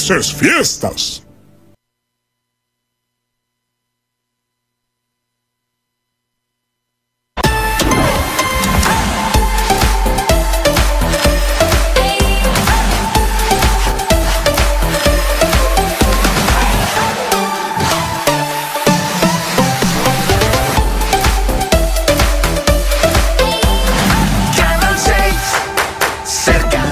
Felices fiestas! Canal 6, cerca.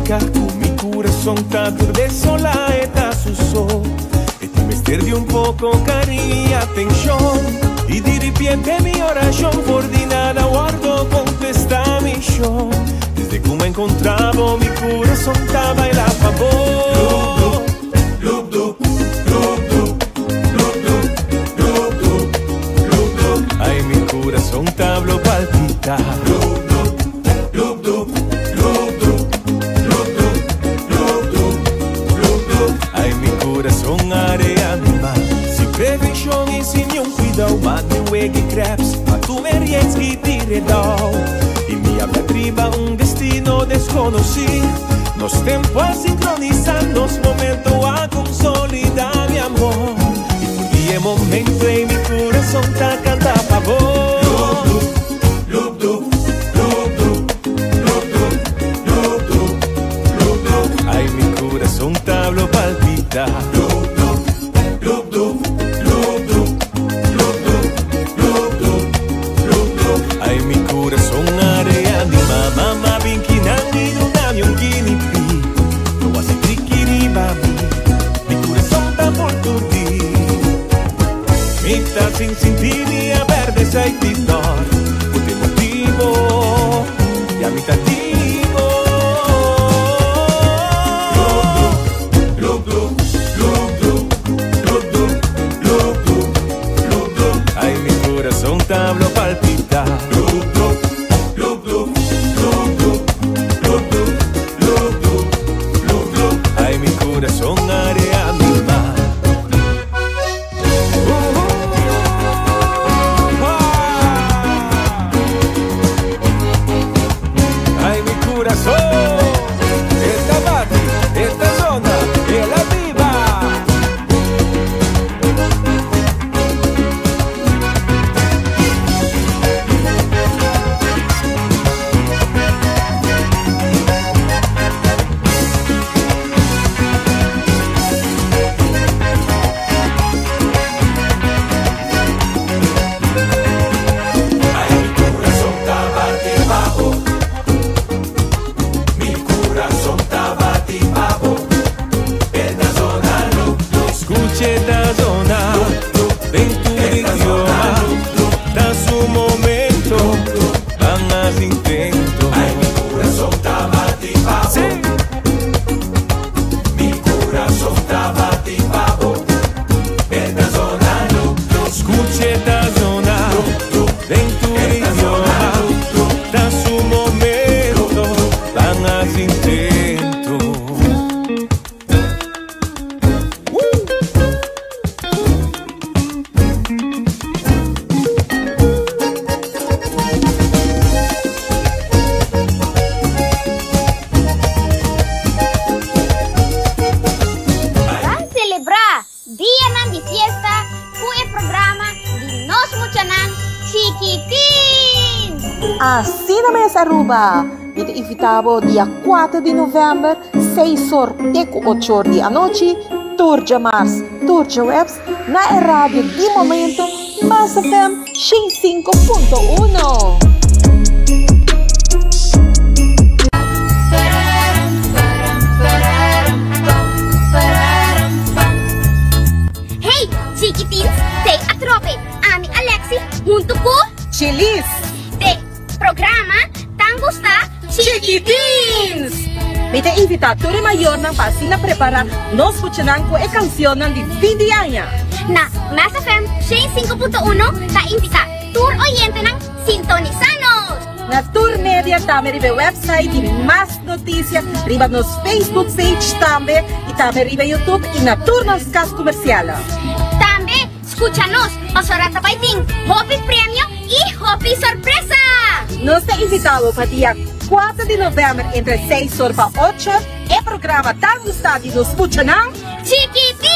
Indica cu mi curason ta tur desola, e ta su so. E tin mester di un poco cariño y atencion. Y di ripiente mi oracion for di nada wordo contesta mi shon. Desde cu mi encontra bo mi curason ta baila pa bo. Lup dup, lup dup, lup dup, lup dup, lup dup. Ay mi curason ta blo palpita. Lup dup, lup dup, lup dup, lup dup, lup dup, lup dup. Ay mi curason a reanima. Sin prevencion y sin niun cuidao, ma mi wegi creps, ma tu me rietski tiredao. Y mi a riba un destino desconoci. Nos tempo a sincronisa, nos momento a consolida mi amor. Y for di e momento ey mi curason ta canta pa bo. Lup dup, lup dup, lup dup, lup dup, lup dup. Ay mi curason ta blo palpita. Lup dup, lup dup, lup dup, lup dup, lup dup, lup dup. Ay mi curason a reanima. Mama bin kinan mi duna mi un kinipi. No haci triki riba mi. Mi curason ta por turdi. Mi ta sin sinti mi a perde saitidor. Cu te motibo, ya mi ta digo. Lup dup, lup dup, lup dup, lup dup, lup dup. Ay mi curason ta blo palpita. Lup dup, lup dup, lup dup, lup dup, lup dup, lup dup. Ay mi curason a reanima. Ay mi curason, esta bati, esta zona, el a viva. Ay mi curason ta bati pa bo. Mi curason ta bati pa bo. Esta zona lup dup. Scucha esta zona den tu idioma. Ta su momento, ban haci intento. Ay mi curason ta bati pa bo. Si. Mi curason ta bati pa bo. Esta zona lup dup. Scucha esta zona den tu idioma. Ta su momento, ban haci intento. Woo! Ban celebra dianan di fiesta cu e programa di nos muchanan chikitin! Asina mes Aruba! Mi ta invita bo dia 4 di november, 6 or te cu 8 or di anochi, tur djamars, tur djaweps, na e radio di momento Mas FM 105.1. Hey, chikitins, tei atrobe! Ami Alexi hunto cu Chilis! Den programa tan gusta Chikitins! Mi ta invita tur e mayornan pa asina prepara nos muchanan cu e cancionnan di fin di aña. Na Mas FM 105.1 ta invita tur oyentenan sintonisa nos! Na tur media tambe riba e website di Mas Noticia, riba nos Facebook page tambe y tambe riba YouTube y na tur nos cas comercial. Tambe scucha nos pasobra ta bay tin hopi premio y hopi sorpresa! Nos ta invita bo pa dia 4 di november entre 6 or pa 8 or e programa tan gusta di nos muchanan. Chikitins!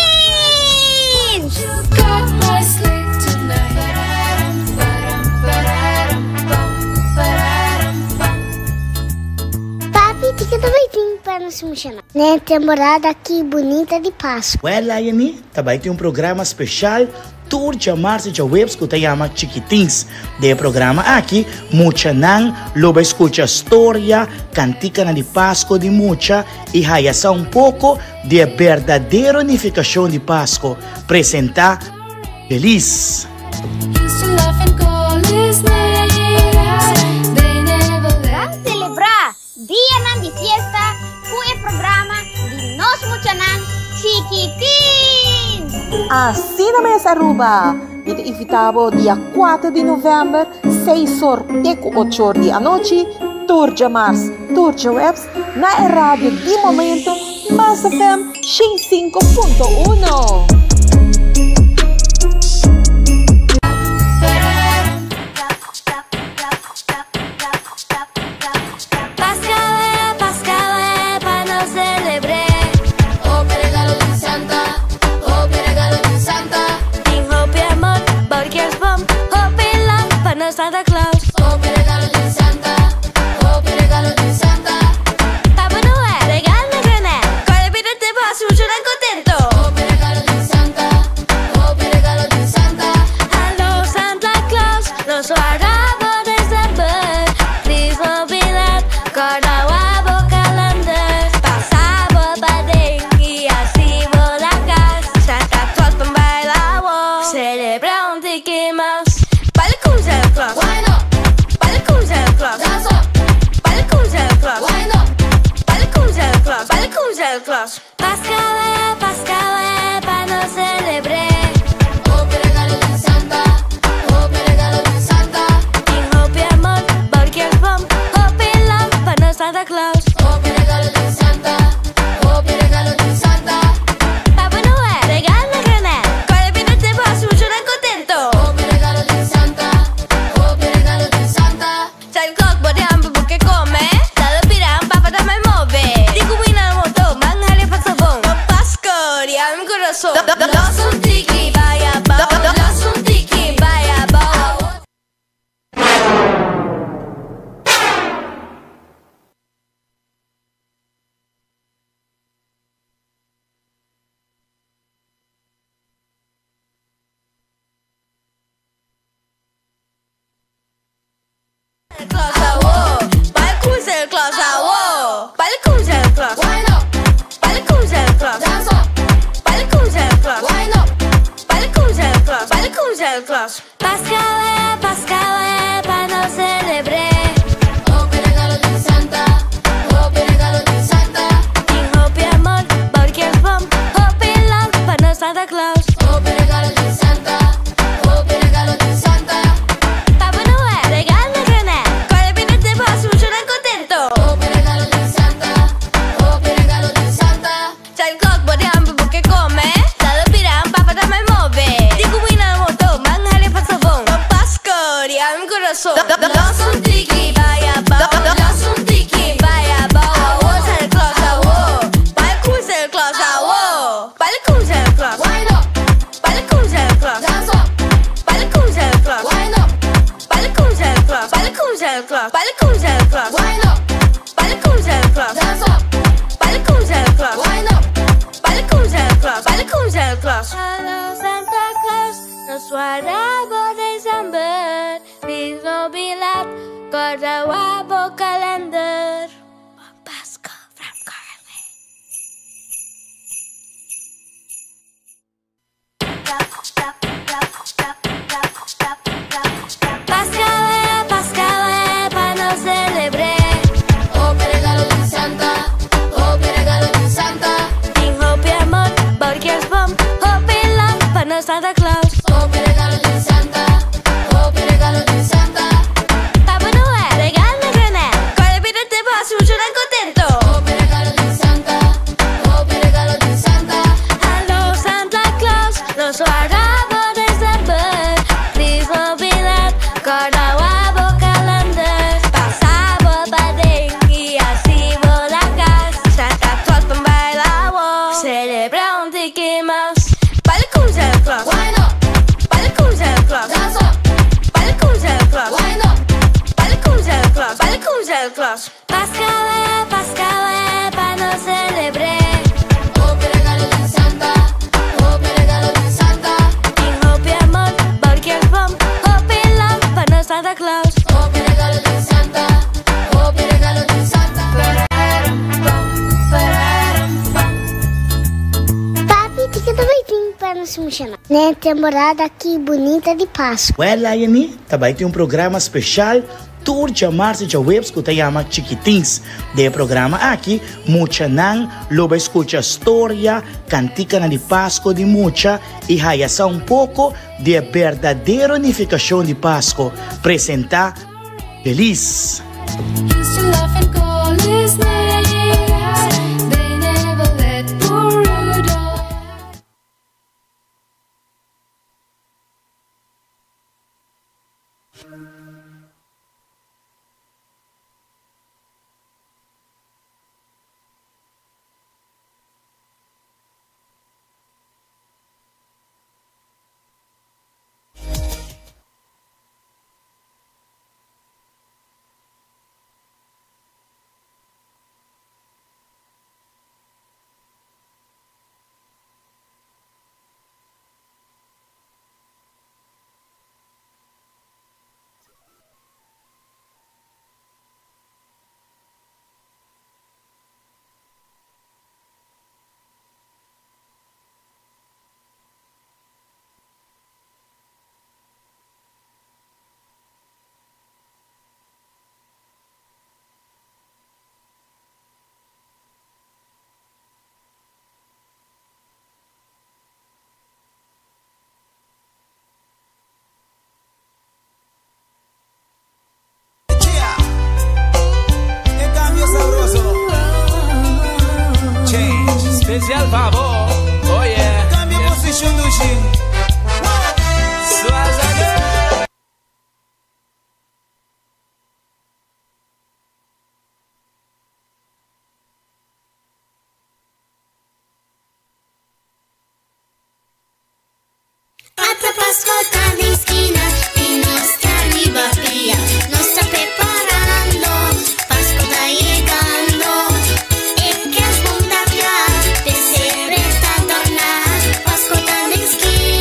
Papi, kico ta bay tin pa nos muchanan? Den temporada aki bunita di Pasku. Well Lioney ta bai tin un programa special tur djamars y djaweps cu ta yama Chikitins. Den e programa aki muchanan lo bai scucha storia, canticanan di Pasco di mucha y haya sa un poco di e berdadero nificacion di Pasco. Presenta Feliz! Ban celebra Dianan di fiesta cu e programa di nos muchanan chikitin! Asina mes Aruba! Mi ta invita bo dia kuater di november, seis or te cu ocho or di anochi, tur djamars, tur djaweps, na e radio di momento Mas FM 105.1. Celebra un tiki mouse. Baila con Santa Claus. Den temporada aki bunita di Pasku. Wèl Laiany ta bai tin un programa speshal tur djamars i djaweps ku ta yama Chikitins. Den e programa aki muchanan lo bai skucha storia, kantikanan di Pasku di mucha i haya sa un poko di e berdadero nifikashon di Pasku. Presentá Feliz! Special pa bo, oh yeah. Cambia posicion dushi. Ata Pasco ta den skina i nos ta riba pia. Nos ta preparando, Pasco ta yegando. E kerstboom ta kla, pesebre ta dorná. Pasco ta den skina.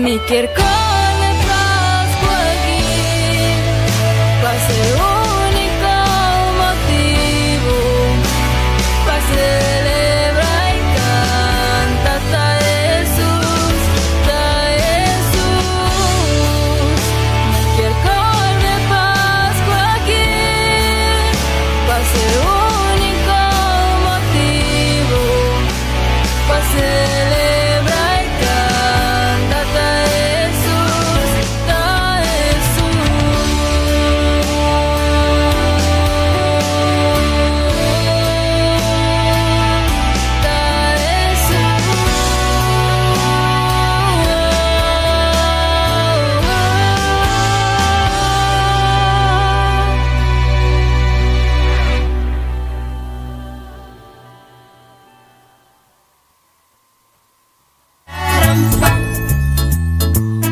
Mi kier core Pasco aki pa ser unico motibo pa celebra y canta ta Jesus, ta Jesus. Mi kier core Pasco aki pa ser unico motibo pa celebra y canta ta Jesus, ta Jesus, ta Jesus.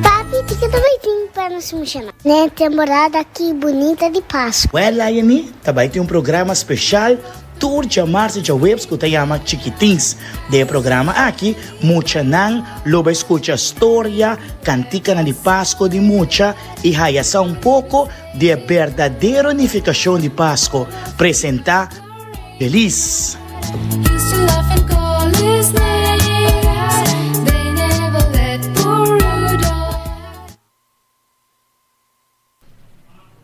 Papi, kiko ta bai tin pa nos muchanan den e temporada aki bunita di Pasku? Well Liony ta bai tin un programa special tur djamars y djaweps cu ta yama Chikitins. Den e programa aki muchanan lo bai scucha storia, canticanan di Pasco di mucha y haya sa un poco di e berdadero nificacion di Pasco. Presenta Feliz!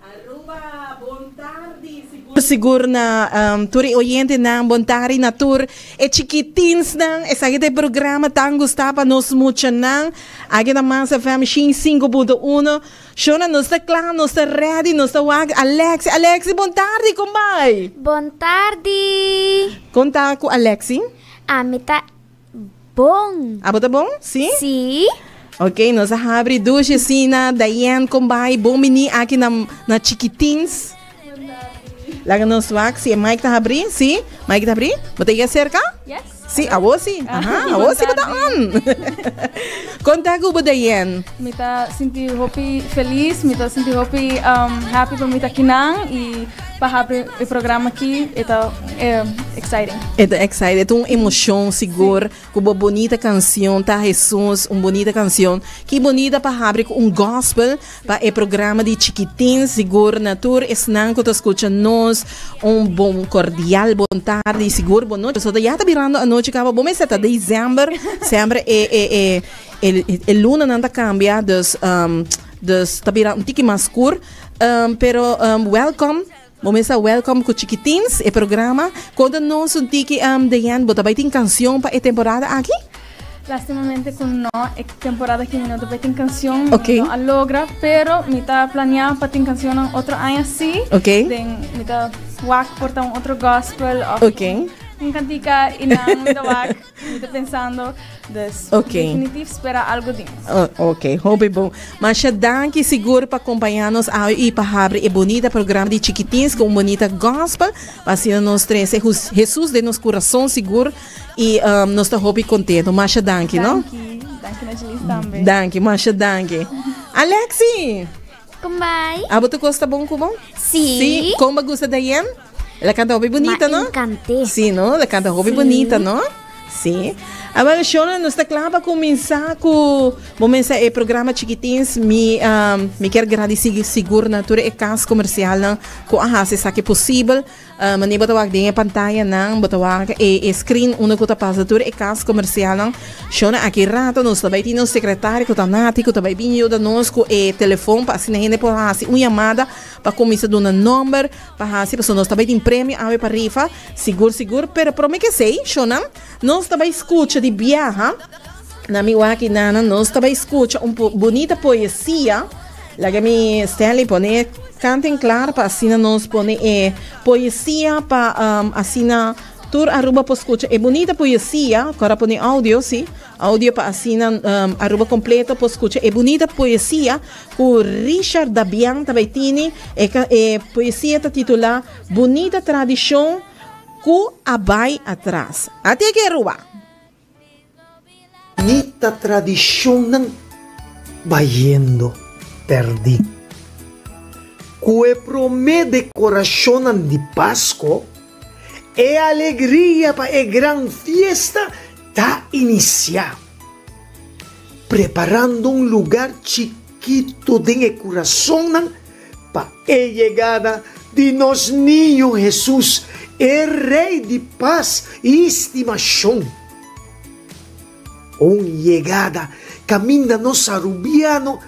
Aruba, bon tardi, sigur sigur na tur e oyentenan, bon tardi na tur e chikitinsnan, esaki ta e programa tan gusta pa nos muchanan, aki na Mas FM shin 5.1. Shona, nos ta kla, nos ta ready, nos ta wak Alexi. Alexi, bon tardi, kon bai? Bon tardi. Kon ta ku Alexi? Ami ta bon. Abo ta bon? Si? Si. Ok, nos a habri dushi asina. Diane, kon bai? Bon bini aki na na Chikitins. Laga nos wak si e mic ta habri. Si? Mic ta habri? Bo ta yega serka? Yes. Si, awo si. Aha, awo si bo ta on. Kon ta ku bo Diane? Mi ta sinti hopi felis, mi ta sinti hopi um, happy pa mi ta kinan y pa habri e programa aki, e ta eh, exciting. E ta excited, e ta un emocion sigur. Ku bo bonita kansion ta Hesus, un bonita kansion. Ki bonita pa habri ku un gospel pa e programa di Chikitin. Sigur na tur esnan ku ta skucha nos un bon kordial bon tardi, sigur bon nochi. Pasobra ya ta birando anochi kaba, bo mester ta december, semper e e e e e lunanan ta kambia, dus dus ta bira un tiki mas skur. Pero welkom. Bo mester welcome ku Chikitins, e programa. Konta nos un tiki, Deanne, bo ta bai tin kansion pa e temporada aki? Lastimamente ku no, e temporada aki mi no ta bai tin kansion, mi no a logra, pero mi ta planea pa tin kansionnan otro aña si. Den mi ta wak por ta un otro gospel of un kantika i nan mi ta wak. Mi ta pensando, dus Ok. definitif spera algo di nos. Oh, ok, hopi bon. Masha danki sigur pa acompaña nos awe y pa habri e bonita programa di Chikitins cu un bonita gospel. Pa asina nos trece Jus- Jesus den nos curason sigur y um, nos ta hopi contento. Masha danki, no? Danki, danki na Jeliz tambe. Danki, masha danki. Alexi! Kumbai. Abo ta kosta bon ku bo? Sí. Sí, kon ba gusta Diane? El a canta hopi bonita, Ma no? encanté. Sí, no? El a canta hopi Sí. bonita, no? Sí. Awel, Shona, nos ta kla pa kuminsá ku bo mensa e programa Chikitins. Mi, um, mi kier gradisí sigur na tur e kas komersialnan ku a hasi esaki posibel. Uh, mane bo ta wak den e pantayanan, bo ta wak e, e screen unda ku ta pasa tur e kas komersialnan. Shona, aki rato nos ta bai tin nos sekretario ku ta Nati ku ta bai bin yuda nos ku e telefon pa asina hende por hasi un yamada pa kuminsá duna nòmber Pa hasi pasobra nos ta bai tin premio awe pa rifa, sigur sigur, pero prome ke esei, shownan, nos ta bai skucha di biaha na mi waki nana, nos ta bai skucha un bunita poesia, laga mi Stanley pone kanten klar pa asina nos pone e poesia pa asina tur Aruba por skucha e bunita poesia, ku ora pone audio si. Audio pa asina Aruba completo por scucha e bunita poesia cu Richard Dabian ta bay tini. E e poesia ta titula Bunita tradicion cu a bay atras. Ati aki Aruba! Bunita tradicionnan bayendo perdi. Cu e prome decoracionnan di Pasco, e alegria pa e gran fiesta Ta inisiá. preparando un lugar chikito den e curasonnan pa e yegada di nos Niño Hesus, e Rey di pas y stimacion. Un yegada caminda nos Arubiano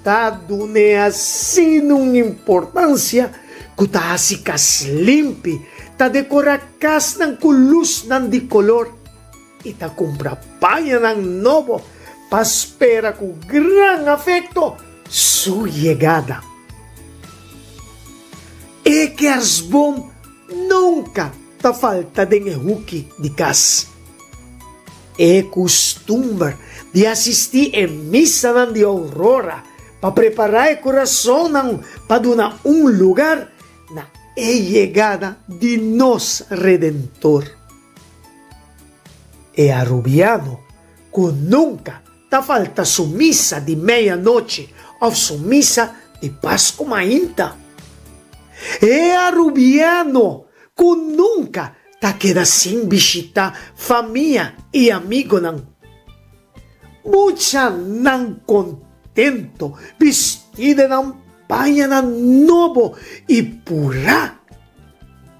ta dun'e asina un importancia cu ta haci cas limpi, ta decora casnan cu lusnan di color y ta cumpra pañanan nobo pa spera cu gran afecto su yegada. E kerstboom nunca ta falta den e huki di cas. E kustumber di asistí e misanan di Aurora pa prepará e kurasonnan pa duna un lugar na e yegada di nos Redentor. E Arubiano ku nunka ta falta su misa di meianochi òf su misa di Pasku mainta. E Arubiano ku nunka ta keda sin bishitá famia i amigonan. Muchanan kontento bistí den nan pañanan nobo i purá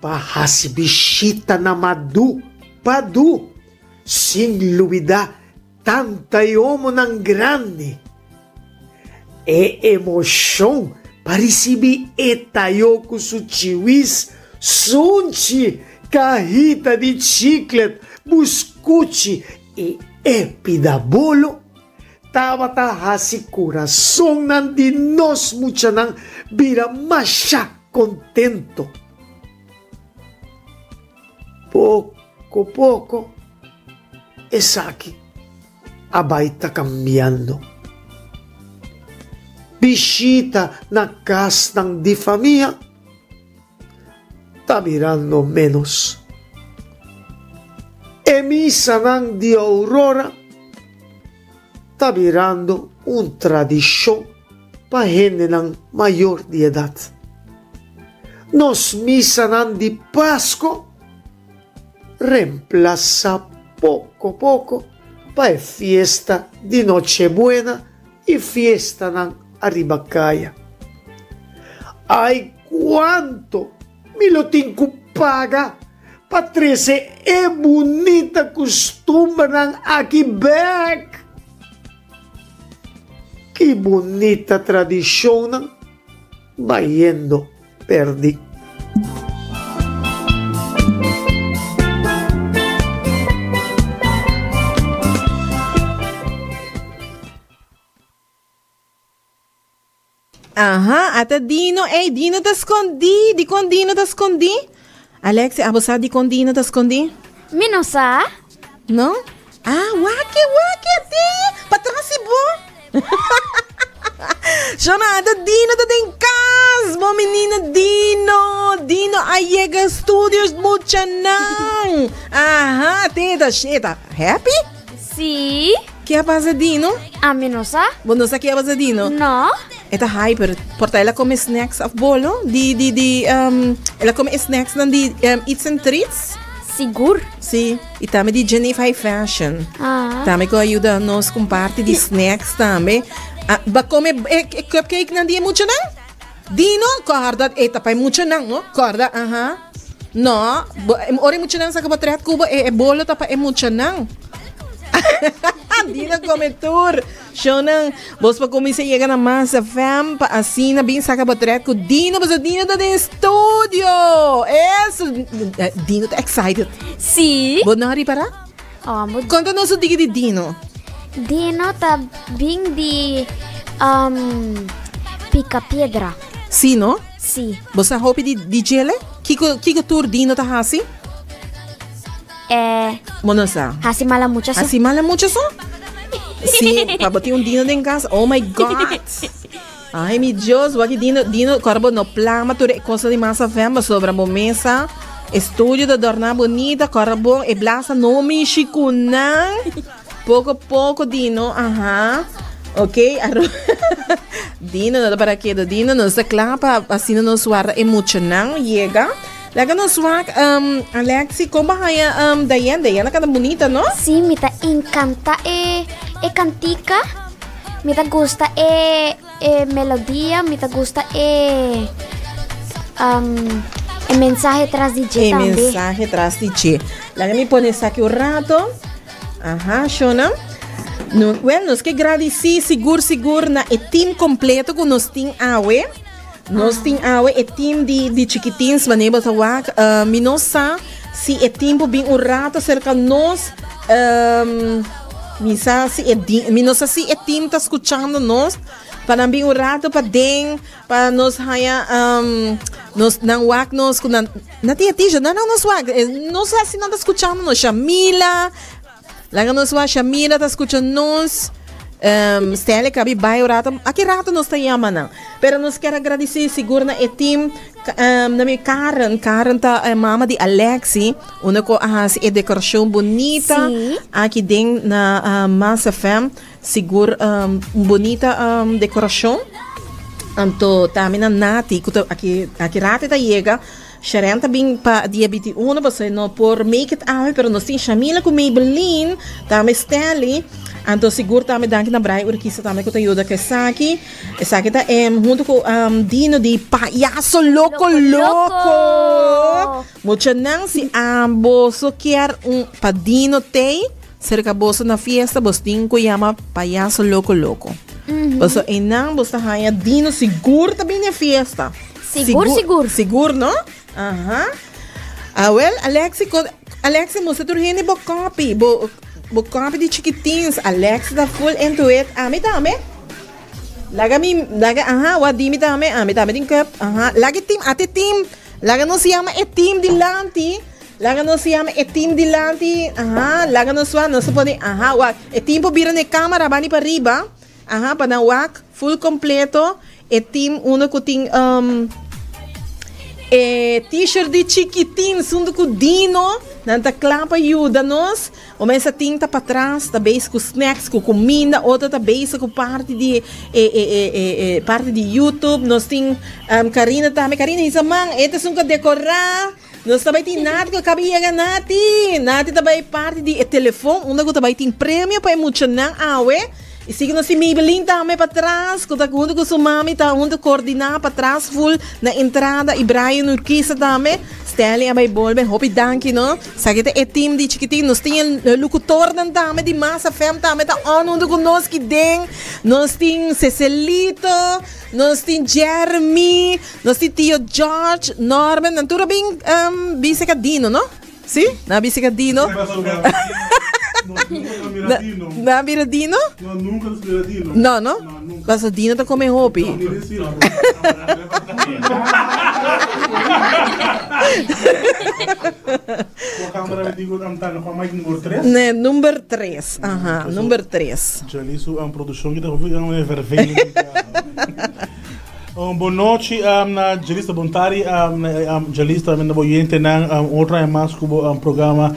pa hasi bishita na Madu Padu, sin lubidá Tanta e omonan grandi. E emoshon pa risibí e tayo ku su chiwis, sunchi, kahita di chiklet, buskuchi i e pida bolo tabata hasi kurasonnan di nos muchanan bira masha kontento. Poko poko esaki a bai ta kambiando. Bishita na kasnan di famia ta birando ménos. E misanan di Aurora ta birando un tradishon pa hendenan mayor di edat. Nos misanan di Pasko remplasá poko poko pa e fiesta di Nochebuena i fiestanan ariba kaya. Ai kuantu mi lo tin ku paga pa trese e bunita kustumbernan aki bèk! Ki bunita tradishonnan bayendo perdi. Aha, ata Dino, ey Dino ta skondí, dikon Dino ta skondí? Alexia, abo sa dikon Dino ta skondí? Mi no sa. No? Ah, wak-e, wak-e, ate, patras si bo. Shona, ata Dino ta den kas, bo menina Dino, Dino a yega studios muchanan. Aha, ate, ta, ta happy? Si. Ke a pasa Dino? Ami no sa. Bo no sa ke a pasa Dino? No. E ta hyper. Por ta el a come snacks of bolo? Di, di, di, um, el a come e snacks nan di um, Eats and Treats? Sigur. Si. I tambe di Geneve High Fashion. Ah. Tambe ku ayuda nos ku parti di snacks tambe. Ah, ba come e, e cupcake nan di e muchanan? Dino, korda, e ta pa e muchanan, no? Korda, aha. No, bo, ora e muchanan saka potret ku bo, e, e bolo ta pa e muchanan. Dino come tur. Shownan, bos pa kuminsá yega na Mas FM pa asina bin saka potret ku Dino, pasobra Dino ta den studio. Eso, Dino ta excited. Sí. Bo no a ripará? Oh, bo Konta nos un tiki di Dino. Dino ta bin di um, Pica Piedra. Sí, no? Sí. Bo sa hopi di, di djele? Kiko, kiko tur Dino ta hasi? Eh. Bo no sa. Hasi mala mucha so. Hasi mala mucha so? Sí, pa bo tin un Dino den kas. Oh my God. Ay, mi Dios, wak Dino, Dino, kor bo no plama tur e cosa di masa fem, pasobra bo mesa, estudio ta dorna bonita, kor bo e blasa no mishi ku nan. Poco poco Dino, aha. Ok, aro. Dino no ta para kedo. Dino nos ta kla pa asina nos warda e muchanan yega. Laga nos wak um, Alexi, kon ba haya um, Diane? Diane a kanta bonita, no? Sí, mi ta encanta e, e cantica. Mi ta gusta e e melodia, mi ta gusta e um, e mensahe tras di dje E tambe. mensahe tras di dje. Laga mi pone esaki un rato. Aha, Shona. No, well, nos ke gradisí sigur sigur na e team kompleto ku nos tin awe. Nos tin awe e team di di Chikitins manera bo ta wak. Uh, mi no sa si e team por bin un rato serka nos. Um, mi sa si e di, mi no sa si e team ta skuchando nos pa nan bin un rato paden pa nos haña um, nos nan wak nos ku nan nan tin e t-shirt nan nos wak no sa si nan ta skuchando nos. Shamila. Laga nos wak Shamira ta skucha nos. Um, Stanley kabi bai un rato. Aki rato nos ta yama nan. Pero nos kier agradeci sigur na e team. Um, na mi Karen. Karen ta eh, mama di Alexi. Una ko a hasi e decoracion bonita. Sí. Aki den na uh, Mas FM. Sigur um, un bonita um, decoracion. Anto tambe na Nati, ku ta aki, aki rato ta yega. Sharon ta bin pa dia 21 pasobra e no por make it awe pero nos tin Shamila ku Maybelline tambe Stanley anto sigur tambe danki na Brian Urquiza tambe ku ta yuda ku esaki esaki ta em hunto ku Dino di Payaso Loco Loco muchanan si boso kier un pa Dino tei serka boso na fiesta bos tin ku yama Payaso Loco Loco pasobra einan bos ta haña Dino sigur ta bini e fiesta. Sigur, sigur. Sigur, no? Aha. Ah, wel, Alexi, con, Alexi, muestra tur hende bo copy, bo, bo copy di Chikitins. Alexi ta full into it. Ami tambe. Laga mi, laga, aha, wa di mi tambe, ami tambe tin cup. Aha. Laga e team, ate team. Laga nos yama e team dilanti. Laga nos yama e team dilanti. Aha, laga nos wa, nos ta pone, aha, wa. E team por bira na e camera bani pa riba. Aha, pa nan wak full completo e team uno cu tin um, e t-shirt di Chiquitin hunto cu Dino, nan ta cla pa yuda nos. O mesa tin ta patras, ta bezig cu snacks, cu cuminda, otro ta bezig cu parti di e, e, e, e, e parti di YouTube. Nos tin um, Karina tambe. Karina hisa man, e ta esun cu a decora. Nos ta bai tin Nati cu a caba yega Nati. Nati ta bai parti di e telefon unda cu ta bai tin premio pa e muchanan awe. Y sigui nos tin Maybelline tambe patras cu ta hunto cu su mami ta hunto coordina patras full na entrada y Brian Urquiza tambe. Stanley a bai bolbe. Hopi danki no. Esaki ta e team di Chikitin. Nos tin e locutornan tambe di Mas FM tambe ta on hunto cu nos ki den. Nos tin Cecelito, nos tin Jeremy. Nos tin tio George, Norman, nan tur a bin um, bin seca Dino, no? Si? Nan a bin seca Dino. Mira Dino. Nan a mira Dino? No, nunca nos mira Dino. No, no? No, nunca. Paso Dino ta come hopi. Mira si. Kua camera mi digo am tanda kua mic number 3? Ne, number 3. Aha, number 3. Jali su um, produccion kita hopi um, vervelend. Un bon nochi na Djalista bon tardi na Djalista tambe na bo oyentenan un otro aña mas ku bo programa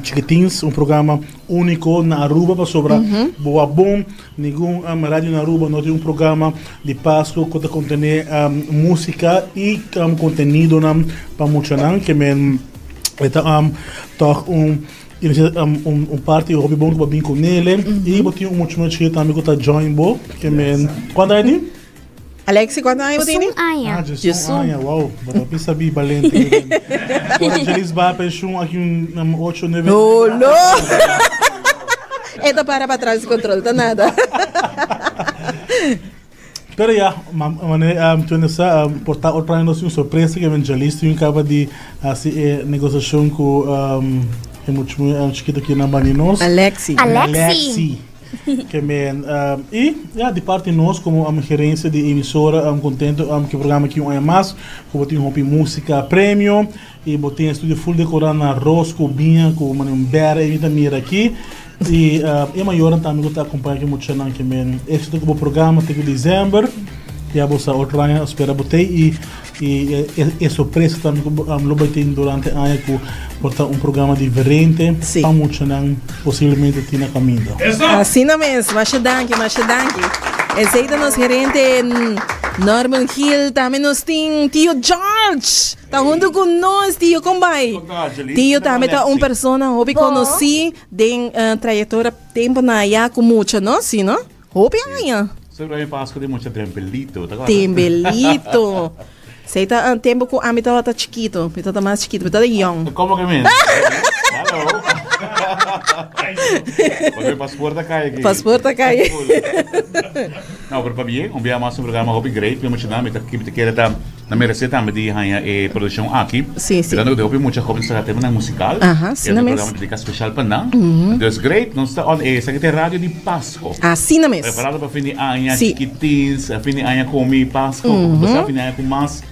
Chikitins un programa uniko na Aruba pasobra bo a bon ningun radio na Aruba no tin un programa di Pasku ku ta kontene musika i kontenidonan pa muchanan ke men e ta tòg un un parti hopi bon ku bo a bin ku nele i bo tin un mucha mucha chikito tambe ku ta join bo ke men kuantu aña tin? Alexi, cuanto aña bo tene? Esun aña. Ah, djesun aña, wow. Bo ta pisa bi balente. Ora Jelis ba pensioen aki un ocho, nueve aña. No, no. E ta para pa atras di control, ta nada. Pero ya, mane um, sa, um, por ta otro aña nos tin un sorpresa que men Jelis tin caba di hasi e negociacion cu um, e mucho um, chiquito ki nan bani nos. Alexi. Alexi. Alexi. Ke men i ya di parti nos komo gerencia di emisora kontento ku e programa aki un aña mas ku bo tin hopi musika premio i bo tin e studio full dekora na ros ku biña ku mane un bere mi ta mira aki i e mayornan tambe ku ta akompaña ku e muchanan ke men éksito ku bo programa te ku december ya bo sa otro aña spera bo tei i I e sorpresa tambe ku lo bai tin durante aña ku por ta un programa diferente pa muchanan posiblemente tin na kaminda. Asina mes, masha danki, masha danki. Esei ta nos gerente Norman Gil, tambe nos tin Tio George ta huntu ku nos. Tio, kon bai? Tio tambe ta un persona hopi konosí den trayektoria tempu na aya ku mucha, no? Si, no? Hopi aña. Sobre aña Pasco di mucha Tembelito, ta Tembelito. Sei ta un tempo ku ami tabata chikito, mi tabata mas chikito, mi tabata young. Como que men? Hello. Porque paspoort a cai aqui. Paspoort a cai. No, pero pa bien, un bia mas un programa hopi great, mi emocioná, mi ta mi ta kere ta na merece tambe di haña e produccion aki. Sí, sí. Mirando ku hopi mucha hopi sa temanan musical. Aha, sí, na mes. programa dedica special pa nan. Dus great, nos ta on air, esaki ta e radio di Pasco. Asina mes. Preparado pa fin di aña, Sí. chikitins, fin di aña komi Pasco, mm fin di aña ku mas.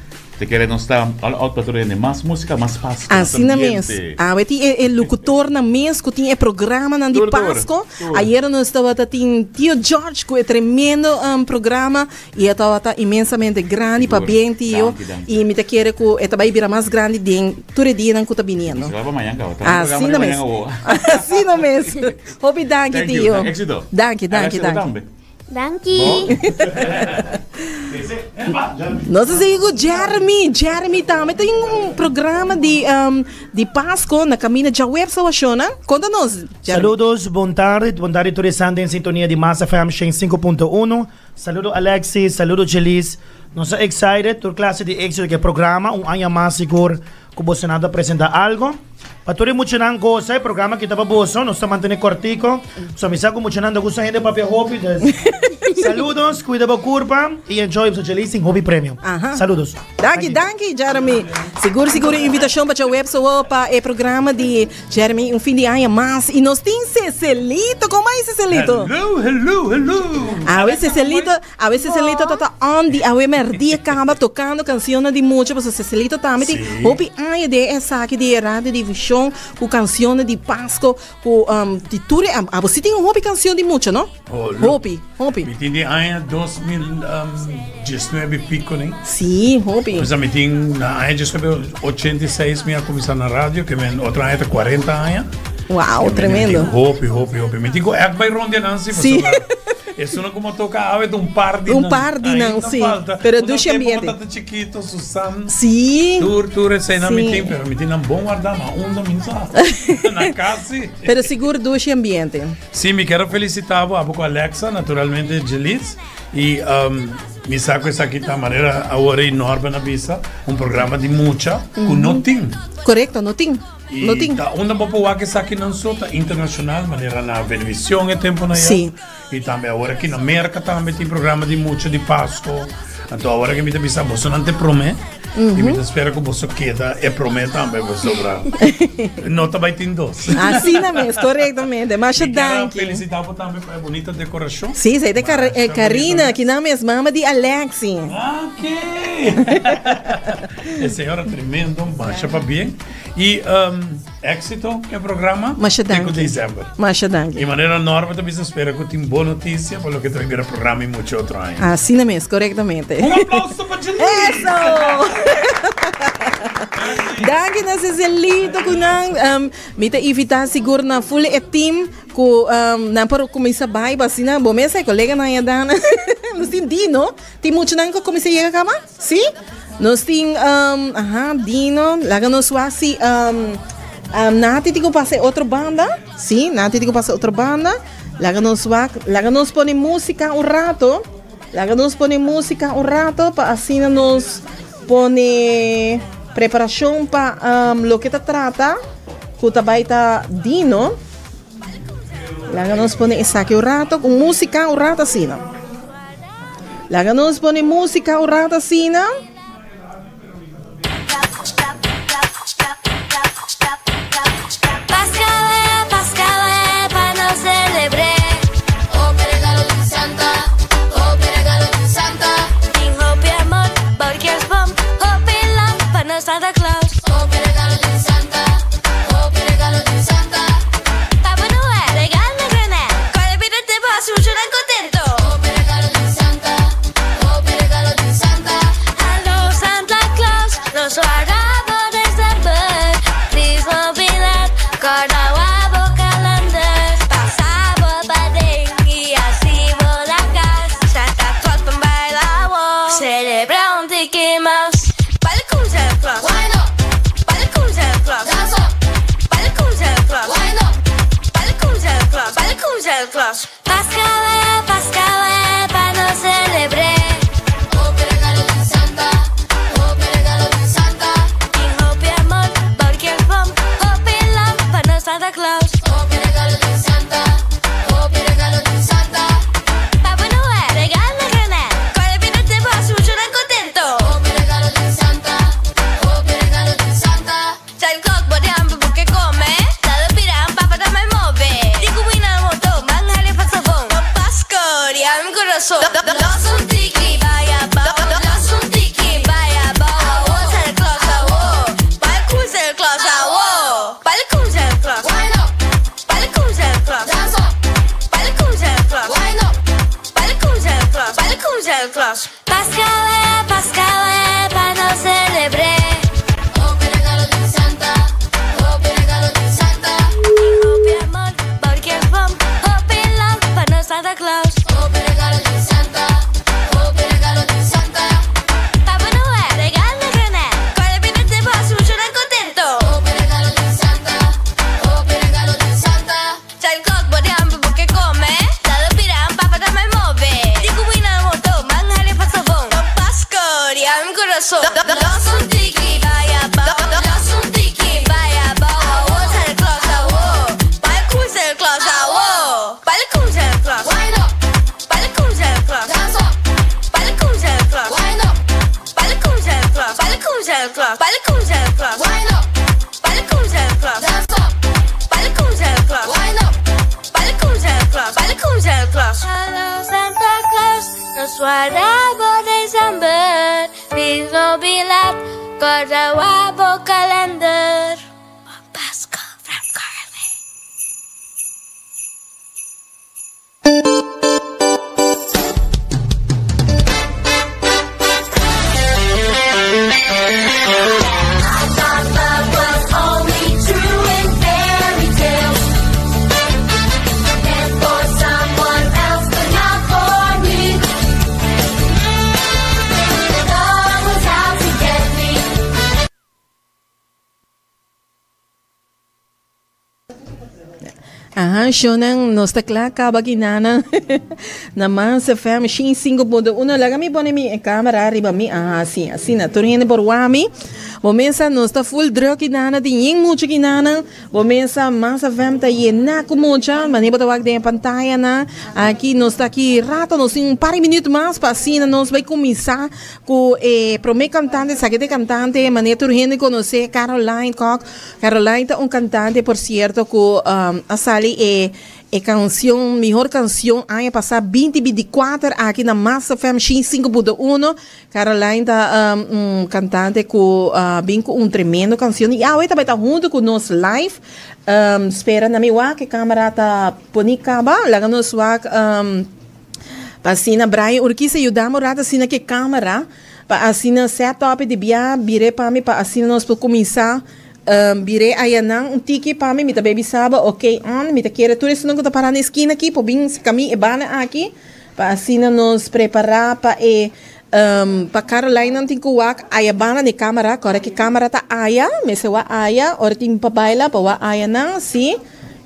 Te kere nos ta all out pa tur hende, mas música, mas Pasco, mas Asina mes. ambiente. Awe tin e, e locutornan mes ku tin e programanan di Tur, tur, Pasco. tur. Ayera nos tabata tin Tio George ku e tremendo programa i e tabata inmensamente grandi. Sigur. Pabien Tio. Danki, danki. I mi ta kere ku e ta bai bira mas grandi den tur e dianan ku ta biniendo. Nos graba mañan kaba. Ta programa Asina di mes. mañan awo. Asina mes. Hopi danki Thank you. Tio. Éxito. Danki, danki, Alexia, bo danki. tambe. Danki. Nos ta sigui ku Jeremy. Jeremy tambe tin un programa di um, di Pasco na camina djaweps awashona. Konta nos, Jeremy. Saludos, bon tarde, bon tarde tur esnan den sintonia di Mas FM 105.1. Saludo Alexis, saludo Chelis. Nos ta excited tur clase di éxito ke programa, un aña mas sigur ku bosonan ta presenta algo. Pa tur e muchanan gosa e programa aki ta pa boso, nos ta mantene kortiko. So mi sa ku muchanan ta gusta hende papia hopi, dus saludos, kuida bo kurpa i enjoy boso Chelis tin hopi premio. Aha. Saludos. Danki, danki Jeremy. Sigur, sigur e invitashon pa djaweps awo pa e programa di Jeremy un fin di aña mas. I nos tin Cecelito. Komo ai Cecelito? Hello, hello, hello. Awe Cecelito, awe Cecelito ta ta on di awe merdia kaba tokando kansionnan di mucha pasobra Cecelito tambe tin hopi aña den esaki di e radio divishon ku kansionnan di Pasko ku di tur e abo si tin hopi kansion di mucha no? Oh, look. Hopi, hopi. Mi tin di aña 2019 pico ne. Sí, hopi. Pues mi tin na aña 1986 mi a cuminsa na radio, que men otro aña ta 40 aña. Wow, Que men tremendo. mi tin hopi, hopi, hopi. Mi tin cu echt bay rondia nan si, Sí. pasobra Esun como toca awe ta un par di Un nan. par di nan, Ainda sí. falta. Pero Una dushi tempo ambiente. cu tata chikito, Susan. Sí. Tur, tur esei nan mi Sí. tin, pero mi tin nan bon guarda, ma unda mi sa. Na cas sí. Pero sigur dushi ambiente. Sí, mi kier a felicita bo, abo cu Alexa, naturalmente Jelis, y mi sa cu esaki ta manera awor ey Norben a bisa, un programa di mucha cu no tin. Correcto, no tin. Y No tin. ta unda bo por wak esaki nan so ta internacional, manera na Venevisión e tempo na ya. Sí. Y tambe awor aki na Merca tambe tin programa di mucha di Pasco. Anto awor aki mi ta bisa boso nan te prome. Y mi ta spera cu boso keda e prome tambe pasobra no ta bay tin dos. Asina mes, correctamente. Masha Mi kier a danki. felicita bo tambe pa e bunita decoracion. Sí, esey ta Masha Karina, bunita. ki nan mes, mama di Alexi. Ok. E señora tremendo, masha pa bien. Y Éxito e programa Masha te ku danki. december. Masha danki. Y manera Norma ta bisa spera ku tin bon noticia pa loke ta bira programa y mucho otro aña. Asina mes, correctamente. Un aplauso pa Jeline! Eso! Danki na Cecelito ku nan mi ta invita sigur na full e team ku nan por kuminsa bai pa asina bo mes e koleganan ya dana. Nos tin Dino, tin muchanan ku kuminsa yega kaba? Sí? Nos tin, um, aha, Dino, laga nos wak si, um, um, Nati tin ku pasa e otro banda. Sí, Nati tin ku pasa e otro banda. Laga nos wak, laga nos pone músika un rato. Laga nos pone músika un rato pa asina nos pone preparashon pa, um, loke ta trata ku ta bai ta Dino. Laga nos pone esaki un rato, ku músika un rato asina. Laga nos pone música un rato asina. Santa Claus. Baila con Santa Claus. Wind up. Baila con Santa Claus. Dance up. Baila con Santa Claus. Wind up. Baila con Santa Claus. Baila con Santa Claus. Hello Santa Claus. Nos guardamos December. Please no be late. Corda wabo calendar. Pascal from Carly. I thought love was only true in fairy tales. Meant for someone else, but not for me. Love was out to get me. Aha, shownan, nos ta kla kaba kinana na Mans FM 105.1. Laga mi pone mi camera riba mi. Aha, si, asina. Tur hende por wak mi. Bo mesa nos ta full druk kinana, tin yen mucho kinana. Bo mesa Mans FM ta yena ku mucha. Mane bo ta wak den e pantaya na. Aki nos ta aki rato, nos tin un par di minuut mas pa asina nos bai kuminsá ku e promé kantante. Esaki ta e kantante, mane tur hende konosé, Caroline Kok. Caroline ta un cantante por cierto cu a sali e e cancion mihor cancion aña pasa binti binti kuater aki na Mas FM shin sinku punto uno. Caroline ta un cantante cu a bin cu un tremendo cancion y awe ta bay ta hunto cu nos live. Spera na mi wak e camera ta poni caba laga nos wak pa asina Brian Urquiza yuda mi un rato asina cu e camera. Pa asina set up di bia bire pa mi pa asina nos por cuminsa bire ayanan un tiki pa mi mi ta baby saba ok on mi ta kere tur esunnan cu ta para na esquina aki por bin cami e banda aki pa asina nos prepara pa e pa Caroline nan tin cu wak aya banda na e camara cu ora cu e camara ta aya mester wak aya ora tin pa baila pa wak ayanan si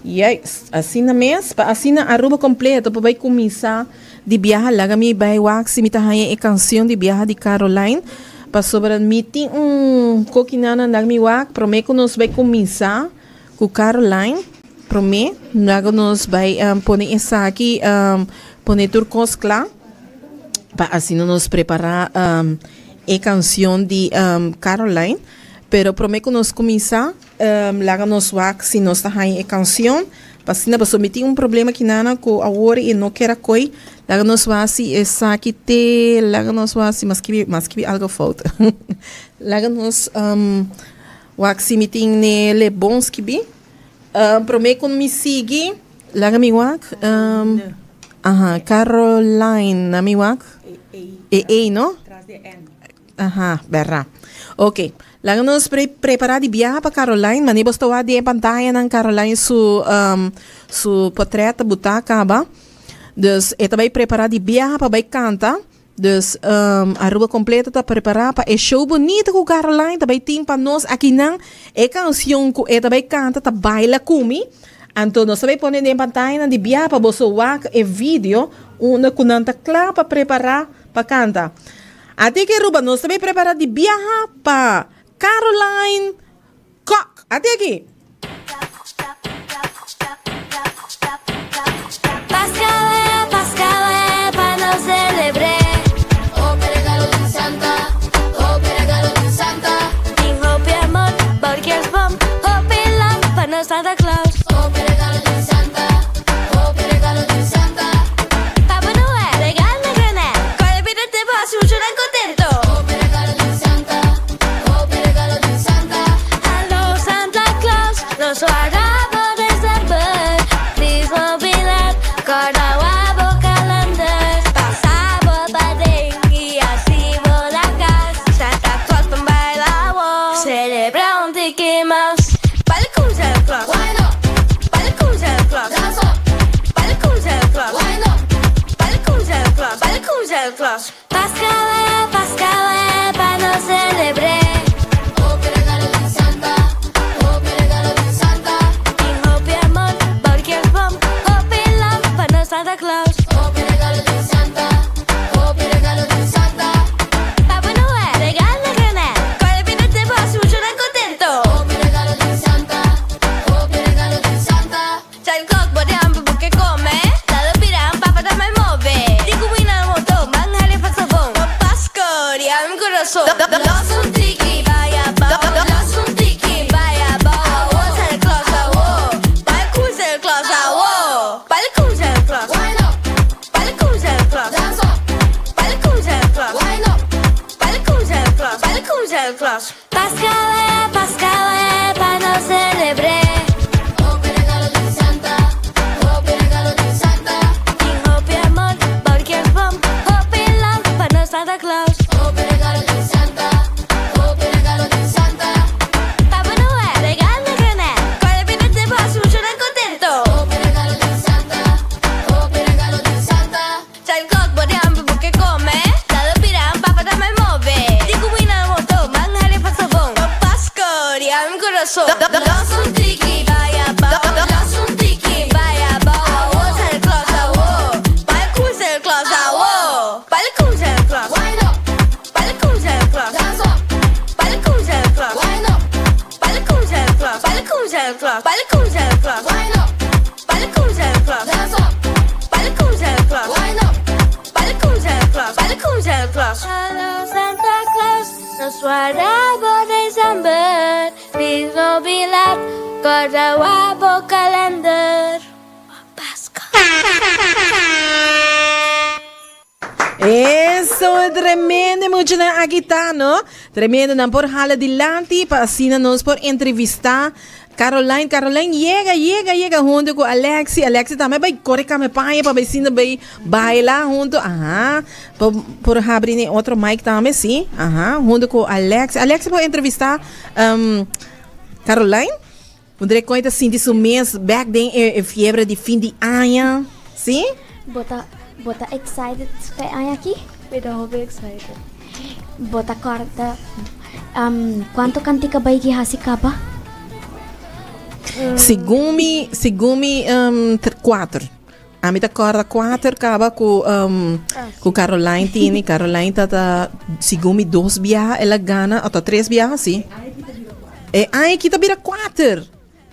juist asina mes pa asina Aruba completo por bay cuminsa. Di biaha laga mi bai wak si mi ta haña e canción di biaha di Caroline pasobra mi tin un kokinana laga mi wak prome ku nos bai kuminsa ku Caroline prome laga nos bai pone esaki pone tur kos kla pa asina nos prepara e canción di Caroline pero prome ku nos kuminsa Laga nos wak si nos ta haña e canción. Pa asina pasobra mi tin un problema kinana cu awor y no kier a coy. Laga nos wak si esaki te, laga nos wak si mas skibi, mas skibi algo fout. Laga nos wak si mi tin ne le bon skibi. Prome cu mi sigui, laga mi wak, aha, Caroline, na mi wak. E E, no? Aha, berra. Ok. Laga nos pre prepara di biaha pa Caroline. Mane bos ta wak den e pantayanan Caroline su um, su potret ta buta kaba. Dus e ta bai prepara di biaha pa bai kanta. Dus um, Aruba completo ta prepara pa e show bonito ku Caroline ta bai tin pa nos akinan. E canción ku e ta bai kanta ta Baila Kumi. Anto nos ta bai pone den pantayanan di biaha pa boso wak e video unda ku nan ta kla pa prepara pa kanta. Ati aki Aruba nos ta bay prepara di biaha pa Caroline Kok. Ati aki. Pasca pa nos celebr'é. Hopi regalo di Santa, hopi regalo di Santa. Tin hopi amor, porque es bom, hopi love pa nos Santa Claus. Hopi regalo di Santa, hopi regalo di Santa. Papa Noel, regalo na granel, cual e bida te pasa mucho nan contento. Hopi regalo di Santa, hopi regalo di Santa. Chalkok bo di hamber bo ke come, Lalo bira un papa ta mai move. Di cuminda na moto, man hari pa sabon. Pa Pasco di alma corazon. Los un tiki bai abao, los un tiki bai abao. Awo Santa Claus awo, bai cu Santa Claus awo. Bai cu Santa Claus, bai cu Santa Claus, bai cu Santa Claus, bai cu Santa Claus, bai cu Santa Claus, bai cu Santa Claus. Bal cu Santa Claus. Bal cu Santa Claus. Bal cu Santa Claus. Bal cu Santa Claus. Hello Santa Claus, nos warda bo december. Please no be laat, corda wak bo kalender. Pasco. Eso, tremendo muchanan aki ta, no? Tremendo, nan por hala dilanti pa asina nos por entrevista Caroline. Caroline, yega, yega, yega hunto cu Alexi. Alexi tambe bay core cambia paña pa bay sinta bay baila hunto. Aha, por, por habri ni otro mic tambe, si. Aha, hunto cu Alexi. Alexi por entrevista um, Caroline? André Coy ta sinti su mes bek den e, e fiebre di fin di aña. Sí? Bo ta, bo ta excited pa e aña aki? Mi ta hopi excited. Bo ta kòrda um, kuantu kantika bai ki hasi kaba? Segun mi, segun mi um, kuater. Ami ta kòrda kuater kaba ku um, ku Caroline tini. Caroline ta ta segun mi dos biaha el a gana, o ta tres biaha si. E aña aki ta bira kuater.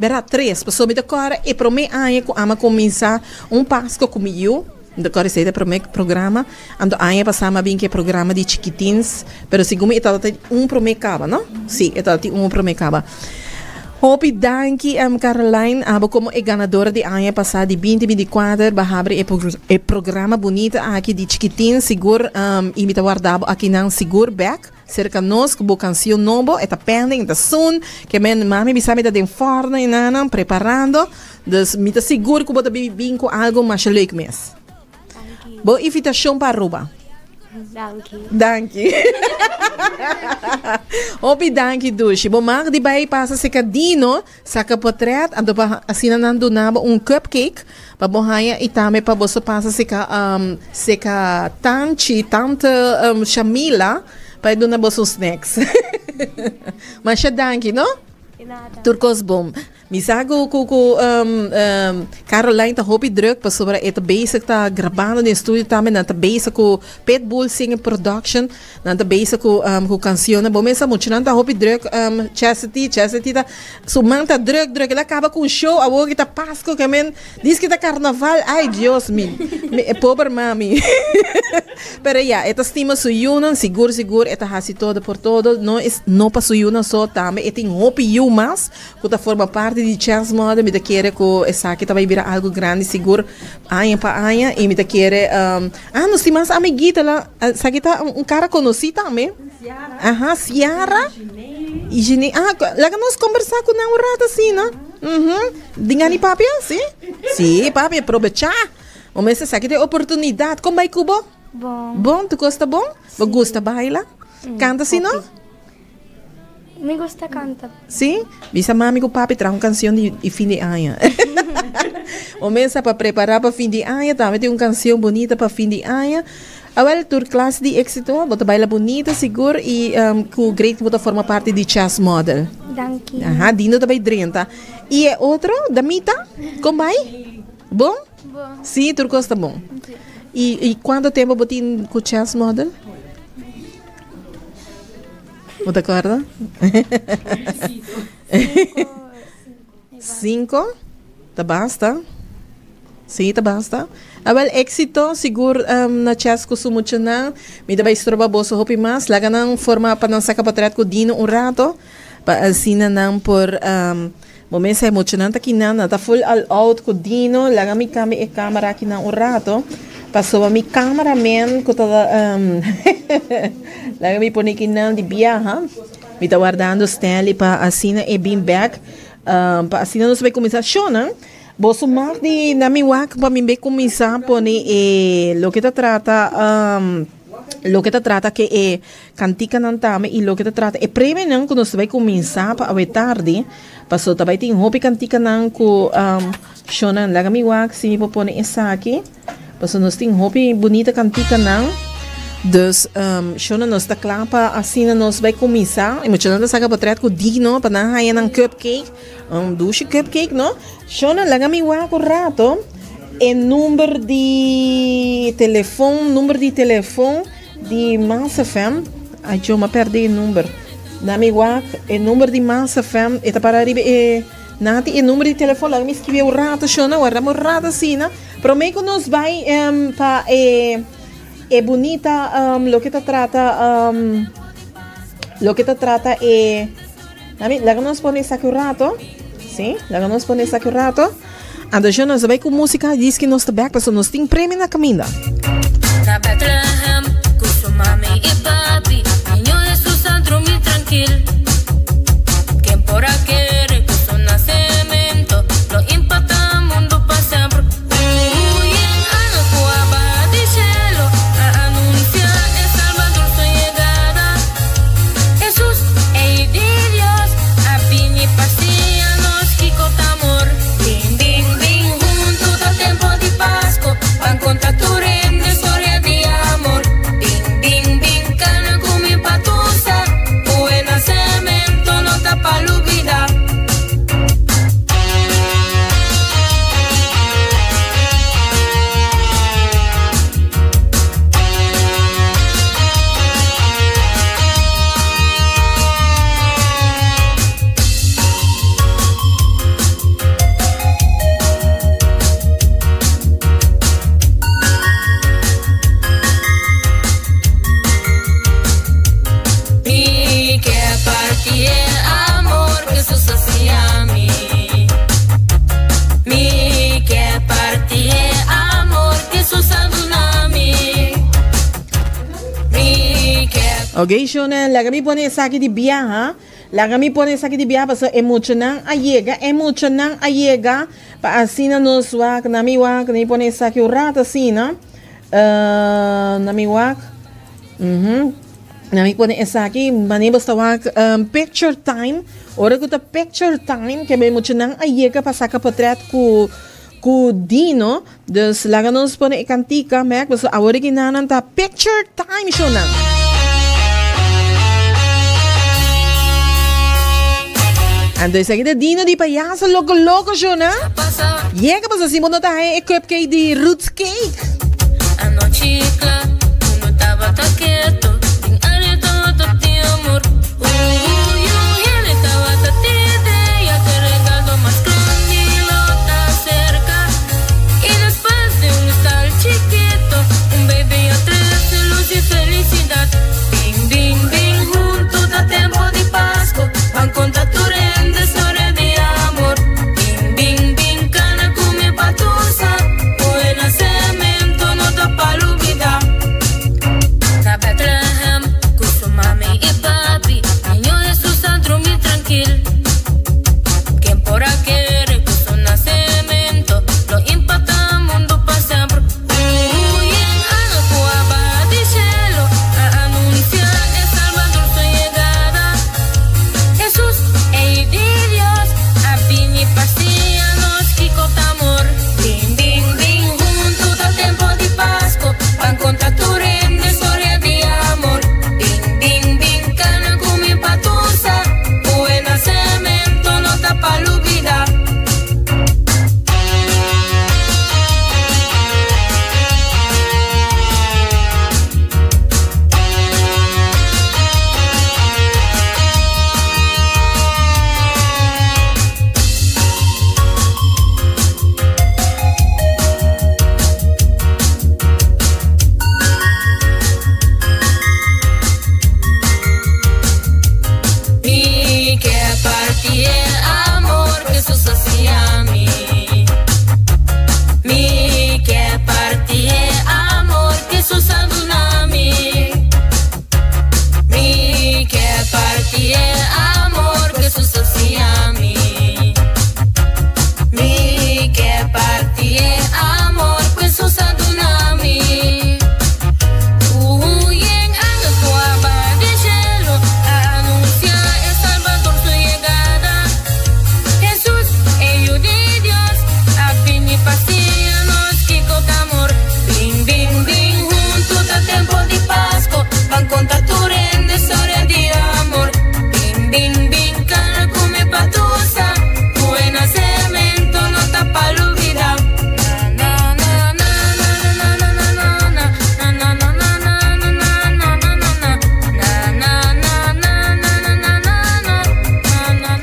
Bera tres, pasobra mi ta kòrda e promé aña ku ami a kuminsá un Pasko ku mi yu, mi ta kòrda esei ta e promé programa, anto aña pasá mi a bin ku e programa di chikitins, pero segun mi e tabata un promé kaba, no? Sí, e tabata tin un promé kaba. Hopi danki Caroline, abo komo e ganadora di aña pasá di binti 24 ba habri e e programa bunita aki di chikitin sigur i mi ta warda bo akinan sigur bek serka nos ku bo kansion nobo e ta pending e ta soon ke men mami bisa mi ta den forno i nan preparando dus mi ta sigur ku bo ta bin ku algo masha leuk mes. Bo invitashon pa Aruba. Danki. Danki. Hopi danki Dushi. Bo mag di bai pasa seka Dino, saka potret, anto pa asina nan duna bo un cupcake pa bo haña i tambe pa boso pasa seka um, seka Tanchi, tante um, Shamila pa e duna boso un snacks. Masha danki, no? Tur kos bon. Mi sa ku ku ku Caroline ta hopi druk pasobra e ta bezig ta grabando den studio tambe nan ta bezig ku Pitbull Singing Production nan ta bezig ku ku cancionnan bo mesa muchanan ta hopi druk Chastity Chastity ta su man ta druk druk el a kaba ku un show awor ki ta Pasco ke men diski ta carnaval ay Dios mi mi e pober mami pero ya e ta stima su yunan sigur sigur e ta hasi todo por todo no es no pa su yunan so tambe e tin hopi yu mas Ku ta forma parti di Chance Mother, mi ta kere ku esaki ta bai bira algu grandi sigur aña pa aña i mi ta kere ah nos tin mas amiguita la esaki ta un kara konosí tambe aha Ciara i Gine ah laga nos kombersá ku nan un rato asina di ngani papia si si papia probechá bo mester esaki ta e oportunidat kon bai ku bo bon tur kos ta bon bo gusta baila kanta si no. Mi gusta canta. Sí? Bisa mami ku papi traha un canción di di fin di aña. O mesa pa prepara pa fin di aña tambe tin un canción bonita pa fin di aña. Awel tur clase di éxito, bo ta baila bonita sigur y um, ku great ku bo ta forma parti di Chess Model. Danki. Aha, Dino ta bai drenta. Y e otro, Damita, kon bai? Bon? Bon. Sí, tur kos ta bon. Y, y cuanto tempo bo tin ku Chess Model? Bo ta acorda? Cinco. Ta basta. Sí, ta basta. Awel, éxito sigur um, na chess ku su muchanan. Mi ta bai stroba boso hopi mas. Laga nan forma pa nan saka potret ku Dino un rato. Pa asina nan por um, bo mesa e muchanan ta kinan, nan ta full all out ku Dino. Laga mi kambia e kamera akinan un rato. Pasobra mi cameraman ku ta um, laga mi pone kinan di biaha. Mi ta wardando Stanley pa asina e bin bek. Pa asina nos bay cuminsa. Shona, boso mag di na mi wak pa mi bay cuminsa pone e loke ta trata loke ta trata ke e canticanan tambe y loke ta trata e premionan cu nos ta bay cuminsa pa awe tardi. Paso ta bay tin hopi canticanan cu shona laga mi wak si mi por pone esaki. Paso nos tin hopi bunita canticanan. Dus shona nos ta cla pa asina nos bay cuminsa. Y muchanan ta saca potret cu Dino pa nan haya nan cupcake. Un dushi cupcake no. Shona laga mi wak un rato e number di telefon, number di telefon di Mas FM. Ay yo m'a perde e number. Na mi wak e number di Mas FM e ta para riba e nan tin e number di telefon. Laga mi scribi un rato shona, warda mi un rato asina. Prome ku nos bai pa e e bunita loke ta trata loke ta trata e nami laga nos pone esaki un rato si laga nos pone esaki un rato anto yo nos bai ku musika diski nos ta bek pasobra nos tin premio na kaminda. Na Bethlehem ku su mami i papi Niño Hesus a drumi trankil Ken por a kere ku su nasemento Lo impacta mundu pa semper Huyen aña ku a baha di shelo A anuncia e Salbador su yegada Hesus, e Yu di Dios A bini pa siña nos kiko ta amor Bin, bin, bin huntu ta tempo di Pasko Ban konta tur hende storia di amor Bin, bin, bin kana ku mi pa tusa Ku e nasemento no ta pa lubida. Mi ke parti e amor ku Jesus a siña mi. Mi ke parti e amor ku Jesus a duna mi. Mi ke. Ok, Shonel, laga mi pone esaki di biaha. Laga mi pone esaki di biaha pasobra e muchanan a yega, e muchanan a yega pa asina nos wak, na mi wak, na mi pone esaki un rato asina, na mi wak, mhm, na mi pone esaki, mane bo sta wak picture time, ora ku ta picture time ke e muchanan a yega pa saka potret ku ku Dino, Dus laga nos pone e kantika mek pasobra awor e kinanan ta picture time shownan. Anto esaki ta Dino di payaso loko loko shownan. Yega pasobra si bo no ta haña e cupcake di Roots Cake. Anochi kla, mundo tabata keto, den aria tabata tin amor.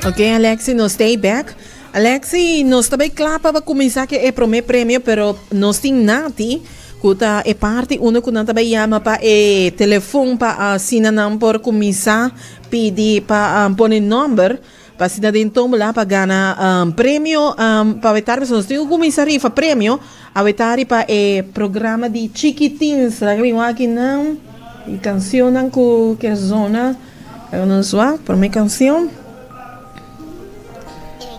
Ok Alexi, nos ta ei bek. Alexi, nos ta bai kla pa kuminsá ku e promé premio, pero nos tin Nati ku ta e parti unda ku nan ta bai yama pa e telefon pa asina nan por kuminsá pidi pa pone nòmber pa asina den tómbola pa gana premio pa awetari. Pasobra nos tin ku kuminsá rifa premio awetari pa e programa di Chikitins. Laga mi wak akinan e kanshonnan ku ke zona. Laga nos wak prome canción.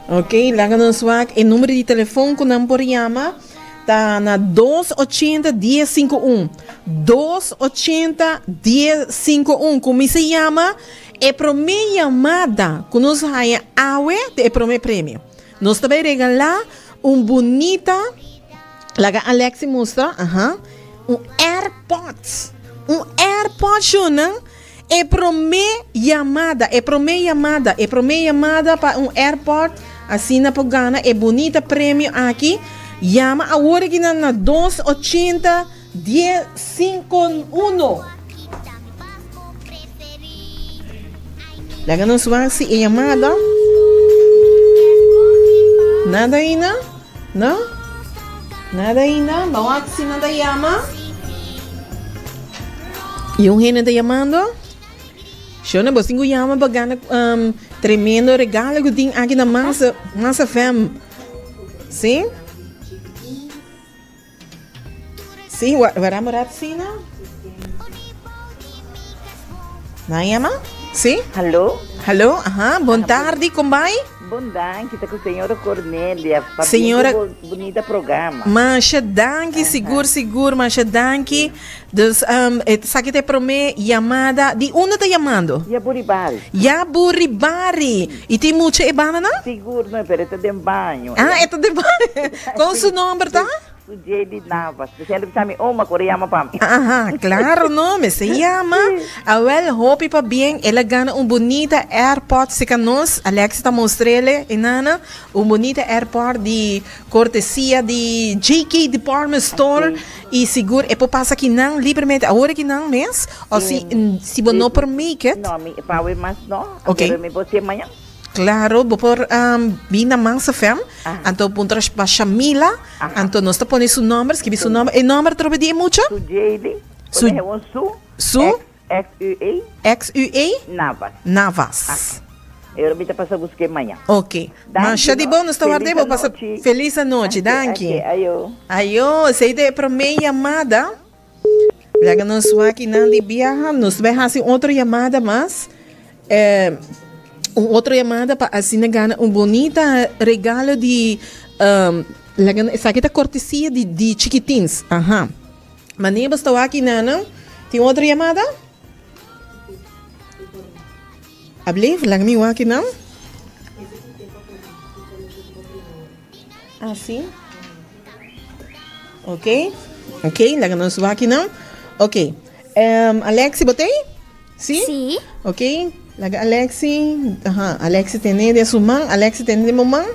Ok, laga nos wak e numero di telefon ku nan por yama ta na 280 1051. 280 1051. Kuminsa yama e prome yamada ku nos haya awe ta e prome premio. Nos ta bai regalá un bunita, laga Alexi mustra, aha, un AirPods. Un AirPods, shownan. E promé yamada, e promé yamada, e promé yamada pa un airport asina por gana e bunita premio aki. Yama awor aki nan na dos ochenta dies sinku uno. Laga nos wak si e yamada. Nada ainda? No? Nada ainda? Ba wak si nan ta yama. Y un hende ta yamando. Shona, bo tin ku yama pa gana um, tremendo regalo ku tin aki na Mas, Mas FM. Sí? Sí, wa ra morat sina? Na yama? Sí? Hallo? Hallo, aha, bon tardi, kon bai? Bon danki, ta ku señora Cornelia. Pabien Señora- ku bo bunita programa. Masha danki, sigur sigur, masha danki. Dus um, e esaki ta e prome yamada. Di unda ta yamando? Yaburibari. Yaburibari. I tin mucha e banda nan? Sigur no, pero e ta den baño. Ah, e ta den baño. Kon su nomber ta? Su JD Navas. P'esei bisa mi oma ku ora yama pa mi. Aha, claro no, mester yama. Awel, hopi pabien, el a gana un bunita airpod cerca nos. Alexis ta mostrele, enana, un bunita airpod di cortesia di JK Department Store. Y sigur e por pasa akinan libremente, awor akinan mes, o si, si bo no por make it. No, mi pa awe mas no. Ok. Pero mi por hacié mañan. Claro, bo por bin na Mans FM, anto puntra pa Shamila, anto nos ta pone su nomber, skibi su nomber, e nomber trobe di e mucha? Su JD, Su, pone gewoon Su, Su, X, X-U-E, X-U-E, Navas. Navas. E ora mi ta pasa busk'é mañan. Ok. Danki, Masha di no? bon, nos ta Feliz ward'é bo pasa. anochi. Feliz anochi, Ok, danki. ok, ayo. Ayo, esei ta e promé yamada. Laga nos wak nan di biaha. Nos bai hasi un otro yamada mas. Eh, un otro yamada pa asina gana un bonita regalo di um, laga esaki ta cortesia di di Chikitins. Aha. Mane bo sta wak nan? Tin otro yamada? Ablief, laga mi wak nan. Ah, sí. Ok, ok, laga nos wak nan. Ok, um, Alexi, bo tei? Sí? Sí. Ok, laga Alexi, aha, Alexi tene de su man, Alexi tene de mo man.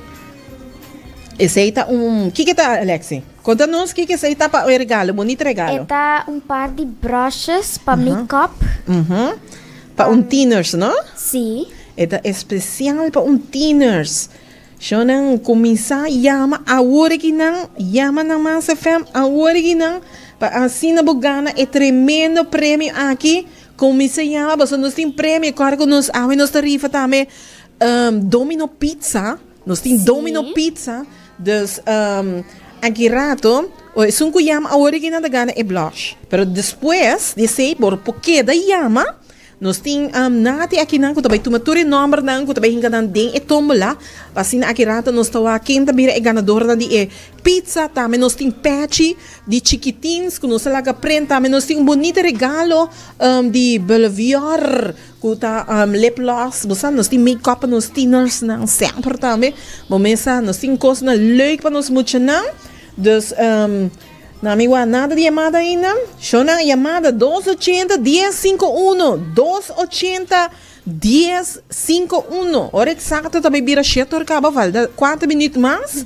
Esei ta un, kiko ta Alexi? Konta nos kiko esei ta pa e regalo, bonito regalo. E ta un par di brushes pa make-up. Mhm. Pa un tieners, no? Sí. E ta especial pa un tieners. Shownan kuminsá yama awor aki nan, yama na Mas FM awor aki nan, pa asina bo gana e tremendo premio aki. Kuminsá yama pasobra nos tin premio, kòrda ku nos awe nos ta rifa tambe Domino Pizza, nos tin Domino Pizza, dus aki rato esun ku yama awor aki nan ta gana e blush, pero despues di esei bo por keda yama. Nos tin Nati akinan ku ta bai tuma tur e nòmbernan ku ta bai hinka nan den e tómbola, pa asina aki rato nos ta wak ken ta bira e ganadornan di e pizza. Tambe nos tin pèchi di chikitins ku nos a laga prent. Tambe nos tin un bunita regalo di Belvior ku ta lip gloss. Bo sa nos tin make-up pa nos tienersnan semper tambe. Bo mes sa nos tin kosnan leuk pa nos muchanan. Dus. Na mi wak nada di yamada ainda. Shona yamada dos ochenta dies sinku uno, dos ochenta dies sinku uno. Ora eksakto ta bai bira shete or kaba falta kuater minüt mas.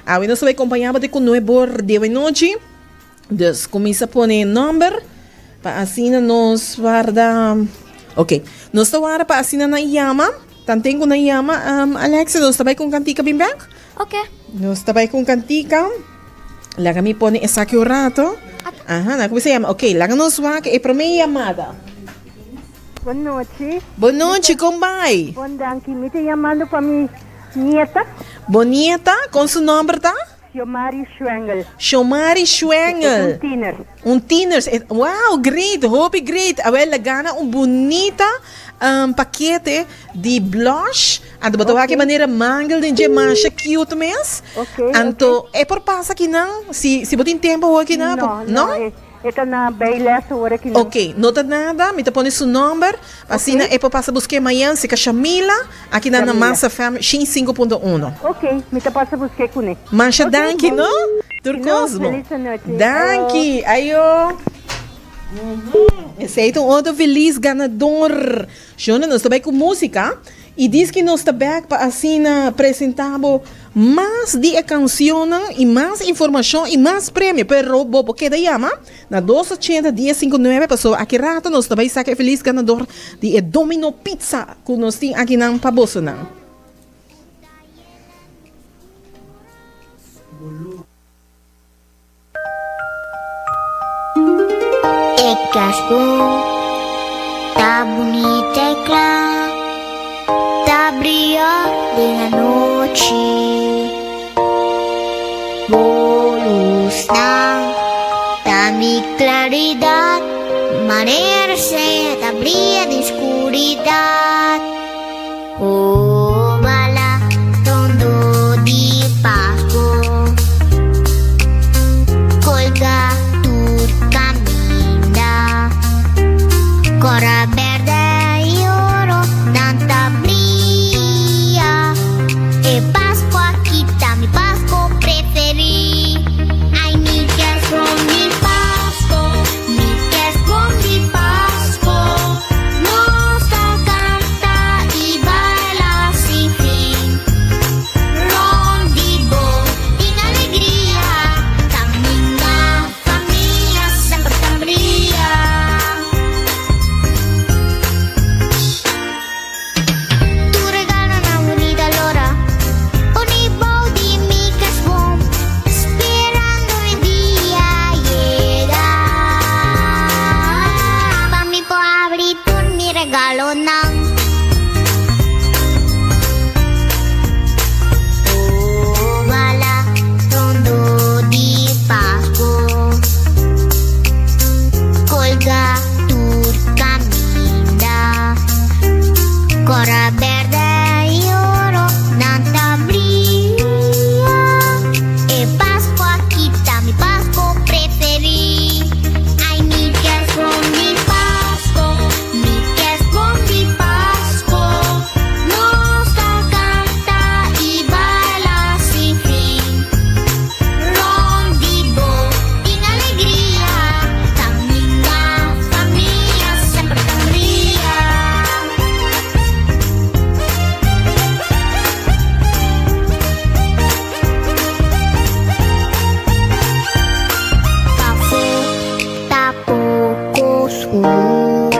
Awe nos ta bai kompañá bo te ku nuebe or di awenochi. Dus kuminsá pone nòmber pa asina nos warda. Ok, nos ta warda pa asina nan yama. Tanten ku nan yama, um, Alexia, nos ta bai ku un kantika bin bek? Ok. Nos ta bai ku un kantika. Laga mi pone esaki un rato. Aha, nan kuminsa yama. Ok, laga nos wak e promé yamada. Bon nochi. Bon nochi, kon bai? Bon danki. Mi ta yamando pa mi nieta. Bo nieta, kon su nomber ta? Xiomari Schwengel. Xiomari Schwengel. E ta un tiener. Un tiener. Wow, great, hopi great. Awel la gana un bunita pakete di blush. Anto bo ta wak e manera mangel den dje masha cute mes. Anto e por pasa kinan? Si si bo tin tempo awor kinan? No, no. E ta na bijles awor akinan. Ok, no ta nada, mi ta pone su nomber. Asina e por pasa busk'é mañan si ka Shamila, akinan na Massa FM shin sinku punto uno. Ok, mi ta pasa busk'é kuné. Masha danki no, tur kos bo. Feliz anochi. Danki, ayo. Esei ta un otro feliz ganador. Shona, nos ta bai ku músika i diski nos ta bèk pa asina presentá bo mas di e kansionnan i mas informashon i mas premio. Pero bo por keda yama na dos ochenta dies sinku nuebe pasobra aki rato nos ta bai saka e felis ganador di e Domino Pizza ku nos tin akinan pa bosonan. E kerstboom ta bunita y cla, ta bria den anochi. Bo luznan ta mi claridad, manera estrella ta bria den scuridad. Oh, bala rondo di Pasco, colga tur caminda, cora berde y oro nan ta bria. E Pasco aki ta mi Pasco preferi. Ay, mi kerstboom di Pasco, mi kerstboom di Pasco. Nos ta canta y baila sin fin. Rond di bo tin alegria, caminda familia semper ta bria. Tur regalonan bunita lora, poni bou di mi kerstboom, sperando e dia yega. Pa mi por abri tur mi regalonan. Oh, bala rondo di Pasco, colga tur caminda, cora berde y oro nan ta bria. E Pasco aki ta mi Pasco preferi. Ay, mi kerstboom di Pasco, mi kerstboom di Pasco. Nos ta canta y baila sin fin. Rond di bo tin alegria, caminda familia semper ta bria. Pafó ta poko skur,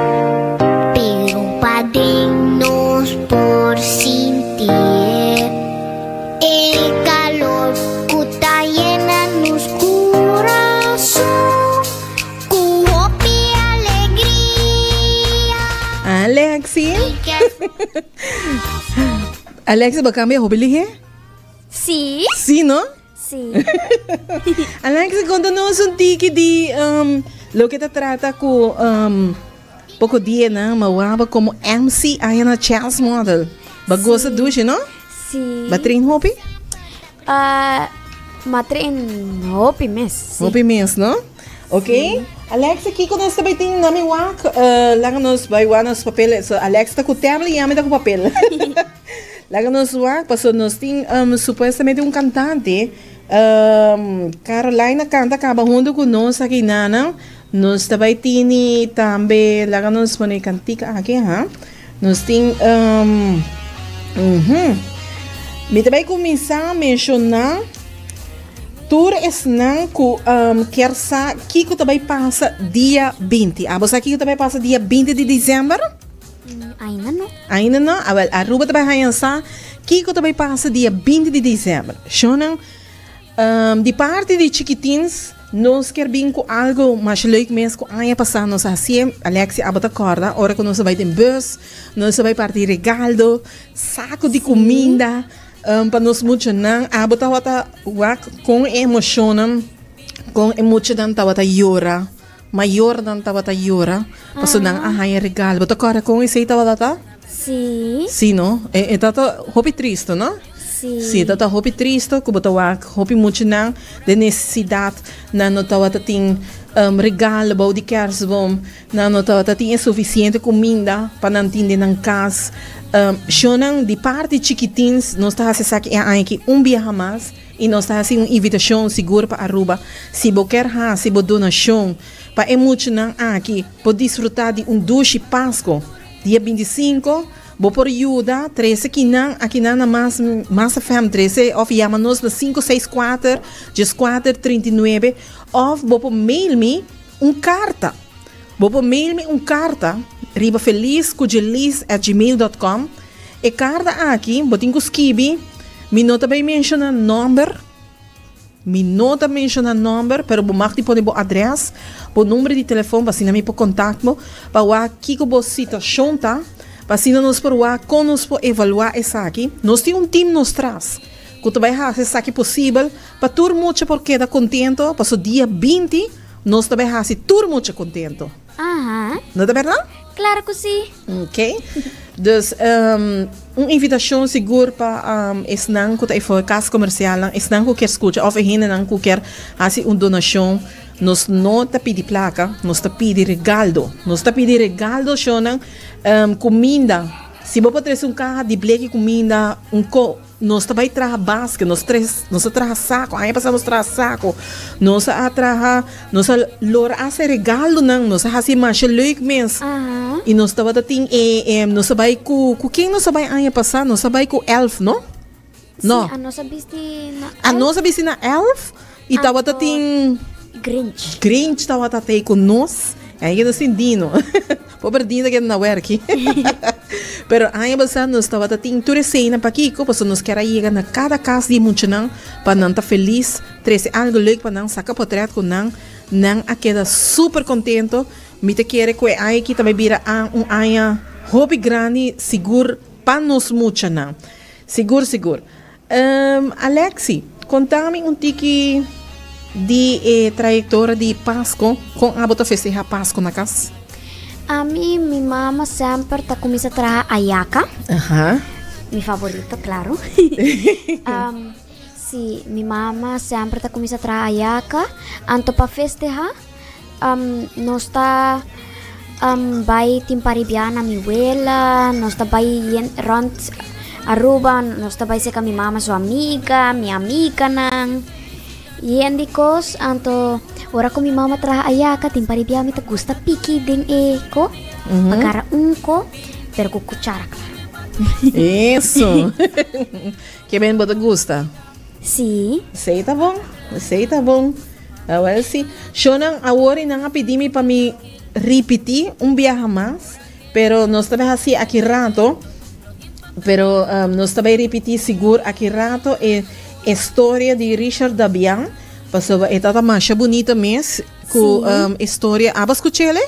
pero paden nos por sinti e kalor ku ta yena nos kurason ku hopi alegria. Alexi. Alexi, bo cambia hopi lihe? Sí. Sí, no? Sí. Alexi, conta nos un tiki di um, loke ta trata cu um, poco dia na Mawaba como MC aya na Chels Model. Ba goza Sí. dushi, no? Sí. Ba train hopi? Uh, ma train hopi mes. Sí. Hopi mes, no? Ok. Alexa, kiko nos ta bai tin na mi wak? Uh, laga nos bai wak nos papel. So, Alexa ta ku tablet y ami ta ku papel. Laga nos wak, paso nos tin um, supuestamente un cantante. Um, Carolina canta caba hunto cu nos aki nana. Nos ta bai tini tambe, laga nos pone cantica aki, ha. Nos tin, um, mhm. Mi ta bai cuminsa menciona tur esnan cu um, kier sa kiko ta bai pasa dia 20. Abo sa kiko ta bai pasa dia 20 di december? Ainda no. Ainda no? Awel, Aruba ta bai haña sa kiko ta bai pasa dia 20 di december. Shownan, um, di parti di Chikitins, nos kier bin ku algo mas leuk mes ku aña pasá nos a hasié. Alexia, abo ta kòrda ora ku nos a bai den bus, nos a bai parti regaldo, saku di kuminda, um, pa nos muchanan. Abo tabata wak kon e emoshonnan, kon e muchanan tabata yora. Mayornan tabata yora pasobra nan a haña regalo. Bo ta kòrda kon esei tabata ta? Sí. Sí, no? E, e tabata hopi tristu, no? Sí. Sí, e tabata hopi tristu ku bo ta wak hopi muchanan den nesesidat. Nan no tabata tin um, regalo bou di kersboom. Nan no tabata tin e sufisiente kuminda pa nan tin den nan kas. Um, shownan di parti chikitins nos ta hasi esaki e aña aki un biaha mas. I nos ta hasi un invitashon sigur pa Aruba, si bo kier hasi bo donashon pa e muchanan aki por disfruta di un dushi Pasco dia 25, bo por yuda trese kinan akinan na mas mas FM trese of yama nos na 564 14 39 of bo por mail mi un karta. Bo por mail mi un karta riba felizcujelis@gmail.com. E karta aki bo tin ku skibi, mi no ta bay menshona nomber, mi no ta menshona nomber, pero bo mag di pone bo adres, bo number di telefon pa asina mi por kontakt bo pa wak kiko bo situashon ta, pa asina nos por wak kon nos por evalua esaki. Nos tin un team nos tras ku ta bay hasi esaki posibel pa tur mucha por keda kontento paso dia 20 Nos ta bay haci tur mucha contento. Aha. No ta berdad? Claro cu si. Ok. Dus um, un invitacion sigur pa um, esnan cu ta efo cas comercialnan, esnan cu kier scucha of e hendenan cu kier haci un donacion. Nos no ta pidi placa, nos ta pidi regaldo. Nos ta pidi regaldo, shownan, um, cuminda. Si bo por trece un caha di bleki cuminda, un co Nos ta bai traha basket, nos tres, nos a traha saco, aña pasá nos traha saco, nos a traha, nos a lora haci regalonan, nos a haci masha leuk mes. Y nos tabata tin e, e, nos a bai cu, cu ken nos a bai aña pasá? Nos a bai cu elf, no? No. Sí, a nos a bisti na A nos a bisti na elf y tabata tin Grinch. Grinch tabata tei cu nos. Ahí nos tin Dino. Pober Dino keda na werki. Pero aña pasá nos tabata tin tur eseinan pakiko pasobra nos kier a yega na kada kas di e muchanan pa nan ta felis, trese algo leuk pa nan, saka potret ku nan. Nan a keda super kontento. Mi ta kere ku e aña aki ta bai bira un aña hopi grandi sigur pa nos muchanan. Sigur sigur. Alexi, konta mi un tiki di e trayektoria di Pasko. Kon abo ta festeha Pasko na kas? Ami, mi mama semper ta kuminsá traha ayaka. Aha. Mi favorito, klaro. um, si, mi mama semper ta kuminsá traha ayaka. Anto pa festeha, um, nos ta um, bai tin paribia na mi wela, nos ta bai yen, rond Aruba, nos ta bai seka mi mama su amiga, mi amiganan. Yen di kos, anto ora ku mi mama traha ayaka tin paribia mi ta gusta piki den e ko, mm -hmm. agarra un ko, pero ku kuchara klaro. Eso. Ke ben bo ta gusta? Sí. Esei ta bon, esei ta bon. Awel sí. Shownan awor i nan a pidi mi pa mi ripití un biaha mas, pero nos ta bai hasi aki rato, pero um, nos ta bai ripití sigur aki rato e e storia di Richard Dabian, pasobra e tata masha bunita mes ku Sí. um, e storia. Abo skuch'ele?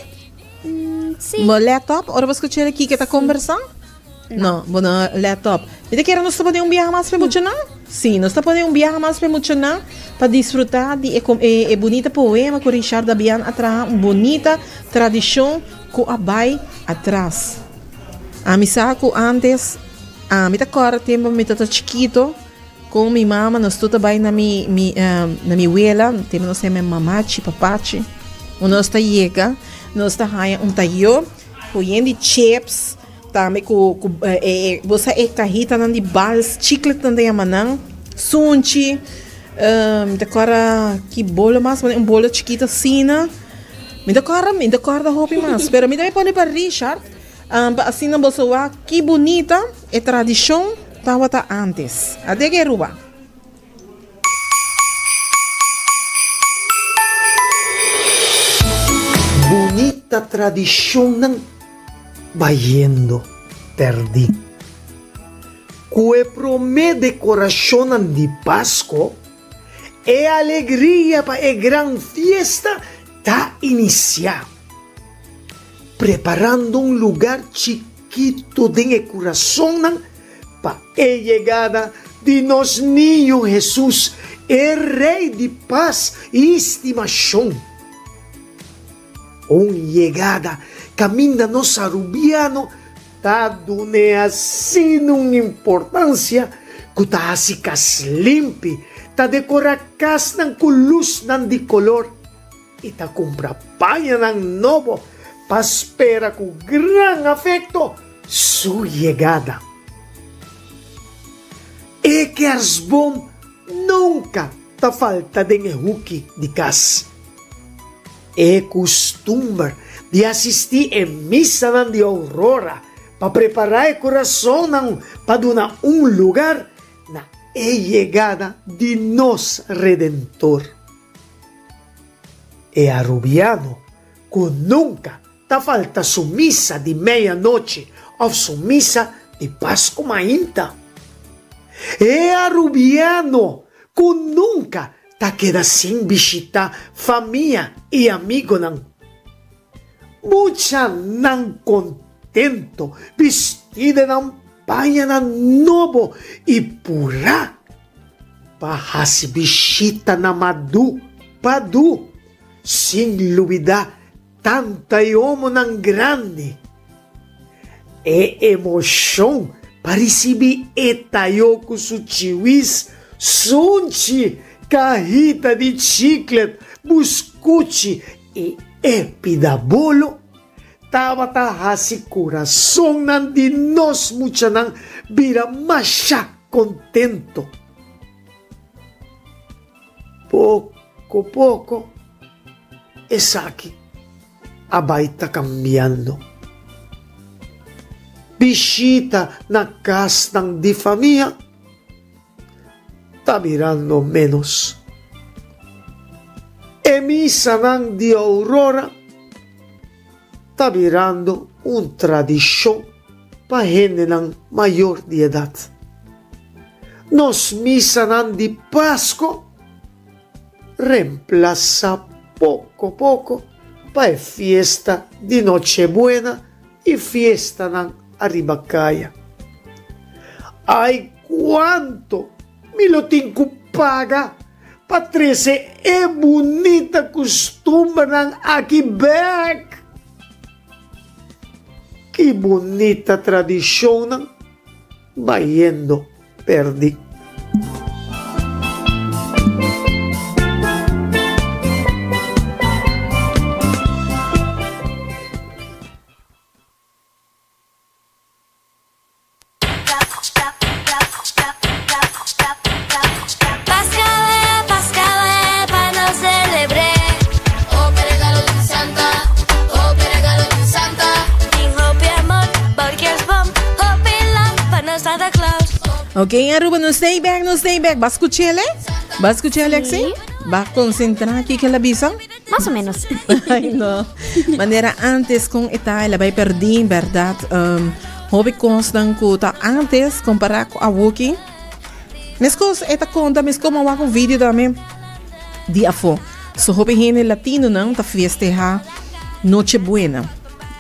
Mm, sí. Bo laptop, ora bo skuch'ele kiko e ta kombersá? No, bo no let op. Mi ta kere nos ta pone un biaha mas p'e muchanan? Sí, nos ta pone un biaha mas p'e muchanan pa disfrutá di e e e bunita poema ku Richard Dabian a traha, un bunita tradishon ku a bai atras. Ami sa ku ántes, ami ta kòrda tempu mi ta chikito, kon mi mama nos tur ta bai na mi mi na mi wela, tempu nos ta yama mamachi, papachi, unda nos ta yega, nos ta haña un tayó ku yen di chips, Tambe ku ku e bo sa e kahitanan di bals, chiclet nan ta yama nan, sunchi, mi ta kòrda ki bolo mas, un bolo chikito asina, mi ta kòrda, mi ta kòrda hopi mas, pero mi ta pone pa Richard pa asina boso wak ki bunita e tradishon tabata antes. Ate ke Aruba. Bunita tradishonnan. bayendo pèrdí. Ku e promé dekorashonnan di Pasko, e alegria pa e gran fiesta ta inisiá, preparando un lugar chikitu den e kurasonnan pa e yegada di nos Niño Hesus, e Rei di pas i stimashon. Un yegada kaminda nos Arubiano ta dun'é asina un importansia ku ta hasi kas limpi, ta dekorá kasnan ku lusnan di kolor i ta kumpra pañanan nobo pa spera ku gran afekto su yegada. E kersboom nunka ta falta den e huki di kas. E kustumber di asistí e misanan di Aurora pa prepará e kurasonnan pa duna un lugar na e yegada di nos Redentor. E Arubiano ku nunka ta falta su misa di meianochi òf su misa di Pasku mainta. E Arubiano ku nunka ta keda sin bishitá famia i amigonan. Muchanan kontento bistí den nan pañanan nobo i purá pa hasi bishita na Madu Padu, sin lubidá Tanta e omonan grandi. E emoshon pa risibí e tayo ku su chiwis, sunchi, kahita di chiklet, buskuchi i e pida bolo tabata hasi kurasonnan di nos muchanan bira masha kontento. Poko poko esaki a bai ta kambiando. Bishita na kasnan di famia ta birando ménos. E misanan di Aurora ta birando un tradishon pa hendenan mayor di edat. Nos misanan di Pasko remplasá poko poko pa e fiesta di Nochebuena i fiestanan ariba kaya. Ai kuantu mi lo tin ku paga pa trese e bunita kustumbernan aki bek! Ki bunita tradishonnan bayendo perdi. Ok, Aruba, no stay back, no stay back. Ba escuchele? Ba escuchele, Alexi? Ba concentra aquí que la bisa? Más o menos. Ay, no. Manera antes con eta el a bai perdí, berdad. Um, hopi kosnan ku ta antes kompará ku awoki. Meskos e ta konta, meskos mi a wak un video tambe di afó. So hopi hende latinonan ta festeha Noche Buena.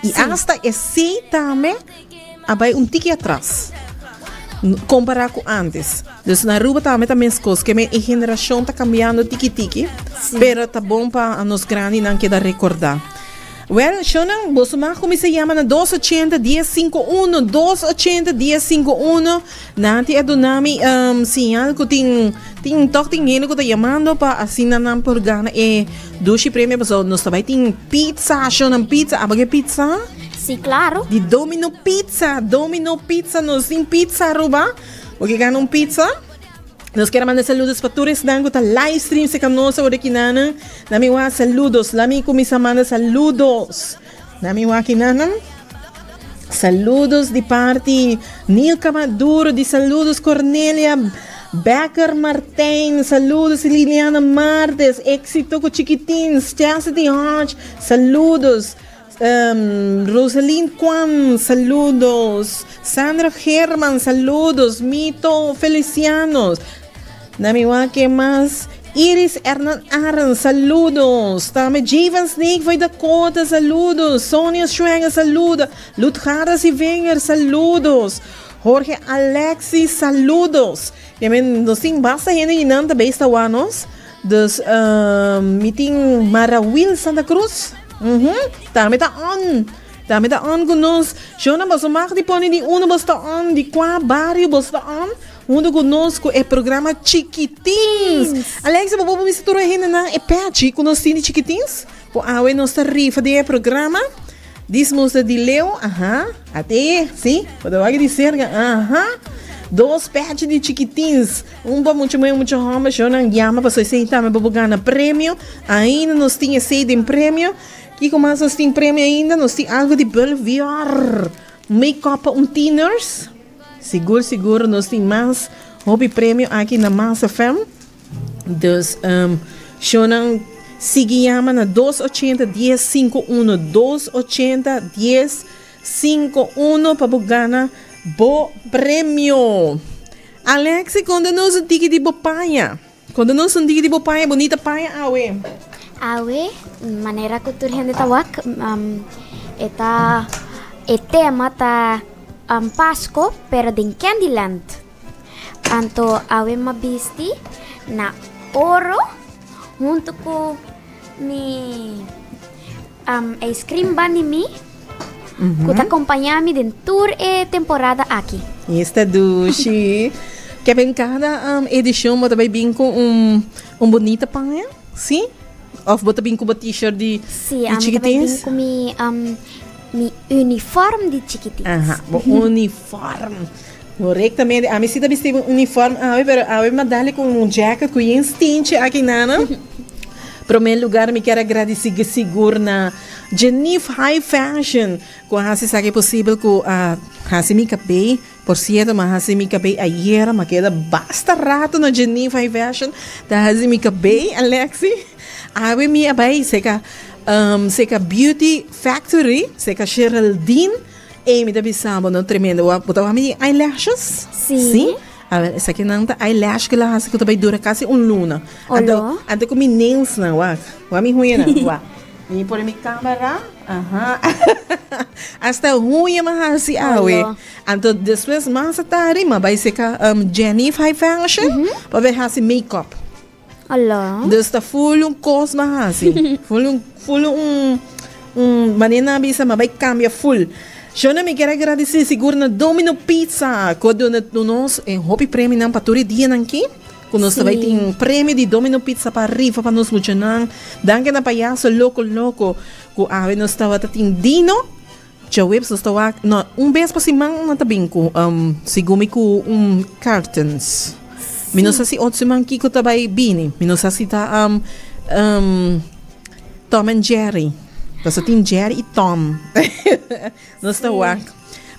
I hasta esei tambe a bai un tiki atras kompará ku antes. Dus na Aruba tambe ta meskos, ke men e generashon ta kambiando tiki tiki, pero ta bon pa nos grandinan keda rekordá. Wèl, shownan, boso mag kuminsá yama na dos ochenta dies sinku uno, dos ochenta dies sinku uno. Nanti a duna mi siñal ku tin tin tòg tin hende ku ta yamando pa asina nan por gana e dushi premio pasobra nos ta bai tin pizza, shownan, pizza. Abo ke pizza? Sí, claro. Di Domino Pizza, Domino Pizza, nos tin pizza Aruba. Bo ke gana un pizza? Nos kier a manda saludos pa tur esnan ku ta live stream serka nos awor aki nanan. Na mi wak saludos. La mi kuminsá manda saludos. Na mi wak nanan. Saludos di parti Nilka Maduro, di saludos Cornelia Becker Martijn, saludos Liliana Martes, éxito ku Chiquitins, Chastity Hodge, saludos. Um, Rosalind Kwan, saludos. Sandra German, saludos. Mito Felicianos. Namiwa, que mais? Iris Hernan Aran, saludos. Tame Jivan Snake foi Dakota, saludos. Sonia Schwenger, saluda. Lutgara Sivenger, saludos. Jorge Alexis, saludos. Yamen, nos tin basta gente y nan tambe está wanos. Dus, mi tin Marawil Santa Cruz. Tambe ta on. Tambe ta on ku nos. Shona boso mag di pone di uno bos ta on, di kua bario bos ta on. Hunto ku nos ku e programa Chikitins. Alexa, bo por bisa tur e hendenan e pechi ku nos tin di Chikitins? Ku awe nos ta rifa den e programa. Dis muster di Leo, aha, ate, si, bo ta wak di serka, aha. Dos pechi di Chikitins, un pa mucha muher, un mucha homber, shownan yama pasobra esei tambe bo por gana premio. Ainda nos tin esei den premio. Kiko mas nos tin premio ainda? Nos tin algo di Belvior, make-up pa un tieners. Sigur sigur nos tin mas hopi premio aki na Mas FM. Dus um, shownan sigui yama na 280 10 51 280 10 51 pa bo gana bo premio. Alexi, konta nos un tiki di bo paña. Konta nos un tiki di bo paña, bonita paña awe. Awe, manera ku tur hende ta wak, um, e ta e tema ta um, Pasko, pero den Candyland. Anto awe m'a bisti na oro hunto ku mi um, ice cream bandi mi ku ta kompañá mi den tur e temporada aki. Esta dushi. Kevin, kada um, edishon bo ta bai bin ku un, un bonita paña, si? Of bo ta bin ku bo t-shirt di, Sí, di ami ta bai bin Chikitins? ku mi, um, mi uniform di Chikitins. Aha, bo uniform. Correctamente. Ami si ta bisti un uniform awe, pero awe mi a dale cu un jacket cu yen stinchi aki nana. Prome lugar mi kier a gradici sigur na Geneve High Fashion cu a haci esaki posibel cu a haci mi cabey. Por cierto, mi a haci mi cabey ayera, mi a keda basta rato na Geneve High Fashion ta haci mi cabey, Alexi. Awe mi a bay seca, seca Beauty Factory, seca Geraldine. Ey, mi ta bisa bo no tremendo. Bo bo ta wak mi eyelashes? Sí. Sí? A ver, esaki nan ta eyelash ku la hasi ku ta bai dura kasi un luna. Anto, Olo. anto ku mi nails nan, wak. Wak mi huña nan, wak. Mi pone mi camera, aha. Hasta huña mi a hasi awe. Olo. Anto despues mas atari mi a bai seka Jenny High Fashion pa bai hasi make-up. Olo. Dus ta full un kos m'a hasi. Full un, full un, un manera nan a bisa m'a bai kambia full. Shona mi kier a gradisí sigur na Domino Pizza ku a duna nos e hopi premionan pa tur e dianan aki. Ku nos ta bai Sí. tin premio di Domino Pizza pa rifa pa nos muchanan. Danki na Payaso Loko Loko ku awe nos tabata tin Dino. Djaweps nos ta wak, no, un bes pa siman nan ta bin ku, segun mi ku un cartons. Mi no sa si otro siman kiko ta bai bini. Mi no sa si ta Tom and Jerry. Pasobra tin Jerry i Tom. Nos ta wak.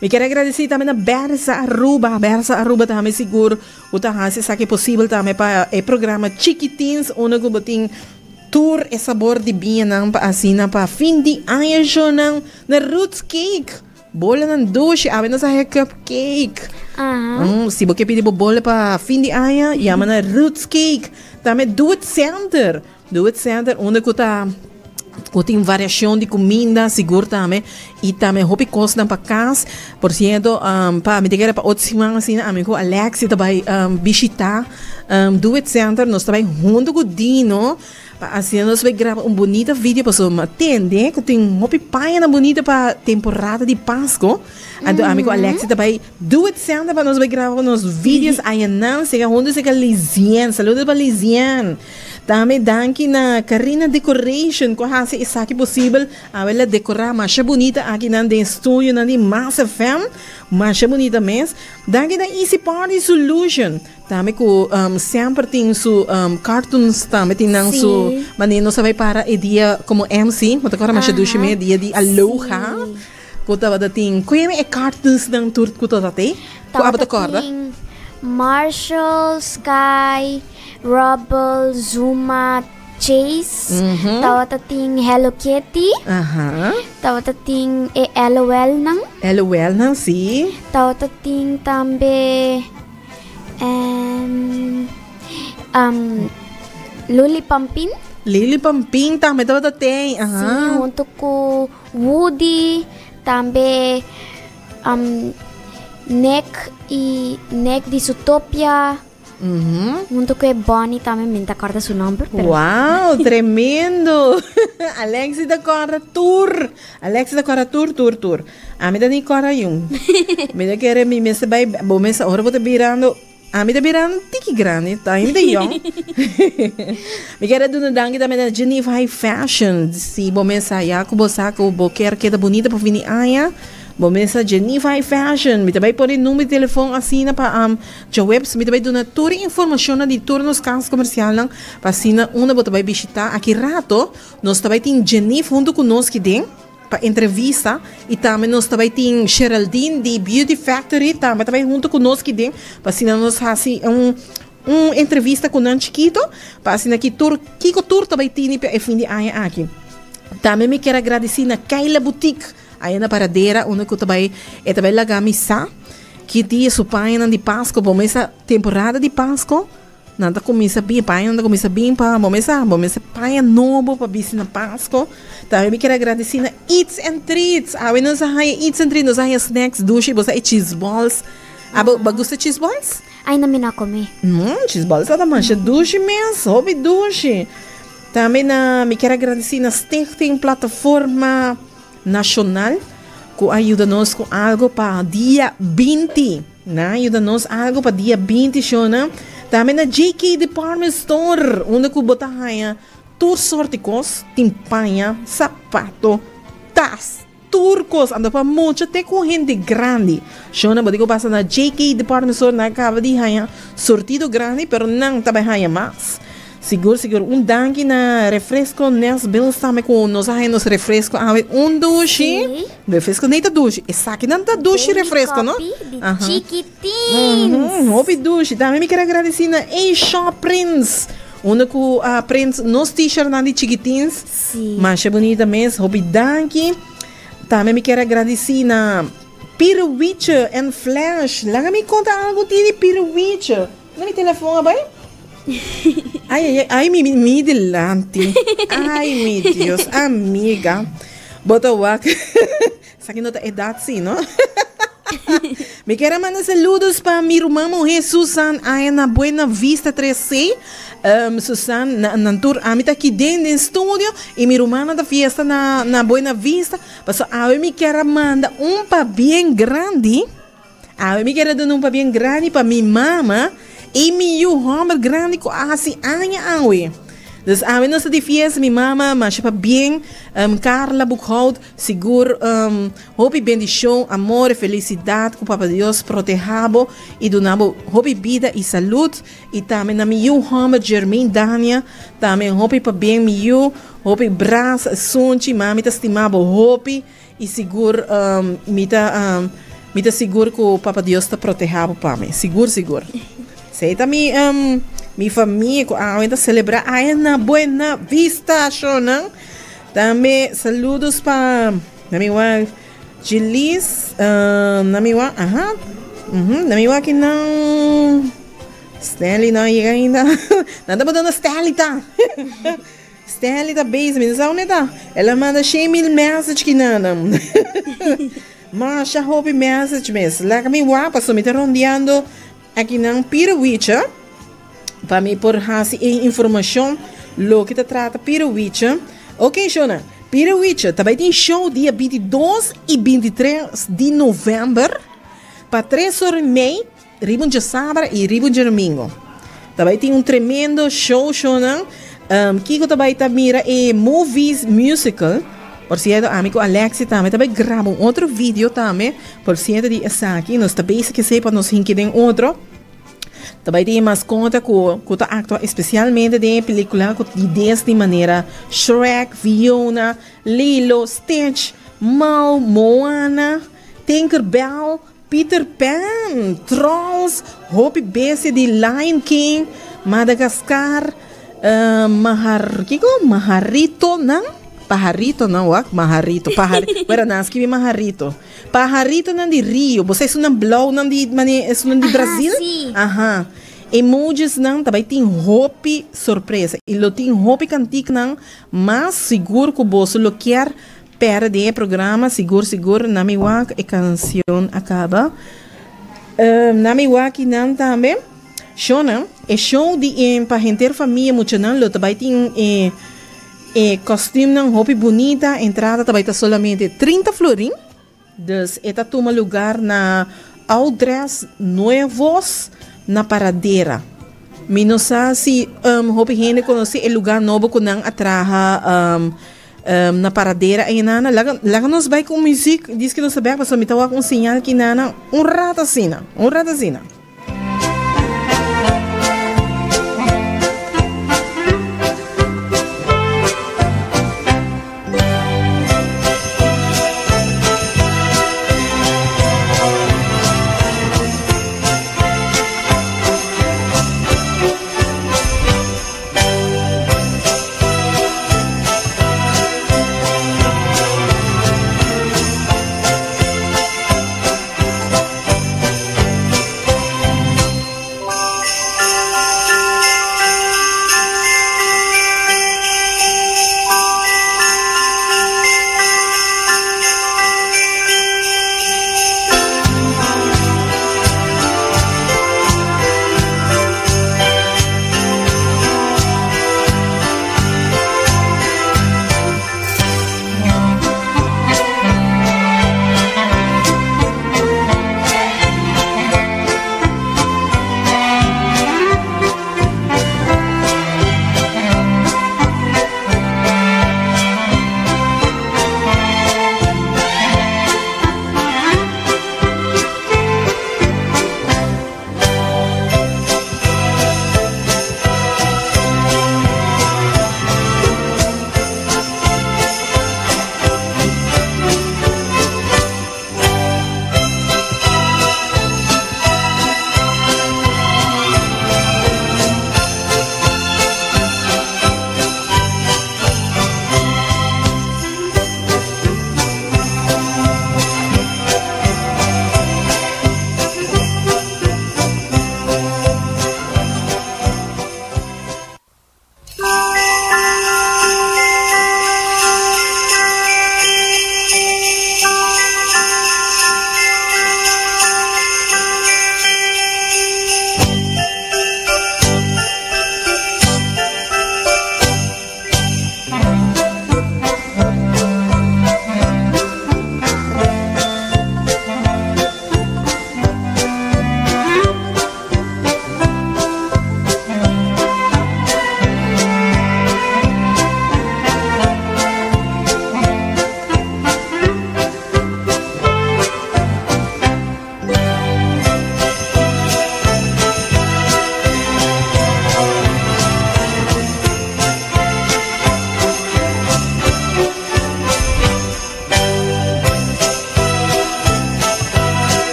Mi kier agradeci tambe na Bersa Aruba. Bersa Aruba tambe sigur ku ta hasi esaki posibel tambe pa e programa Chikitins unda ku bo tin Tur e sabor di biñanan pa asina pa fin di aña shonan na Roots Cake. Bolanan dushi, awe nos a haña cupcake. Mm, si bo ke pidi bo bola pa fin di aña, yama na Roots Cake. Tambe Do It Center. Do It Center unda ku ta ku tin variashon di kuminda sigur tambe i tambe hopi kosnan pa kas. Por sierto, pa mi ta kere pa otro siman asina ami ku Alexi ta bai bishita Do It Center. Nos ta bai hunto ku Dino pa asina nos bai graba un bunita video pasobra mi a tende ku tin hopi pañanan bunita pa temporada di Pasko. Anto ami ku Alexi ta bai Do It Center pa nos bai graba nos videos ayanan sega hunto sega Lizienne. Saludos pa Lizienne. Tambe danki na Carina Decoration ku a hasi esaki posibel. Awe la decorá masha bunita akinan den estudionan di Mas FM. Masha bunita mes. Danki na Easy Party Solution. Tambe ku semper tin su cartoons tambe tin nan su manera nos a bai para e dia komo MC. Bo ta kòrda masha dushi mes dia di Aloha ku tabata tin. Koe e cartoons nan tur ku tabata tin? Ku abo ta kòrda? Tabata tin Marshall, Sky, Rubble, Zuma. Chase, Tabata tin Hello Kitty. Tabata tin e LOL nan. LOL nan, si. Tabata tin tambe um, um, Luli Pampin. Lili Pampin tambe tabata tin, aha. Si, hunto ku Woody, tambe um, Nick y Nick di Zootopia. Hunto ku e Bonnie tambe, mi no ta kòrda su nòmber, pero. Wow, tremendo! Alexi ta kòrda tur. Alexi ta kòrda tur, tur, tur. Ami ta ni kòrda yun. Mi ta kere mi mester bai, bo mester ora bo ta birando, ami ta birando tiki grandi, ta ami ta yòn. Mi kere duna danki tambe na Geneva High Fashion. Si bo mester haya ku bo sa ku bo kier keda bunita pa fin di aña, bo mester Geneva High Fashion. Mi ta bai pone number di telefon asina pa Djaweps mi ta bai duna tur e informashonnan di tur nos kas komersialnan pa asina unda bo ta bai bishitá. Aki rato nos ta bai tin Jenif huntu ku nos kiden pa entrevista i tambe nos ta bai tin Sheraldine di Beauty Factory tambe ta bai huntu ku nos kiden pa asina nos hasi un un entrevista ku nan chikito pa asina ki tur kiko tur ta bai tini pa e fin di aña aki. Tambe mi kier a gradisí na Kayla Boutique aya na Paradera unda ku ta bai e ta bai laga mi sa. Ki dia su pañanan di Pasko bo mesa temporada di Pasko nan ta kuminsa bin pañanan ta kuminsa bin pa bo mesa bo mesa paña nobo pa bisti na Pasko tambe mi kier agradesi na Eats and Treats awe nos a haña Eats and Treats nos a haña snacks dushi bo sa e cheese balls abo bo gusta cheese balls? Ainda mi no a come. Cheese balls ta masha dushi mes hopi dushi tambe na mi kier agradesi na Stichting Plataforma Nacional cu a yuda nos cu algo pa dia 20. Nan a yuda nos algo pa dia 20 shona. Tambe na JK Department Store, unda cu bo ta haya tur soort di cos. Tin paña, sapato, tas, tur cos. Anto pa mucha te cu hende grandi. Shona, bo tin cu pasa na JK Department Store. Nan a caba di haya surtido grandi, pero nan ta bay haya mas. Sigur sigur un danki na refresco Nes Bills tambe cu nos a haya nos refresco awe un dushi. Refresco nei ta dushi esakinan ta dushi refresco no. Di chikitins. Hopi dushi tambe mi kier a gradeci na A Shop Prints unda cu a print nos t-shirtnan di chikitins. Masha bunita mes hopi danki. Tambe mi kier a gradeci na Piruwiche en Flash laga mi conta algo ti di Piruwiche. Na mi telefon a bai. Ay, ay, ay, ay, mi, mi dilanti. Ay, mi Dios, amiga. Bo ta wak. Esaki no ta edad si, no? Mi kier a manda saludos pa mi ruman muhe Susan aya na Buena Vista 3C. Um, Susan, na, nan tur ami ta aki den den studio y mi rumannan ta fiesta na, na Buena Vista. Paso awe mi kier a manda un pabien grandi. Awe mi kere duna un pabien grandi pa mi mama i mi yu hòmber grandi ku a hasi aña awe. Dus awe nos ta di fiesta, mi mama masha pabien, Carla Boekhout, sigur hopi bendishon, amor i felisidat ku Papa Dios proteha bo i duna bo hopi bida i salud. I tambe na mi yu hòmber Jermaine Dania, tambe hopi pabien mi yu, hopi brasa, sunchi, mami ta stima bo hopi. I sigur mi ta mi ta sigur ku Papa Dios ta protehá bo pa mi. Sigur sigur. Esei ta mi mi famia ku awe ta selebrá aya na Buena Vista shownan. Tambe saludos pa na mi wak Jilis na mi wak aha na mi wak kinan Stanley no a yega ainda. Nan ta botando Stanley ta. Stanley ta bezig, mi no sa unda e ta. El a manda shen mil message ki nada. Masha hopi message mes. Laga mi wak pasobra mi ta rondeando akinan Pirowicha pa mi por hasi e informacion loke ta trata Pirowicha. Ok shona, Pirowicha ta bai tin show dia 22 y 23 di november pa tres ora y mei. Riba un djasabra i riba un djadomingo ta bai tin un tremendo show shownan. Kiko ta bai ta mira e movies musical. Por cierto ami ku Alexia tambe ta bai graba un otro video tambe por cierto di esaki. Nos ta bezig esei pa nos hinki den otro. Ta bai tin e mascota ku ku ta actua especialmente den e pelicula ku di Disney manera Shrek, Fiona, Lilo, Stitch, Mao, Moana, Tinker Bell. Peter Pan, Trolls, hopi bestia di Lion King, Madagascar, Uh, mahar, kiko? Maharitonan? Paharitonan, wak? Maharito, pahar, bueno, nan skibi maharito. Paharitonan di Rio. Bo sa esunnan blauwnan di, mane, esunnan di Aha, Brasil? sí. Aha. Emojisnan ta bai tin hopi sorpresa. I lo tin hopi kantiknan mas sigur ku boso lo kier perde den e programa. Sigur, sigur, na mi wak e kansion a kaba. Uh, na mi wak nan tambe. Shownan, e show di e pa henter famia muchanan lo ta bai tin e e kostuumnan hopi bunita. Entrada ta bai ta solamente 30 florin. Dus e ta tuma lugar na Oudres Nuevos na Paradera. Mi no sa si um, hopi hende konosé e lugar nobo ku nan a traha um, um, na Paradera einan. Laga, laga nos bai ku muziek, diski nos ta bek, pasobra mi ta wak un señal kinana un rato asina, un rato asina.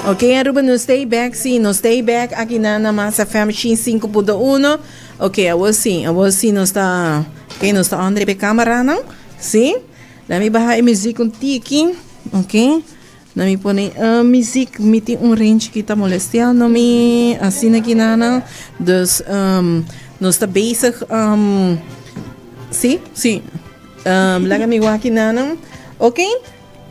Ok, Aruba, nos stay back, sí, nos stay back aki na na Mas FM 5.1. Ok, awor sí, awor sí nos ta, ok, nos ta on riba e cameranan, sí. Laat mi baha e muziek un tiki, ok. Laat mi pone uh, muziek, mi tin un range ki ta molesteando mi, asina ki nana. Dus, um, nos ta bezig, um, sí, sí. Um, laga mi wak nana. Ok.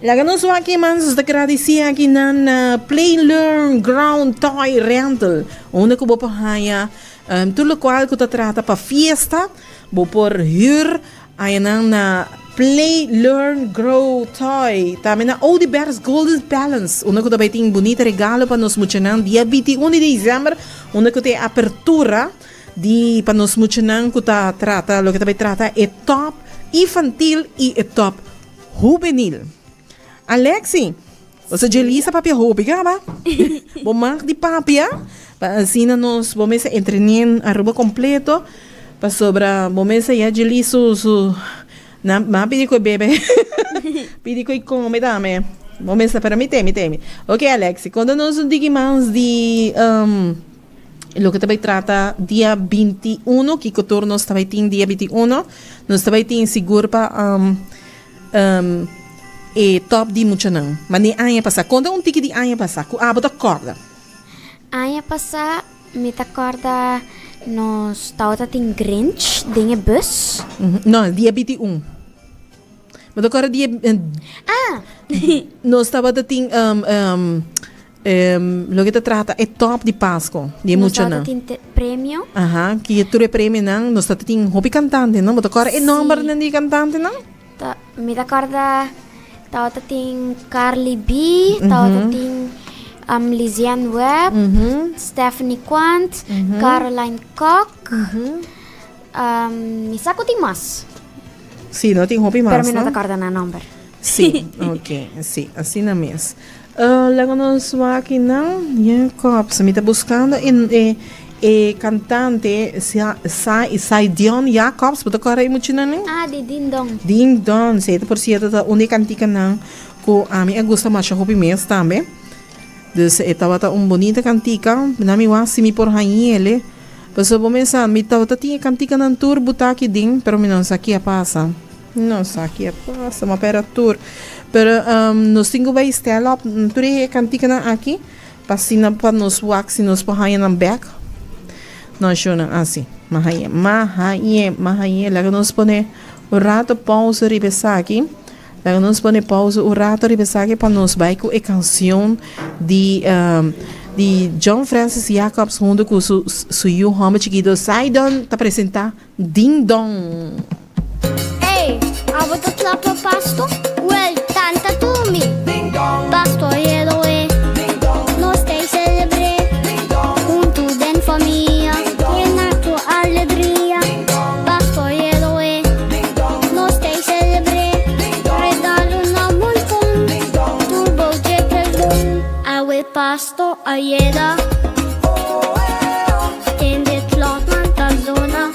Laga nos wak man, nos ta gradisí aki nan na Play Learn Ground Toy Rental. Unda ku bo por haña um, tur lokual ku ta trata pa fiesta, bo por huur ayanan na Play Learn Grow Toy. Tambe na Oudibers Golden Palace, unda ku ta bai tin bunita regalo pa nos muchanan dia 21 di december, unda ku ta e apertura di pa nos muchanan ku ta trata loke ta bai trata e top infantil i e top. Hubenil. Alexi, boso Jelisa papia hopi kaba? Bo mag di papia pa asina nos bo mester entrenen Aruba completo pasobra bo mester ya Jelis su su na ma pidi ku e bebe pidi ku e come tambe bo mester pero mi temi temi. Ok Alexi konta nos un tiki mas di Loke ta bai trata dia 21, kiko tur nos ta bai tin dia 21? Nos ta bai tin sigur pa um, um, e top di muchanan. Ma ni aña pasá. Konta un tiki di aña pasá, ku abo ta kòrda. Aña pasá mi ta kòrda nos tabata tin Grinch den e bus. No, dia 21. Bo ta kòrda dia... Ah! Nos tabata tin um, um, Loke ta trata e top di Pasco, di e Nos muchanan. tabata tin te premio. Aha, ki tur e premionan, nos tabata tin hopi cantante, no? Bo ta corda e nombernan di e cantantenan? Ta, mi ta corda tabata tin Carly B, tabata tin um, Liziane Webb, Stephanie Quant, Caroline Kok, um, mi sa cu tin mas. Sí, no tin hopi mas, Pero mi no no? ta corda nan nomber. Sí, ok, sí, asina mes. Laga nos wak nan Jacobs. Mi ta buscando e e e cantante Sa Saidion Jacobs. Bo ta corda e muchanan nen? Ah, di Ding Dong. Ding Dong. Si, por cierto ta un di e canticanan cu ami a gusta masha hopi mes tambe. Dus e tabata un bonita cantica. Na mi wak si mi por hañ'ele. Pasobra bo mesa mi tabata tin e canticanan tur buta aki den, pero mi no sa ki a pasa. No sa ki a pasa, ma pera tur. Pero nos tin ku bai stel op tur e kantikanan aki pa asina pa nos wak si nos por haña nan bek. No shownan asi. Ma hañ'e, ma hañ'e, ma hañ'e. Laga nos pone un rato pausa riba esaki. Laga nos pone pausa un rato riba esaki pa nos bai ku e kansion di di John Francis Jacobs huntu ku su su yu hòmber chikito Saidon ta presentá. Ding dong! Ey, abo ta kla pa pasto? Wel, tanta tumi! Pasto heroe, nos ta celebr'é huntu den famia, yena ku alegria. Pasto heroe, nos ta celebr'é, regalo na monton, tur bo dje perdon. Awe pasto a yega. Tende kloknan ta zona.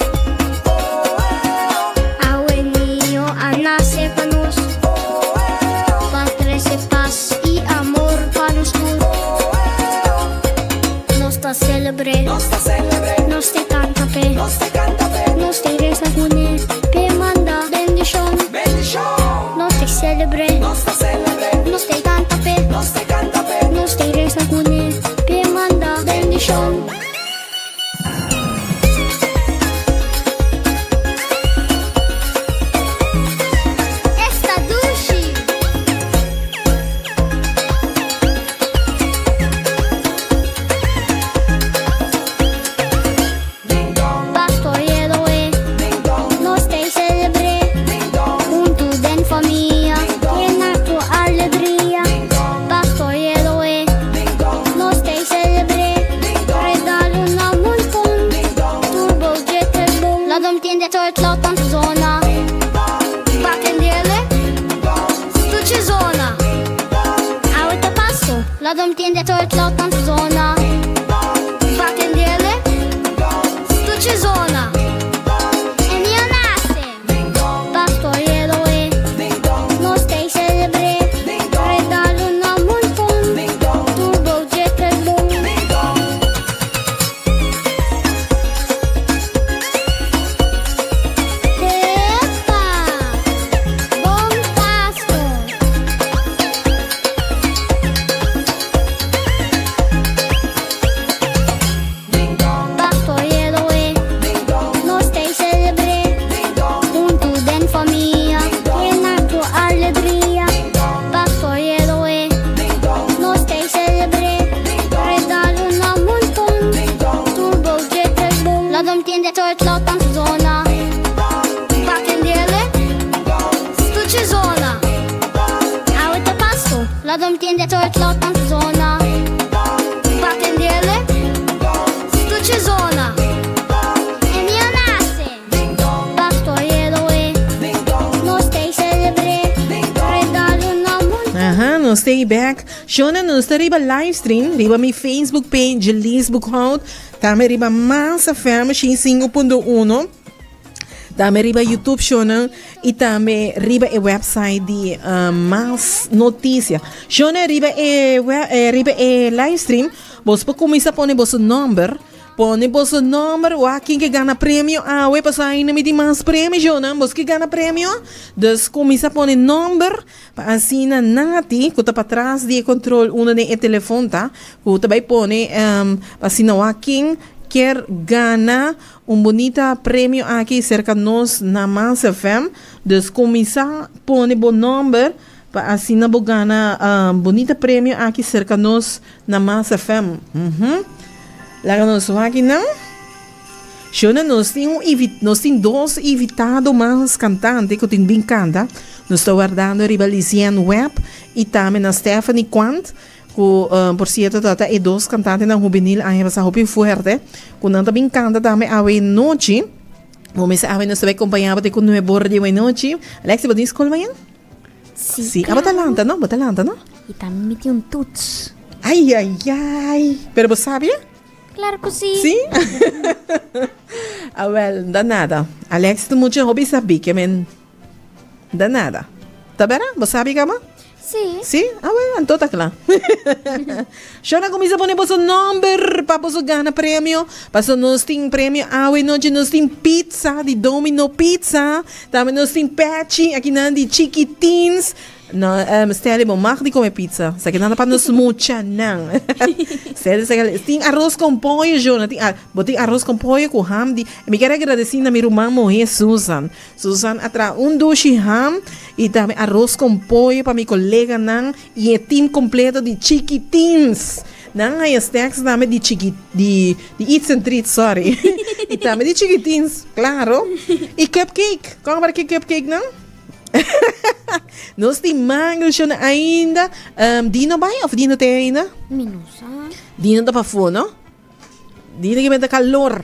Awe niño a nase pa nos. Pa trese pas i amor pa nos tur. Nos ta selebr'é. Nos te kanta p'e. Nos te resa kuné. P'e manda bendishon. Nos te selebr'é. Nos te kanta p'e. Nos te resa kuné. P'e manda bendishon. Esta dushi! Pastor Heroe, nos ta celebr'é huntu den famia, yena ku alegria. Pastor Heroe, nos ta celebr'é, regalo na monton, tur bo dje ter bon. Laat 'm tende tur klok ta zona, Bakendele, stuchi zona. Awe ta paso, laat 'm tende tur klok ta zona, Bakendele, stuchi zona. E niño nace, Pastor Heroe, nos ta celebr'é, regalo na monton, tur bo dje ter bon. Epa! Bon Pasko! nos ta back. Shona, nos ta riba livestream, riba mi Facebook page, Jelise Boekhout. Tambe riba Mas FM, 5.1. Tambe riba YouTube, Shona. Y tambe riba e website di uh, Mas Noticia. Shona, riba e, eh, riba e livestream, bos por cuminsa pone boso nomber. Pone boso nomber, wak ken ke gana premio awe, paso ainda mi tin mas premio, shownan, bos ke gana premio? Dus kuminsa pone nomber, pa asina Nati, ku ta patras di e control unda den e telefon ta, ku ta bai pone, pa asina wak ken kier gana un bunita premio aki serka nos na Mas FM. Dus kuminsa pone bo nomber, pa asina bo gana bunita premio aki serka nos na Mas FM. Uhum. Laga nos wak nan. Shona, nos tin un invi, nos tin dos invitado mas cantante cu tin bin canta. Nos ta wardando riba Lisienne Webb y tambe na Stephanie Quant, cu por cierto ta ta e dos cantantenan hubenil aña pasa hopi fuerte, cu nan ta bin canta tambe awe nochi. Bo mester awe nos ta bay compaña bo te cu nuebe ora di awe nochi. Alexia, bo tin school mañan? Sí, Sí, ah, bo ta lanta, no? Bo ta lanta, no? Y tambe mi tin un toets. Ay, ay, ay. Pero bo sabi? Claro cu sí. Sí? ah, wel, da nada. Alex ta mucho hopi sabi, ke men da nada. Ta bera? Bo sabi kaba? Sí. Sí? Ah, wel, anto ta kla. Shona kuminsa pone boso nomber pa boso gana premio. Paso nos tin premio awe nochi, nos tin pizza di Domino Pizza. Tambe nos tin pechi akinan di Chikitins. No, um, Stanley, bo mag di come pizza. Sa que nada pa nos muchanan. Stanley, sa que tin arroz con pollo, Jonah. Tin, bo tin arroz con pollo cu ham di. Mi quiero agradeci na mi ruman mujer Susan. Susan a traha un dushi ham y tambe arroz con pollo pa mi coleganan y e team completo di Chikitins. Nan haya snacks tambe di chiki di di Eats and Treats, sorry. y tambe di Chikitins, claro. Y cupcake. Con para ki cupcake nan? Nos tin mangel shona ainda. Um, Dino bai of Dino te ainda? Mi no sa. Dino ta pafó, no? Dino que mete calor.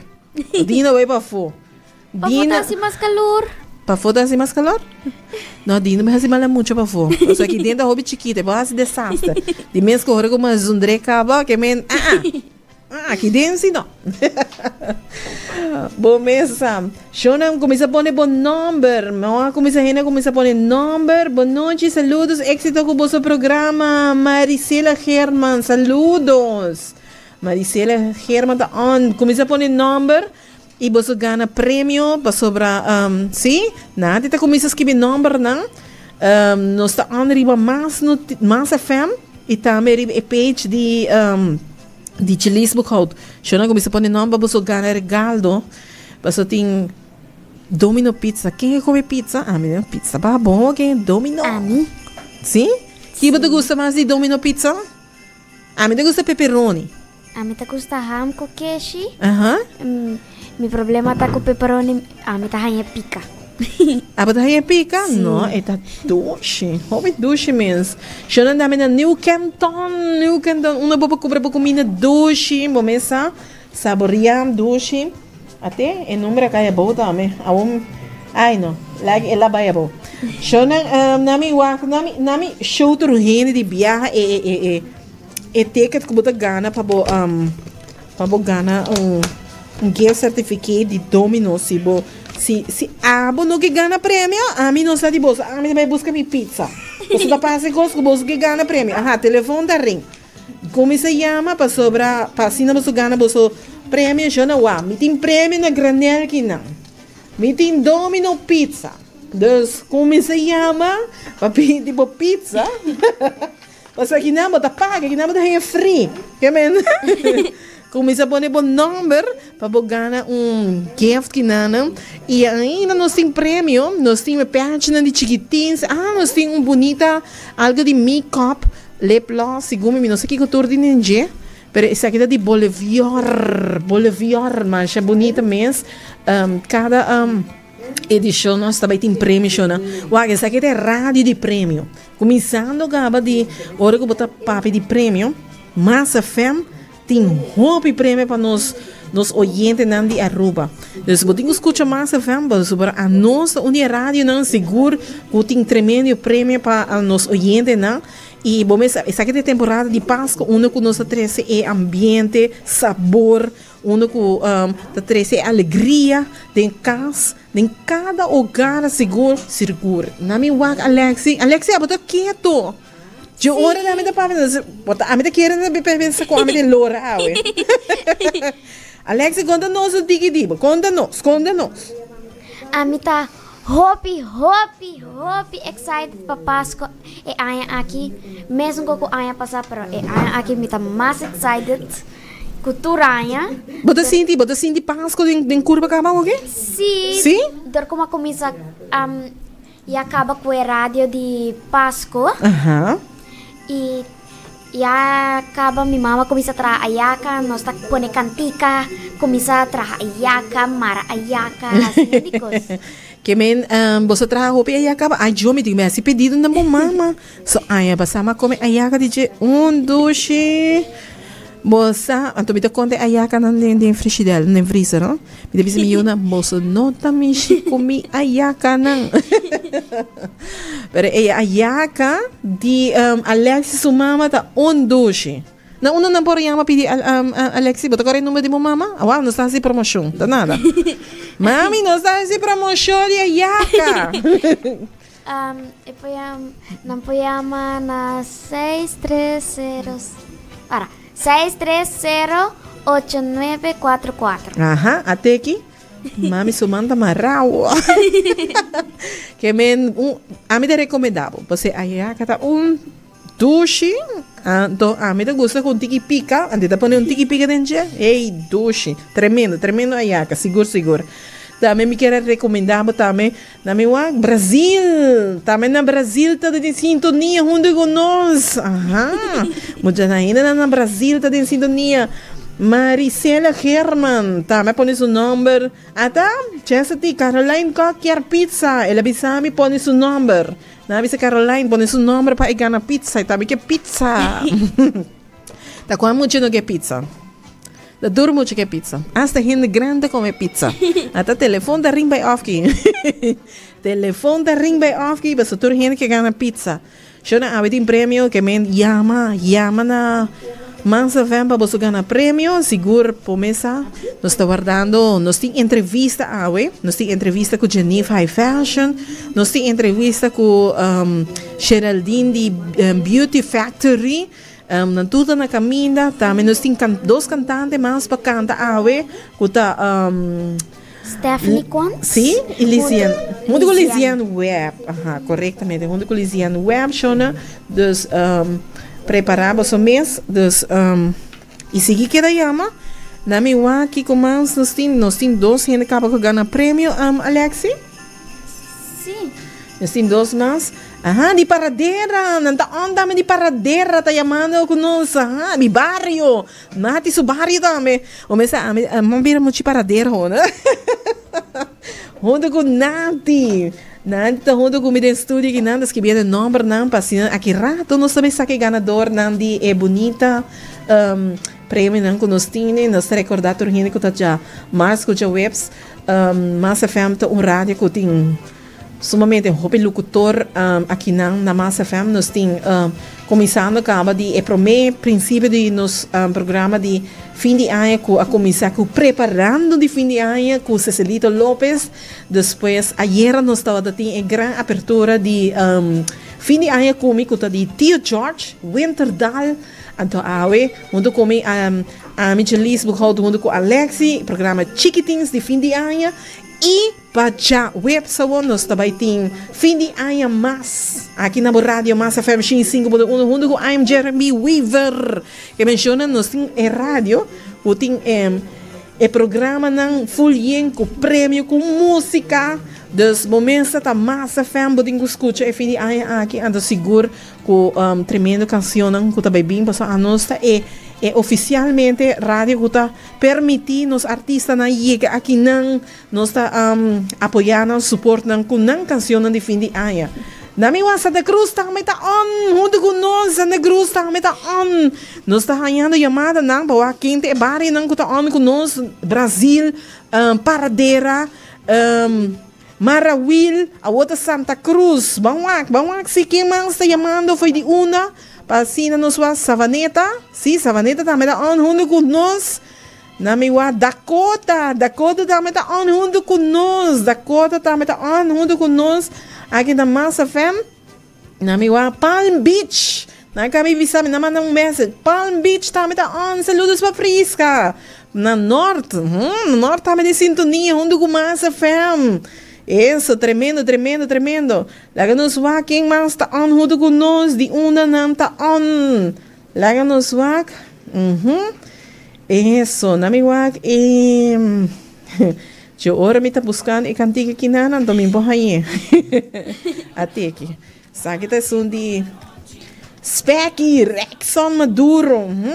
Dino bai pafó. Pafó ta hasi mas calor. Pafó ta hasi mas calor? No, Dino me hasi mala mucho pafó. O sea, aquí dentro hobi chiquito, bo hasi desastre. Di mes ko hora como zundre kaba, que men, ah, ah. Ah, aquí dentro si no. Bo mesa. Shona, comienza pone bo nomber. No, comienza hende comienza pone nomber. Bon nochi, saludos, éxito con boso programa. Marisela German, saludos. Marisela German ta on. Comienza pone nomber. Y boso gana premio pasobra um, sí, Nati ta cuminsa skibi nombernan. Um, nos ta on riba mas, mas FM y tambe riba e page di um, di Chelis Boekhout. Shona cuminsa pone nomber boso gana regaldo. Paso tin Domino Pizza. Ken ke come pizza? Ami no pizza ba bon ken Domino. Ami. Sí? Ki bo te gusta mas di Domino Pizza? Ami te gusta pepperoni. Ami ta gusta ham ku keshi. Aha. Mi problema ta ku pepperoni, ami ta haña pika. Abo ta haña pika? Sí. No, e ta dushi. Hopi dushi mes. Shona dame na New Canton, New Canton. Unda bo por kumpra bo kuminda dushi, bo mes sa saboria dushi. Ate e nomber a kai abou tambe. Awor, ai no, laga el a bai abou. Shona, nami wak, nami, nami show tur hende di biaha e, e, e, e. E ticket ku bo ta gana pa bo pa bo gana un un gift certificate di Domino's si bo si si abo no ke gana premio ami no sa di boso ami ta bai buska mi pizza boso ta pasa e kos ku boso ke gana premio aha telefon ta ring kuminsa yama pasobra pa asina boso gana boso premio shona wak mi tin premio na granel kinan mi tin Domino pizza dus kuminsa yama pa pidi bo pizza. Pasobra kinan bo ta paga, kinan bo ta haña free. Ke men? Kuminsá pone bo nòmber pa bo gana un gift kinanan. I ainda nos tin premio, nos tin e pèchinan di chikitins. Ah, nos tin un bunita algu di makeup, lip gloss, segun mi, mi no sa kiko tur tin den dje. Pero esaki ta di Bolevior, Bolevior, masha bunita mes. Kada. Edishon nos ta bai tin premio shona. Wak esaki ta e radio di premio. Kuminsando kaba di ora ku bo ta papia di premio, Mas FM tin hopi premio pa nos nos oyentenan di Aruba. Dus bo tin ku skucha Mas FM pasobra anos ta un di e radionan sigur ku tin tremendo premio pa nos oyentenan. Y bo mes esaki ta e temporada di Pasco unda cu nos ta trece e ambiente, sabor, unda cu ta trece e alegria den cas, den cada hogar sigur sigur. Na mi wak Alexi, Alexi abo ta keto. Dje ora na mi ta papia, bo ta ami ta kere na pensa cu ami ta lora awe. Alexi conta nos un tiki di bo, conta nos, conta nos. Ami ta Hopi hopi hopi excited pa Pasco e aña aki, mesun cu cu aña pasa pero e aña aki mi ta mas excited cu tur aña. Bo ta sinti, bo ta sinti Pasco den den curva caba oke? Si, Si? dor como a cuminsa ya caba cu e radio di Pasco y ya caba mi mama cuminsa traha ayaca, nos ta pone cantica, cuminsa traha ayaca, mara ayaca, haci hende cos. Ke men boso traha hopi ayaca ba? Ay jo mi tin mi haci pedido na bo mama. So aña pasa mi a come ayaca di dje un dushi. Bo sa, anto mi ta conta e ayacanan den den frishidel, den freezer no. Mi ta bisa mi yunan, boso no ta mishi cu mi ayacanan. Pero e ayaca di Alexis su mama ta un dushi. Na unda nan por yama pidi Alexis? Bo ta kore e number di bo mama? Awor nos ta haci promocion, ta nada. Mami, nos ta haci promocion di ayaca. E por yama, nan por yama na 630, para, 630-8944. Aha, ateki. Mami su man ta marau. Ke men, un, ami ta recomenda bo, pasobra ayaca ta un dushi, anto ami ta gusta cu un tiki pica, anto ta pone un tiki pica den dje, ey dushi, tremendo, tremendo ayaca, sigur sigur. Tambe mi kier a recomenda bo tambe Na mi wak Brazil! Tambe na Brazil ta den sintonia huntu ku nos. Aha! Mucha hendenan na Brazil ta den sintonia. Marisela Herman tambe a pone su nomber. Ata, Chastity, Caroline Kok kier pizza. El a bisa mi pone su nomber. Nan a bisa Caroline pone su nomber pa e gana pizza. E tambe ke pizza. Ta kua mucha no ke pizza? Ta tur mucha ke pizza. Hasta hende grandi ta come pizza. Ata telefon ta ring bay ofki. Telefon ta ring bay ofki pasobra tur hende ke gana pizza. Shona awe tin premio ke men yama, yama na Mans FM pa boso gana premio. Sigur por mesa nos ta wardando, nos tin entrevista awe. Nos tin entrevista ku Geneve High Fashion. Nos tin entrevista ku Geraldine di Beauty Factory. Nan tur ta na kaminda. Tambe nos tin dos kantante mas pa kanta awe ku ta Stephanie Quant. Sí, i Lizian. Huntu ku Lizian Webb. Aha, korektamente. Huntu ku Lizian Webb, shona. Dus prepará boso mes. Dus i sigui keda yama. Na mi wak kiko mas nos tin. Nos tin dos hende kaba ku gana premio, Alexi. Sí. Nos tin dos mas. Aha, di Paradera. Nan ta on tambe di Paradera ta yamando ku nos. Aha, mi bario. Nati su bario tambe. O mester ami, mi a bira muchi Paradera ho, no? Hunto ku Nati. Nati ta hunto ku mi den studio aki. Nan ta skibiendo e nombernan pa asina aki rato nos ta bay saka e ganadornan di e bunita premionan ku nos tine. Nos ta rekorda tur hende ku ta dja mas ku djaweps. Mas FM ta un radio ku tin sumamente hopi locutor akinan na Mas FM. Nos tin kuminsando kaba di e promé prinsipio di nos programa di fin di aña ku a kuminsá ku preparando di fin di aña ku Cecelito Lopez. Despues ayera nos tabata tin e gran apertura di fin di aña ku mi ku ta di Tio George Winterdal. Anto awe huntu ku mi ami Jelice Boekhout huntu ku Alexi programa Chikitins di fin di aña i pa djaweps awor nos ta bai tin fin di aña mas aki na bo radio Mas FM 105.1 huntu ku I'm Jeremy Weaver ke menshona nos tin e radio ku tin e E programanan full yen ku premio ku músika. Dus bo mester ta mas FM bo tin ku skucha e fin di aña aki anto sigur ku tremendo kansionnan ku ta bai bin pasobra anos ta e e ofisialmente radio ku ta permití nos artistanan yega akinan nos ta apoyá nan support nan ku nan kansionnan di fin di aña. Na mi wak Santa Cruz tambe ta on huntu ku nos Santa Cruz tambe ta on. Nos ta hañando yamadanan pa wak ken ta e barionan ku ta on ku nos, Brazil, Paradera, Marawil, awor ta Santa Cruz. Ban wak, ban wak si ken mas ta yamando fo'i di unda. Pa asina nos wak Savaneta. Si, Savaneta tambe ta on huntu ku nos. Na mi wak Dakota. Dakota tambe ta on huntu ku nos. Dakota tambe ta on huntu ku nos. Aki na Mas FM. Na mi wak Palm Beach. Nan ka mi bisa mi, nan manda un message. Palm Beach tambe ta on. Saludos pa Prisca. Na Noord. Hmm, Noord tambe den sintonia huntu ku Mas FM. Eso, tremendo, tremendo, tremendo. Laga nos wak ken mas ta on huntu ku nos, di unda nan ta on. Laga nos wak. Mhm. Eso, na mi wak e Dje ora mi ta buskando e kantika kinan anto mi por hañ'é. Ate aki. Esaki ta esun di Specky Rexon Maduro. Mhm.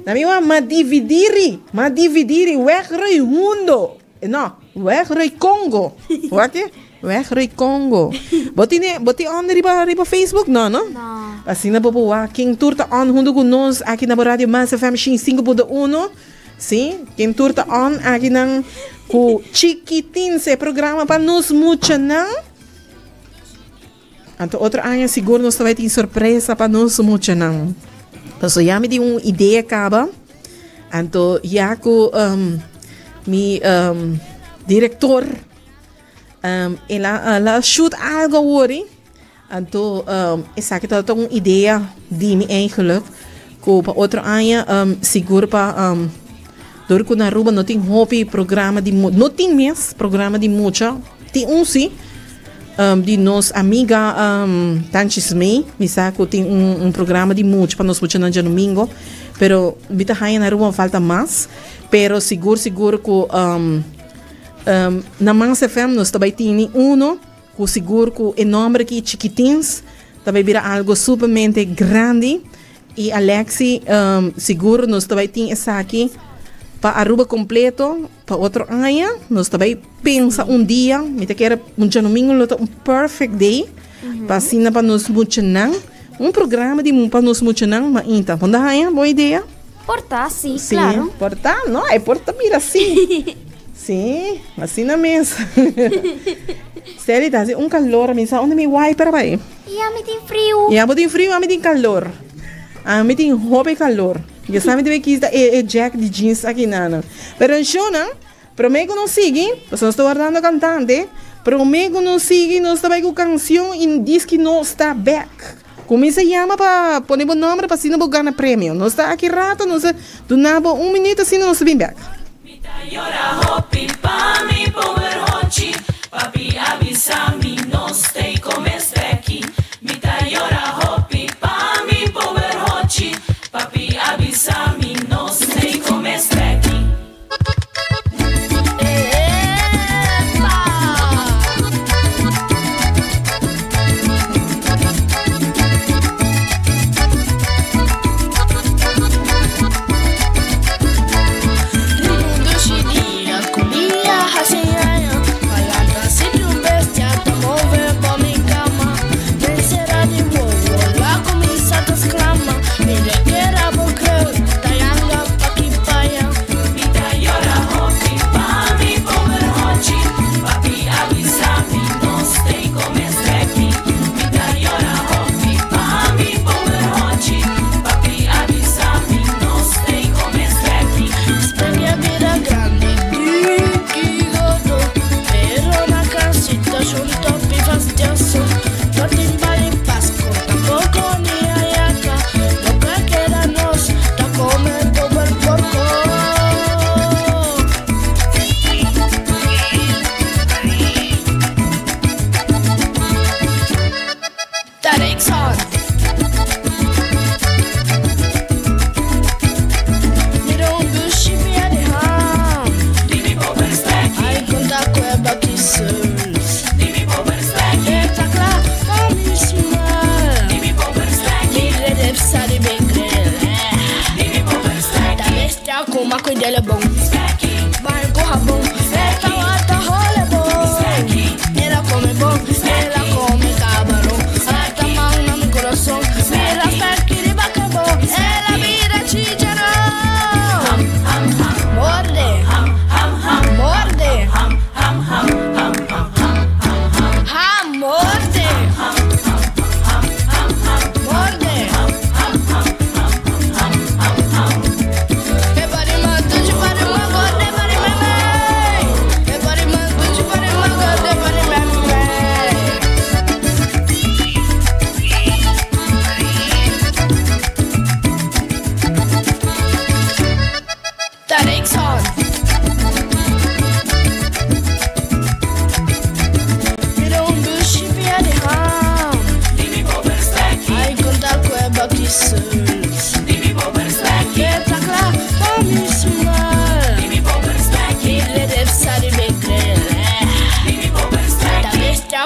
Na mi wak ma dividiri, ma dividiri weg roi hundo. No, weg roi Congo. Wak e? Weg roi Congo. Bo tine, bo tin on riba riba Facebook? No, no? No. Asina bo por wak ken tur ta on hunto ku nos aki na bo radio Mas FM 105.1. Sí, ken tur ta on aki nan ku Chikitin, se programa pa nos muchanan. Anto otro aña sigur nos ta bai tin sorpresa pa nos muchanan. Paso ya mi tin un idea kaba. Anto ya ku um, mi um, director um, el a, el a shoot algo awor. Anto um, esaki ta un idea di mi eigenlijk. Ku pa otro aña um, sigur pa um, door ku na Aruba no tin hopi programa di no tin mes programa di mucha. Tin un si um, di nos amiga um, Tanchi Smee, mi sa ku tin un, un programa di mucha pa nos muchanan djadomingo. Pero mi ta haña na Aruba falta mas. Pero sigur sigur ku um, um, na Mas FM nos ta bai tini uno ku sigur ku e nomber aki Chikitins ta bai bira algo supermente grandi. I Alexi um, sigur nos ta bai tin esaki pa Aruba completo pa otro aña. Nos ta bai pensa un dia, mi ta kere un djadomingo lo ta un perfect day pa asina pa nos muchanan, un programa di pa nos muchanan mainta. Bo ta haña bon idea? Por ta, sí, Sí, claro. por ta, no, e por ta bira así. Sí, asina mes. Sally, ta hasi un calor, mi sa unda mi wiper a bai. I ami tin friu. I abo tin friu, ami tin calor. Ami tin hopi calor. Yo sa mi debe kita e, e jack di jeans aki nana. Pero en shownan, prome ku nos sigui, pasobra nos ta wardando kantante, prome ku nos sigui nos ta bai ku kansion i diski nos ta bek. Kuminsa yama pa pone bo nomber pa asina bo gana premio. Nos ta aki rato, nos ta duna bo un minuut asina nos ta bin bek. Mi ta yora hopi pa mi pober hochi Papi a bisa mi no stay come speki Mi ta yora hopi pa mi pober hochi Papi a bisa mi no stay come speki.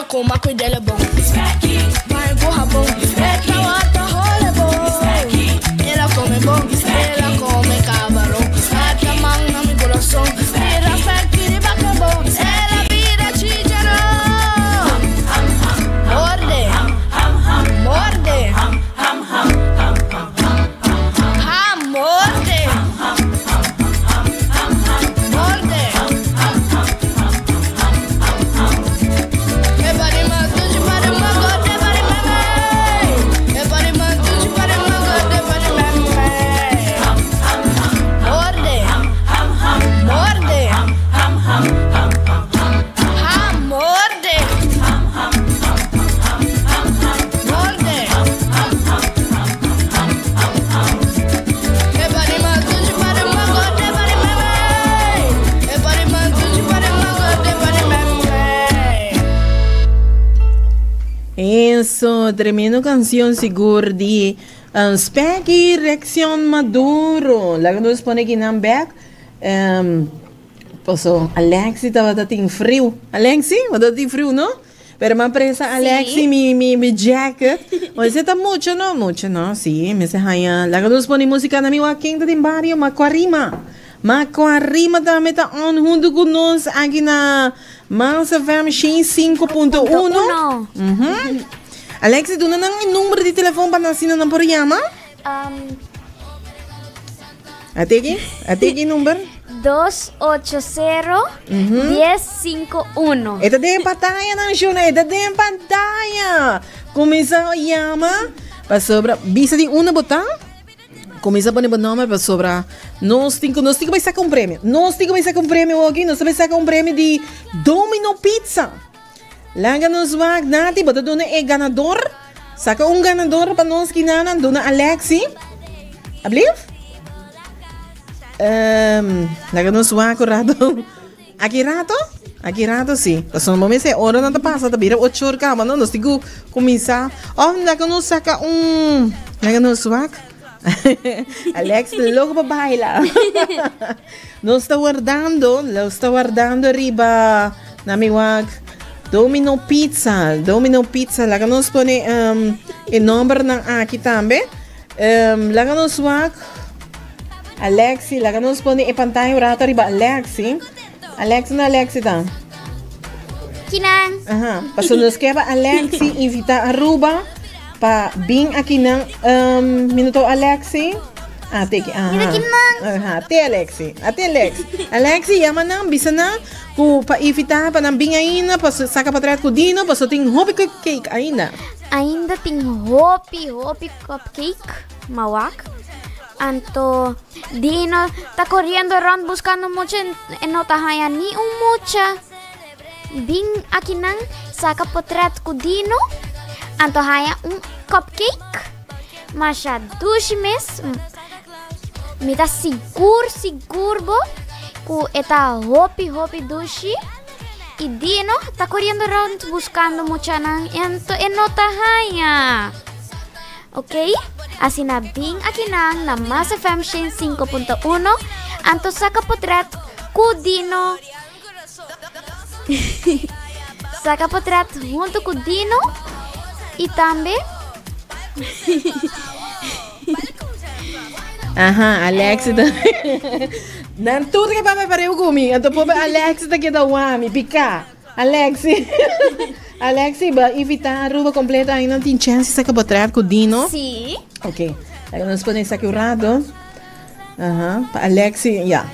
Coma cuidele bom. Vai com rabão. Ela rola bom. Ela come bom. Ela come camarão. Mata mão na meu coração. Vira specchi di bacabon. Ela vira chicharrón. Morde. Morde. Ah, morde. Morde. Morde. Morde. Ah, morde. Morde. Eso, tremendo canción sigur di Specchi Reacción Maduro. Laga nos pone kinan back. Paso Alexi tabata tin friu. Alexi, bo tin friu, no? Pero m'a presta Alexi mi jacket. Oye, ta mucho, no? Mucho, no? Si, mi se haya. Laga nos pone música na mi wa ken ta den bario, Macuarima. Macuarima tambe ta on hunto cu nos aki na Mas FM 5.1. Alexi, duna nan e number di telefon pa nan asina nan por yama. Ate aki? Ate aki number? 280 1051. E ta den pantaya nan, Shuna. E ta den pantaya. Cuminsa yama pasobra bisa di unda bo ta. Cuminsa pone bo nomber pasobra nos tin cu nos tin cu bay saca un premio. Nos tin cu bay saca un premio aki. Nos ta bay saca un premio di Domino Pizza. Laga nos wak Nati, bo ta duna e ganador. Saca un ganador pa nos kinana, duna Alexi. Ablief? Laga nos wak un rato. Aki rato? Aki rato si. Pasobra bo mester ora nan ta pasa ta bira ocho or kaba no. Nos tin ku kuminsá. Of laga nos saka un, laga nos wak. Alex ta loko pa baila. Nos ta wardando, nos ta wardando riba na mi wak Domino Pizza, Domino Pizza. Laga nos pone e nombernan aki tambe. Laga nos wak Alexi, laga nos pone e pantalla un rato riba Alexi. Alexi no Alexi ta? Kinan. Aha, paso nos ke pa Alexi invita Aruba pa bin akinan. Minuto Alexi. Ah, te ki, aha. Mira kinan. Aha, te Alexi. A te Alexi. Alexi, yama nan, bisa nan ku pa invita pa nan bin ainda, pa saka patret ku Dino, paso tin hopi cupcake ainda. Ainda tin hopi, hopi cupcake, mawak. Anto Dino ta coriendo rond buscando mucha e no ta haya ni un mucha. Bin akinan saca potret cu Dino, anto haya un cupcake. Masha dushi mes. Mi ta sigur sigur bo cu e ta hopi hopi dushi. Y Dino ta coriendo rond buscando muchanan anto e no ta haya. Ok, asina bin akinan na Mas FM 105.1 anto saca potret cu Dino. Saca potret hunto cu Dino y tambe Aha, Alexi ta. Nan tur ke papia pareu ku mi. Anto pobre Alexi ta keda wami, piká. Alexi. Alexi, ba invita Aruba completo ainda tin chance saka potret ku Dino. Sí. Ok. Laga nos pone esaki un rato. Aha, pa Alexi, ya.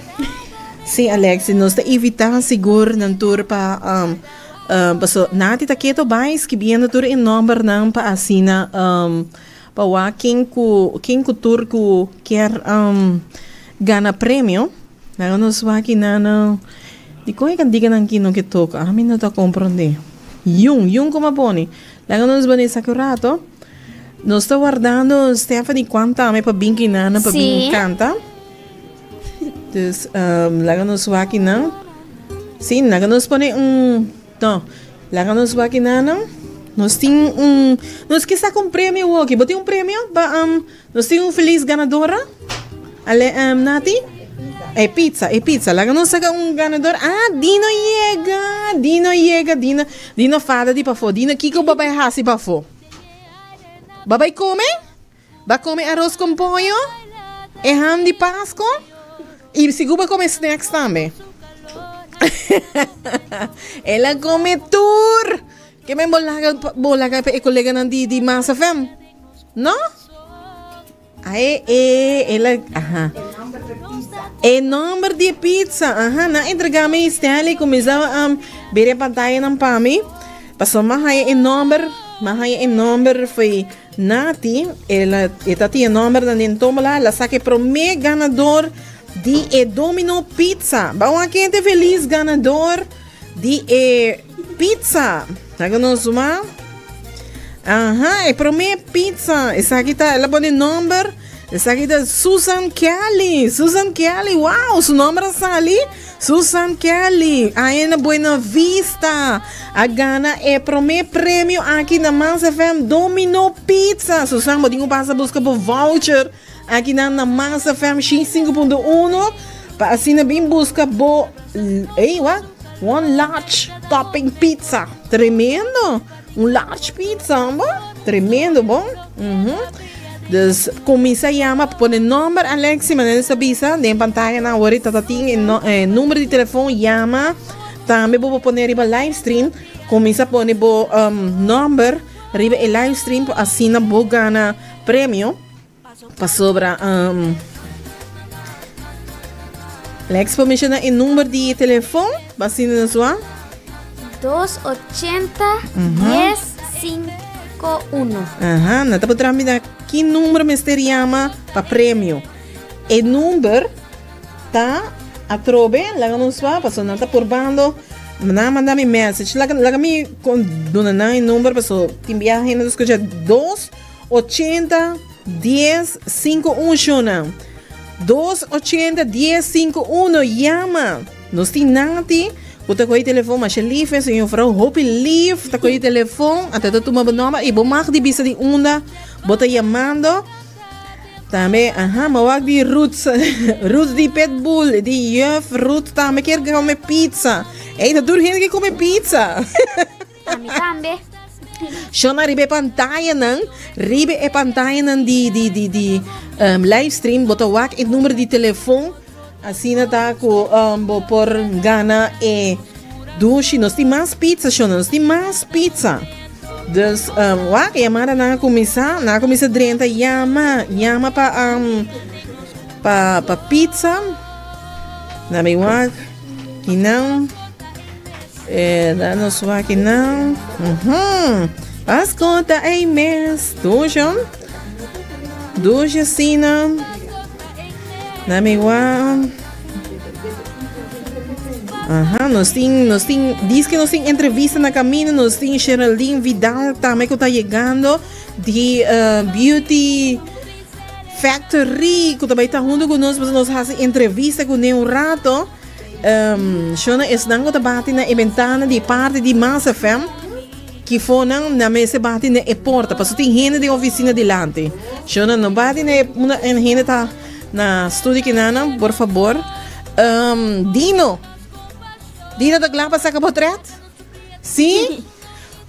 Sí, Alexi, nos ta invita sigur nan tur pa um, um, paso Nati ta keto bai skibiendo tur e nombernan pa asina um, pa wak ken ku ken ku tur ku kier um, gana premio. Laga nos wak kinan dikon e kantikanan ki no ke toka? Ami no ta komprondé. Yun, yun kuma pone. Laga nos bani esaki un rato. Nos ta wardando Stephanie Kwan tambe pa bin kinana pa bin kanta. Dus um, laga nos wak kinan. Sí, laga nos pone un no, laga nos wak kinana. Nos tin un nos ke saka un premio woki. Bo tin un premio pa um, nos tin un feliz ganadora? Ale um, Nati? E pizza, e pizza. Laga nos saca un ganador. Ah, Dino yega, Dino yega, Dino, Dino fada di pafó. Dino, kiko bo bai hasi pafó? Bo bai come? Ba come arroz con pollo? E ham di Pasco? Y sigur ba come snacks tambe. El a come tur! Ke men bo laga, bo laga pa e coleganan di, di Mas FM? No? Ae, e, el a, aha. E nomber di e pizza, aha. Nan entrega mi Stanley cuminsa um, bira e pantayanan pa mi. Pasobra mi a haya e nomber, mi a haya e nomber foi Nati, el a, e ta tin e nombernan den tómbola, el a saka e promé ganador di e Domino Pizza. Ba un akente felis ganador di e pizza. Laga nos suma. Aha, e promé pizza. Esaki ta, el a pone nomber. Esaki ta Susan Kelly. Susan Kelly, wow, su nomber a sali. Susan Kelly, aye na Buena Vista, a gana e promé premio aki na Mas FM Domino Pizza. Susan, bo tin ku pasa buska bo voucher aki na na Mas FM 5.1 pa asina bin buska bo, ey, what? One large topping pizza. Tremendo! Un large pizza, bo? Tremendo, bo? Mhm. Dus kuminsá yama, pone nomber Alexi, manera sa bisa den pantaya nan awor ta tin e, no, e numero di telefon, yama. Tambe bo por pone riba live stream, kuminsá pone bo um, nomber riba e live stream, pa asina bo gana premio. Pasobra um, Lex por menciona e number di telefon, pa asina nos wa. 280 10 51. Aha, na ta por tramita ki number mester yama pa premio. E number ta atrobe, laga nos wa, paso nan ta purbando, nan manda mi message. Laga, laga mi kon duna nan e number, paso tin biaha hende ta skucha 2 80 10 5 1 shona. 2 80 10 5 1 yama. Nos tin Nati ku ta kohe telefon masha lif e señor vrouw hopi lif ta kohe telefon ata ta tuma bo nomber y bo mag di bisa di unda bo ta yamando. Tambe aha ma wak di Ruth Ruth di Pitbull di juf Ruth tambe kier kome pizza. Ey ta tur hende ke kome pizza. Ami tambe. Shona riba e pantayanan, riba e pantayanan di di di di um, live stream bo ta wak e numero di telefon. Asina ta ku um, bo por gana e dushi. Nos tin mas pizza, Shona, nos tin mas pizza. Dus um, wak yamada nan a kuminsá, nan a kuminsá drenta yama, yama pa um, pa pa pizza. Na mi wak, kinan. Eh, danos wak nan. Mhm. Pasko ta ei mes. Dushi. Dushi asina. Na mi wa. Aha, nos tin, nos tin, dice que nos tin entrevista na camino, nos tin Geraldine Vidal también que está llegando di uh, Beauty Factory, que también está junto con nos, nos hace entrevista con un rato. Um, shona esnan ku ta bati na e bentana di parti di Mas FM, kifonan na mester bati na e porta, paso tin hende den oficina dilanti. Shona no bati na e, una, en hende ta na studio kinana, por favor. Um, Dino, Dino ta kla pa saka potret? Si?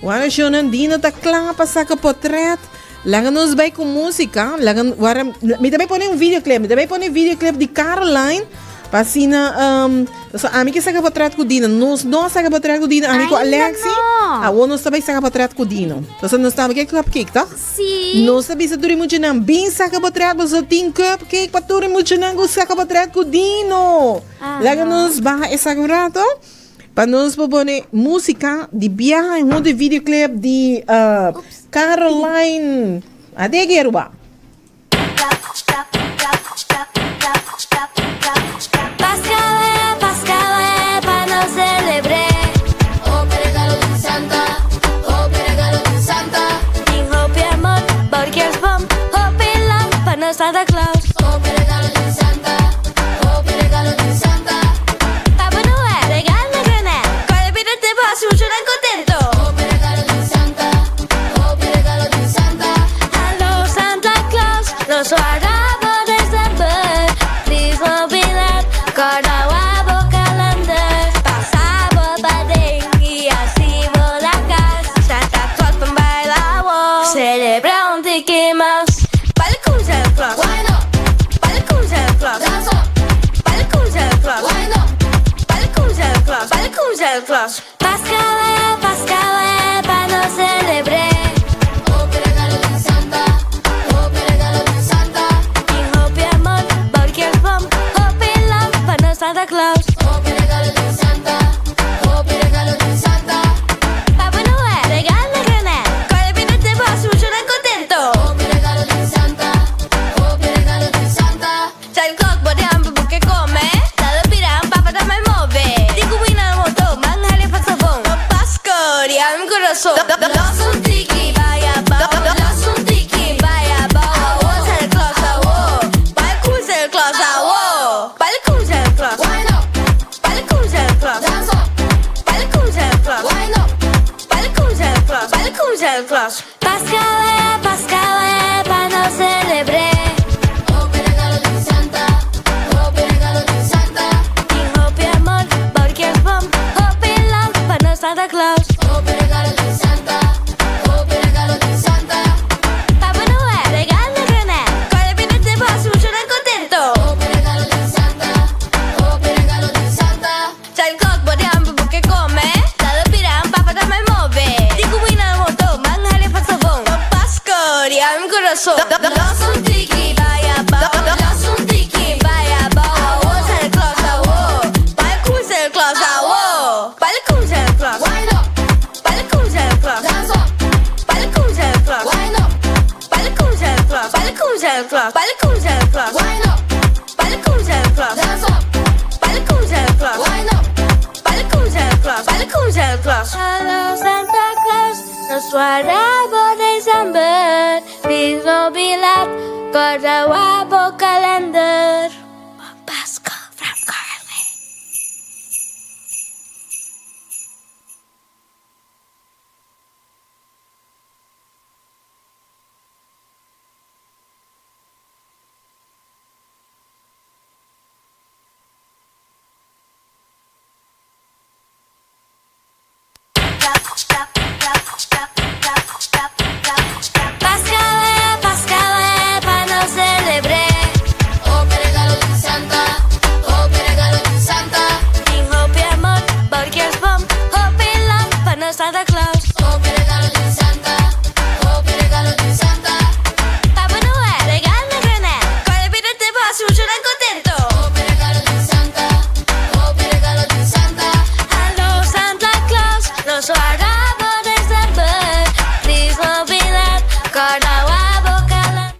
Wara shona Dino ta kla pa saka potret? Laga nos bai ku músika. Laga, wara, mi ta bai pone un videoclip. Mi ta bai pone videoclip di Caroline. Pa asina, um, so ami ke saka potret ku Dino. Nos no a saka potret ku Dino. Ami ku Ainda Alexi. no. Awor nos ta bai saka potret ku Dino. Paso nos tambe ke cupcake, toch? Si. Nos ta bisa tur e muchanan, bin saka potret, paso tin cupcake pa tur e muchanan ku saka potret ku Dino. Laga nos baha esaki un rato. Pa nos por pone música di biaha en hunto e videoclip di uh, Caroline Adegi Aruba. Santa Claus. Papa Noel, regalo grande. Cuál vida te vas mucho tan contento. Hello Santa Claus, nos hará por december. Feliz Navidad, Santa Claus. Pascua, Pascua, pa nos celebré. Hopi regalo di Santa, hopi regalo di Santa. Y hopi amor, porque es bom, hopi love pa nos Santa Claus. Hopi regalo di Santa, hopi regalo di Santa. Papá Noel, regala granel, con el vino te vas mucho contento. Hopi regalo di Santa, hopi regalo di Santa. Santa Claus, por ejemplo, porque come, dalo piran, papá también move. Digo, wina moto, manjale paso bon. Pasco, di am corazón. Los un tiki, vaya bao. Los un tiki, vaya bao. Awo, Santa Claus, awo. Bye, cool Santa Claus, awo. Bye, cool Santa Claus. Wine up, Bye, cool Santa Claus. dance up, Bye, cool Santa Claus. wine up. Bye, cool Santa Claus. Bye, cool Santa Claus. Pascua, Pascua, pa no celebré. Hopi regalo di Santa, hopi regalo di Santa. Y hopi amor, porque es bom, hopi love, pa no Santa Claus. Hopi regalo di Santa, hopi regalo di Santa. Papá Noel, regala granel, con el vino te vas mucho contento. Hopi regalo di Santa, hopi regalo di Santa. Santa Claus, por ejemplo, porque come, dalo piran, papá también move. Digo, wina moto, manjale paso bon. Pasco, di am corazón. Los un tiki, vaya bao. Los un tiki, vaya bao. Awo, Santa Claus, awo. Bye, cool Santa Claus, awo. Bye, cool Santa Claus. Wine up, Bye, cool Santa Claus. dance up, Bye, cool Santa Claus. wine up, Bye, cool Santa Claus. Bye, cool Santa Claus. Bye, cool Santa Claus. wine up, Bye, cool Santa Claus. dance up, Bye, cool Santa Claus. wine up. Bye, cool Santa Claus. Bye, cool Santa Claus. Hello, Santa Claus. Nos guardabo December. Please no be late. Guardabo calendar. Pasco from Carly. Pascua, Pascua, pa no celebré. Hopi regalo di Santa, hopi regalo di Santa. Y hopi amor, porque es bom, hopi love, pa no Santa Claus. Hopi regalo di Santa, hopi regalo di Santa. Papá Noel, regala granel, con el vino te vas mucho contento. Hopi regalo di Santa, hopi regalo di Santa. Hello, Santa Claus, nos guardabo December. Please no be late, guardabo calendar.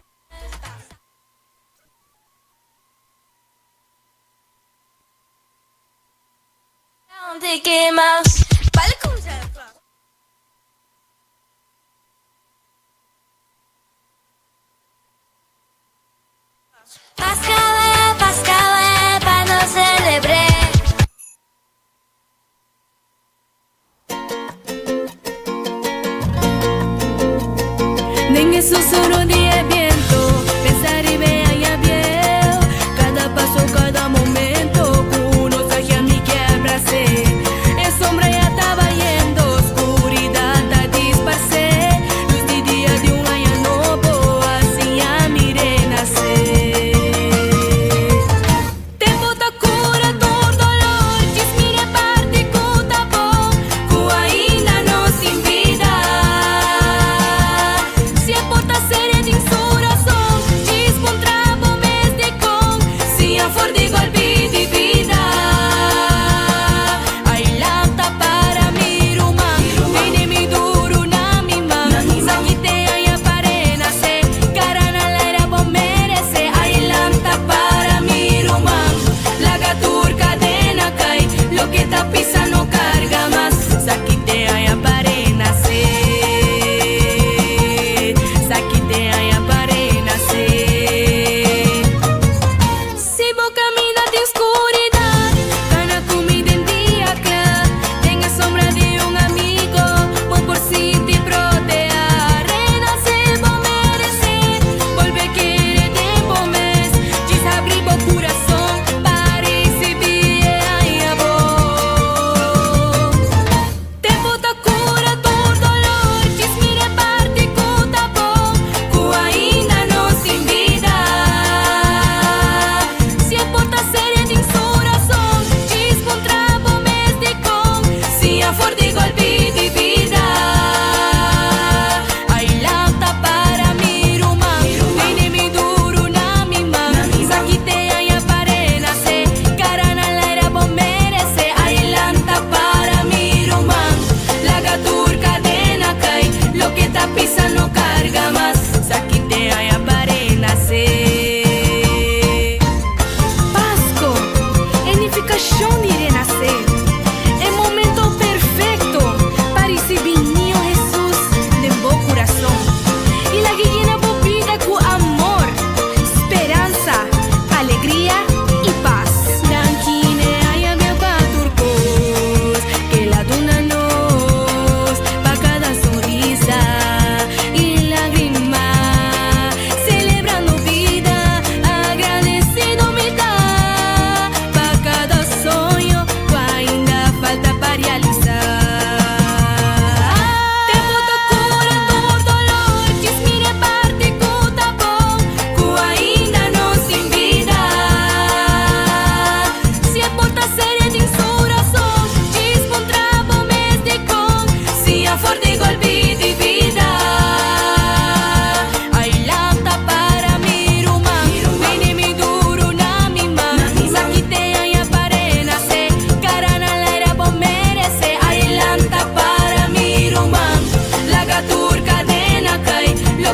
Tiki Mouse, Bye, cool Santa Claus. Pascua, Pascua, pa no celebré. Nem susurro de viento, pensar y vea ya bien. Cada paso, cada momento, con nostalgia mi que abracé. El sombra ya estaba yendo, oscuridad a disparcé. Luz de día de un año nuevo, así ya miré nacer. Tempo ta cura dor dolor, mire parte ku tabo, ku ainda nos sin vida. Se porta ser din su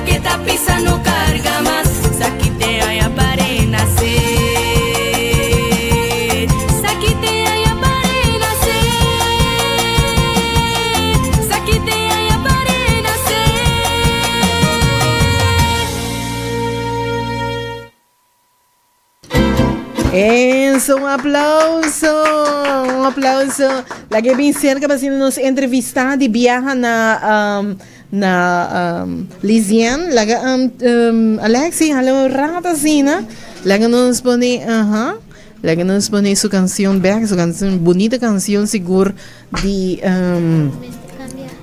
Loke ta pisa no karga mas. Saki te aña pa renasé. Saki te aña pa renasé. Saki te aña pa renasé. Eso, un aplauso, un aplauso. La que bin cerca pa asina nos entrevista di biaha na um, na um, Lizian. Laga um, um, Alexi, hala un rato asina. Laga nos pone, aha. Laga nos pone su canción back, su canción, bonita canción sigur di um,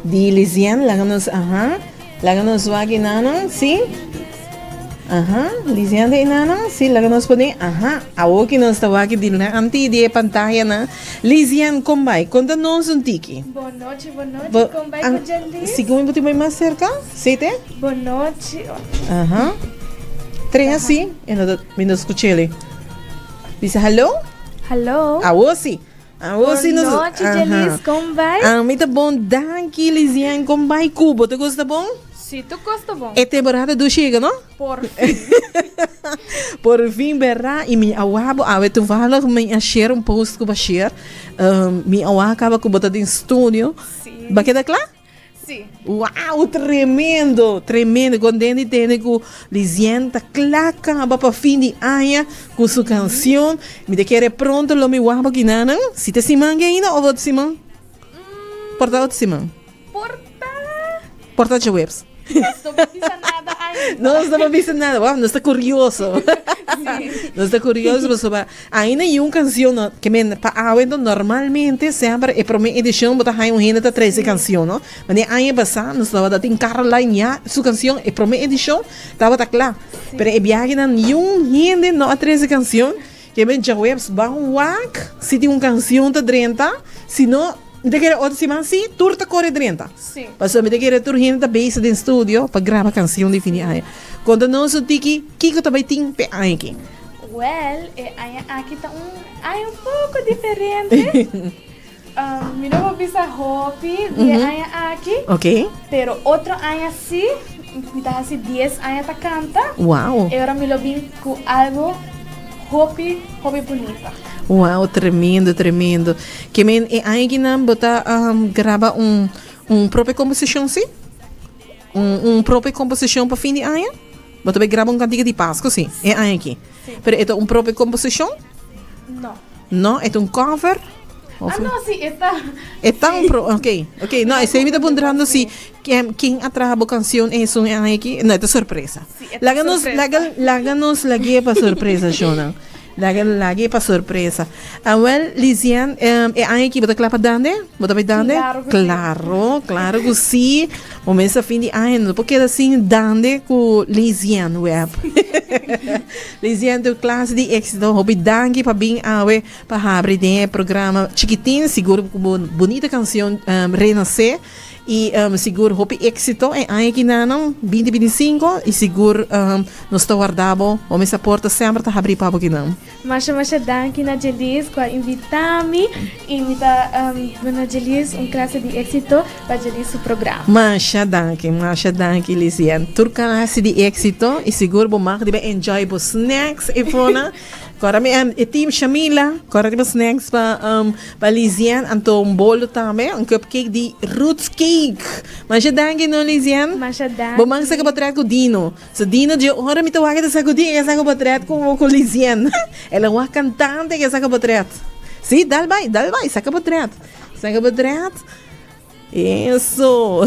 di Lizian. Laga nos, aha. Laga nos wak inana, si. Aha, Lizian de inana, si, laga nos pone, aha. Awo ki nos ta wak dilanti di e pantaya na. Lizian, kon bai? Konta nos un tiki. Bon nochi, bon nochi. Bo, Kon bai an, ku Jalice? si ku mi bai mas serka? Si te? Bon nochi. Aha. Tres así, e no ta, mi no skuch'é. Bisa hallo? Hallo. Awo si. Awo si nos. Bon nochi, Jalice. Kon bai? Ah, mi ta bon, danki, Lizian. Kon bai ku bo? Te gusta bon? Si, tur kos ta bon. E temporada dushi yega, no? Por fin. Por fin, berdad. I mi a wak bo awe toevallig mi a share un post ku bo a share. Mi a wak kaba ku bo ta den studio. Si. Bo a keda kla? Si. Wow, tremendo, tremendo. Contento di tende cu Lizienne ta cla caba pa fin di aña cu su cancion. Mi ta kere pronto lo mi wak bo kinanan. Si ta siman ke ainda of otro siman? Por ta otro siman. Por ta. Por ta djaweps. Nos no por bisa nada ainda. Nos no por bisa nada. Wow, nos ta curioso. Nos ta curioso pasobra ainda y un cancion no ke men pa awe enton normalmente semper e prome edicion bo ta haya un hende ta trece cancion no. Mane aña pasa nos tabata tin Caroline ya su cancion e prome edicion tabata cla. Pero e biahenan niun hende no a trece cancion ke men djaweps ban wak si tin un cancion ta drenta si no Mi ta kere otro siman si tur ta kore drenta. Sí. Pasobra mi ta kere tur hende ta bezig den studio pa graba kansion di fin di aña. Konta nos un tiki kiko ta bai tin p'e aña aki. Wèl, e aña aki ta un aña un poko diferente. Mi no por bisa hopi di e aña aki. Ok. Pero otro aña si, mi ta hasi dies aña ta kanta. Wow. E ora mi lo bin ku algo hopi, hopi bunita. Wow, tremendo, tremendo. Ke men e aña kinan bo ta graba un un propio komposishon si? Un un propio komposishon pa fin di aña? Bo ta bai graba un kantika di Pasku si e aña aki. Pero e ta un propio komposishon? No. No, e ta un cover? Ah no, si e ta. E ta un pro, ok, ok. No, esei mi ta puntrando si ken ken a traha bo kansion esun e aña aki. No, e ta sorpresa. Si, e ta Laga nos sorpresa. laga laga nos lag'é pa sorpresa, shownan. Laga lag'é pa sorpresa. Awel, Lizian, e aña aki bo ta kla pa dande? Bo ta bai dande? Klaro ku si. Klaro, klaro ku si. Bo mester fin di aña no por keda sin dande ku Lizian Webb. Lizian tur klase di éksito. Hopi danki pa bin awe pa habri den e programa Chikitin. Sigur ku bo bunita kansion Renasé. Y sigur hopi éxito e aña aki nanan, binti binti sinku, y sigur nos ta warda bo, bo mester porta semper ta habrí pa bo kinan. Masha masha danki na Jelis ku a invita mi y mi ta duna Jelis un klase di éxito pa Jelis su programa. Masha danki, masha danki Lisian. Tur klase di éxito y sigur bo mag riba enjoy bo snacks e fona. Kora mi e team Shamila, kora riba snacks pa pa Lizienne, anto un bolo tambe, un cupcake di Roots Cake. Masha danki no Lizienne. Masha danki. Bo man saka potret ku Dino. So Dino dje ora mi ta wak e ta sakudi e saka potret ku ku Lizienne. El a wak kantante ke saka potret. Si, dal bai, dal bai, saka potret. Saka potret. Eso.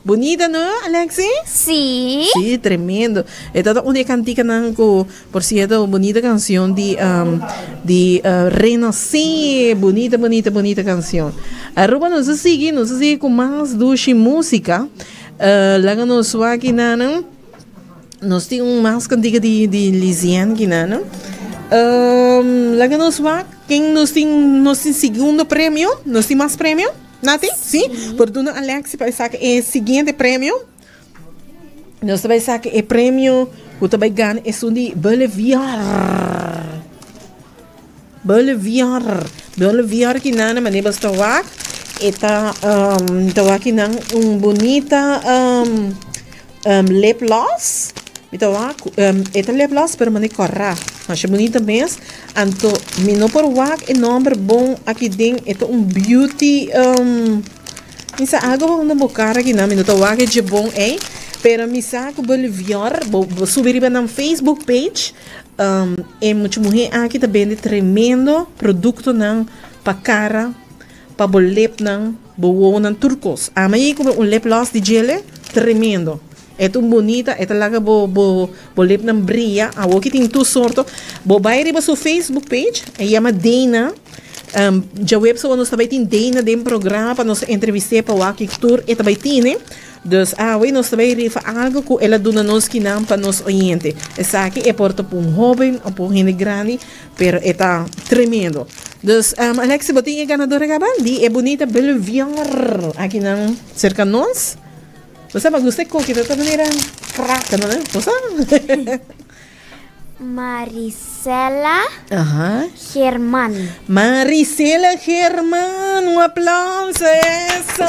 Bonita, no, Alexi? Sí. Sí, tremendo. E ta un di e kantikanan ku, por sierto, bonita kansion di um, di uh, Renací. Bonita, bonita, bonita kansion. Aruba nos a sigui, nos a sigui ku mas dushi músika. Uh, laga nos wak kinanan. Nos tin un mas kantika di di Lizienne kinanan. Um, laga nos wak. Ken nos tin nos tin segundo premio? Nos tin mas premio? Nati? Sí? Por duna Alexi pa e saka e siguiente premio. Nos ta bai saka e premio ku ta bai gana esun di Boliviar. Boliviar. Boliviar kinana mane bos ta wak. E ta um, ta wak kinan un bonita um, um, lip gloss. Mi ta wak, um, e ta lip gloss pero mane kòrá. Masha bunita mes. Anto mi no por wak e nòmber bon aki den. E ta un beauty um, mi sa algo pa unda bo kara aki nan. Mi no ta wak e dje bon ei. Pero mi sa ku Bolivior, bo, bo subi riba nan Facebook page, um, e mucha muhé aki ta bende tremendo produktonan pa kara, pa bo lipnan, bo wowonan, tur kos. Ami a yei kumpra un lip gloss di djele, tremendo. E ta un bunita, e ta laga bo bo bo lipnan bria. Awor ki tin tur sorto. Bo bai riba su Facebook page, e yama Dana. Um, djaweps awor nos ta bai tin Dana den programa pa nos entrevist'é pa wak ki tur e ta bai tine. Dus awe nos ta bai rifa algo ku el a duna nos kinan pa nos oyente. Esaki e por ta pa un hoben o pa un hende grandi, pero e ta tremendo. Dus, um, Alexi, bo tin e ganador a kaba di e bunita Beleviar akinan serka nos. Bo sa, bo gusta e koki, ta manera kraka, no? Bo sa? Marisela Aha. German. Marisela German, un aplauso, eso!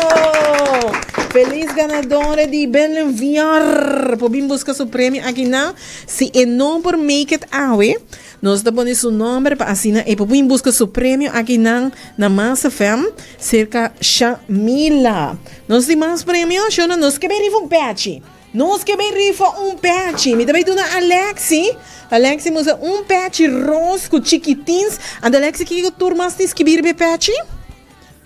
Feliz ganadora di Beleviar. Por bin busca su premio aki na. Si e no por make it awe, nos ta pone su nomber pa asina e por bin busca su premio aki nan na Mas FM cerca Shamila. Nos tin mas premio, Shona, nos ke bay riba un pechi. Nos ke bay rifa un pechi. Mi ta bay duna Alexi. Alexi musa un pechi ros ku chikitins. Anto Alexi kiko tur mas tin skibi riba e pechi?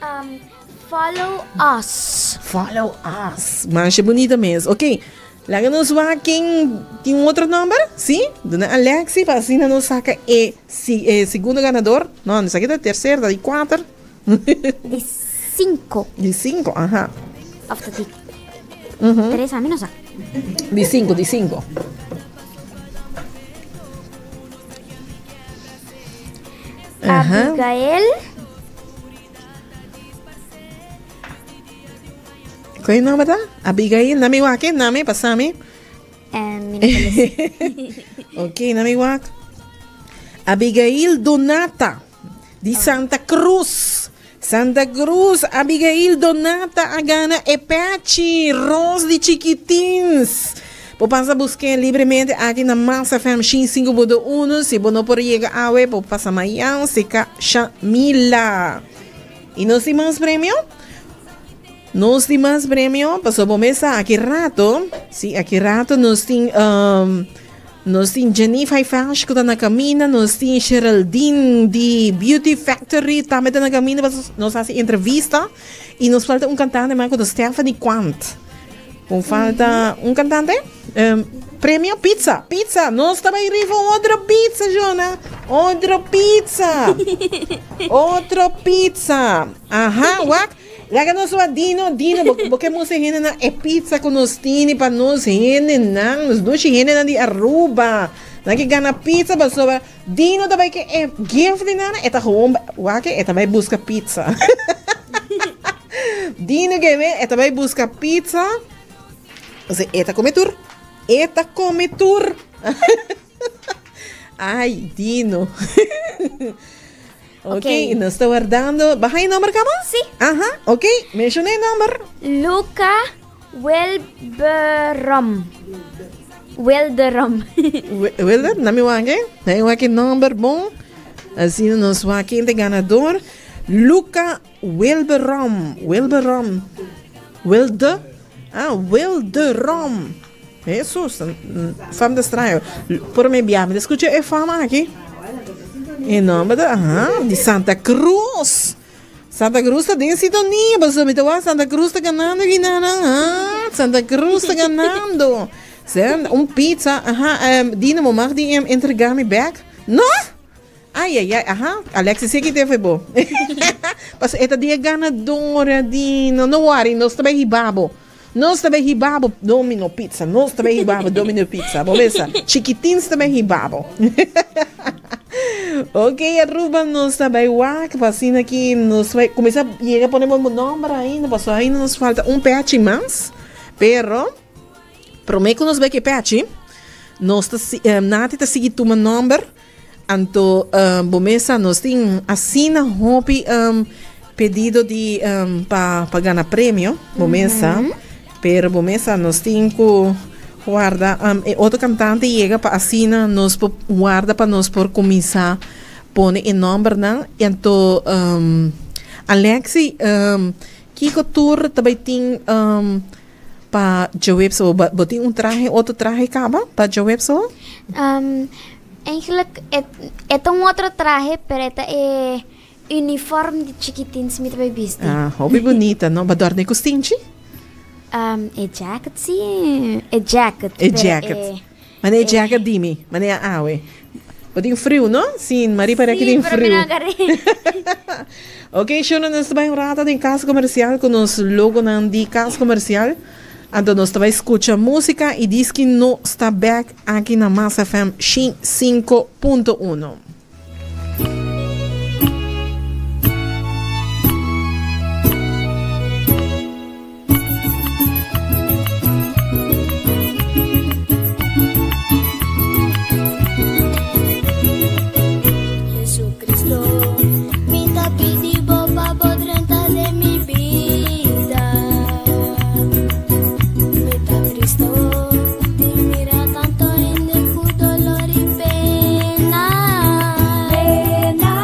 Um, follow us. Follow us. Masha bunita mes. Ok. Laga nos wak ken tin un otro nomber. Si? Duna Alexi pa asina nos saka e, si, e segundo ganador. No, esaki ta tercer, ta di kuater. Di cinco. Di cinco, aha. Of ta di tres, ami no sa. Di cinco, di cinco. Aha. Abigail. Koi nomber ta? Abigail, nami wak, nami, pasami. Eh, mi no conoce. Ok, nami wak. Abigail Donata. Di Santa Cruz. Santa Cruz, Abigail Donata a gana e pechi ros di Chikitins. Bo pasa busk'é libremente aki na Mas FM shin sinku punto uno. Si bo no por yega awe, bo pasa mayan seka Shamila. I nos tin mas premio? Nos tin mas premio, pasobra bo mes sa aki rato, si aki rato nos tin um, Nos tin Jenny Faifash ku ta na kaminda, nos tin Geraldine di Beauty Factory tambe ta na kaminda pa nos hasi entrevista i nos falta un kantante mas ku ta Stephanie Quant. Kon falta un kantante? Premio pizza, pizza! Nos ta bai rifa un otro pizza, Jona! Otro pizza! Otro pizza! Aha, wak! Laga nos wak Dino, Dino, bo, bo ke mustra hendenan e pizza ku nos tini pa nos hendenan, nos dushi hendenan di Aruba. Nan ke gana pizza pasobra Dino ta bai ke e gift di nan, e ta gewoon bai, wak e ta bai buska pizza. Dino ke me, e ta bai buska pizza. Ose e ta kome tur, e ta kome tur. Ai, Dino. Ok, okay. nos ta wardando. Baja e nomber kaba? Sí. Aha, ok. Menciona e nomber. Luca Wilberom. Wilderom. Wilder, nami wake. Nami wake nomber bon. Asina nos wake de ganador. Luca Wilberom. Wilberom. Wilde. Ah, Wilderom. Jesus, fam ta straño. Por mi bia, mi ta scucha e fam aki. E nomber ta, aha, di Santa Cruz. Santa Cruz ta den sintonia, pasobra mi ta wak Santa Cruz ta ganando aki nan, ah, Santa Cruz ta ganando. Sen, un pizza, aha, Dino, bo mag di entrega mi bek? No! Ay ay ay aha Alexis si kite fue bo paso e ta di e ganadora di no no worry nos ta bay hiba bo nos ta bay hiba bo Domino pizza nos ta bay hiba bo Domino pizza bo mesa chikitins ta bay hiba bo ok Aruba nos ta bay wak pa asina ki nos bay cuminsa yega pone bo nomber ainda paso ainda nos falta un pechi mas pero prome cu nos bay ki pechi nos ta Nati ta sigui tuma nomber. Anto bo mesa nos tin asina hopi pedido di pa pa gana premio bo mesa pero bo mesa nos tin ku. warda um, e otro cantante yega pa asina nos por warda pa nos por cuminsa pone e nombernan. Y anto um, Alexi, um, kico tur ta bay tin um, pa djaweps awo? Bo, bo tin un trahe, otro trahe caba pa djaweps awo? Um, eigenlijk, e, e ta un otro trahe, pero e ta e uniform di Chikitins mi ta bay bisti. Ah, hopi bunita, no? Bo dòrdi ku stinchi? Um, e jacket si, e jacket. E pero jacket. E, Mane e jacket di mi, mane a awe. Bo tin friu, no? Si, Marie parece Sí, tin pero mi friu. no agarré. Ok, Shona, nos ta bai un rato den Cas Comercial cu nos logonan di Cas Comercial. Anto nos ta bai scucha musica y diski nos ta back aki na Mas FM 105.1. Jesucristo, mi ta pidi bo pa bo drenta den mi bida. Mi ta tristo di mira tanto hende cu dolor y pena. E ta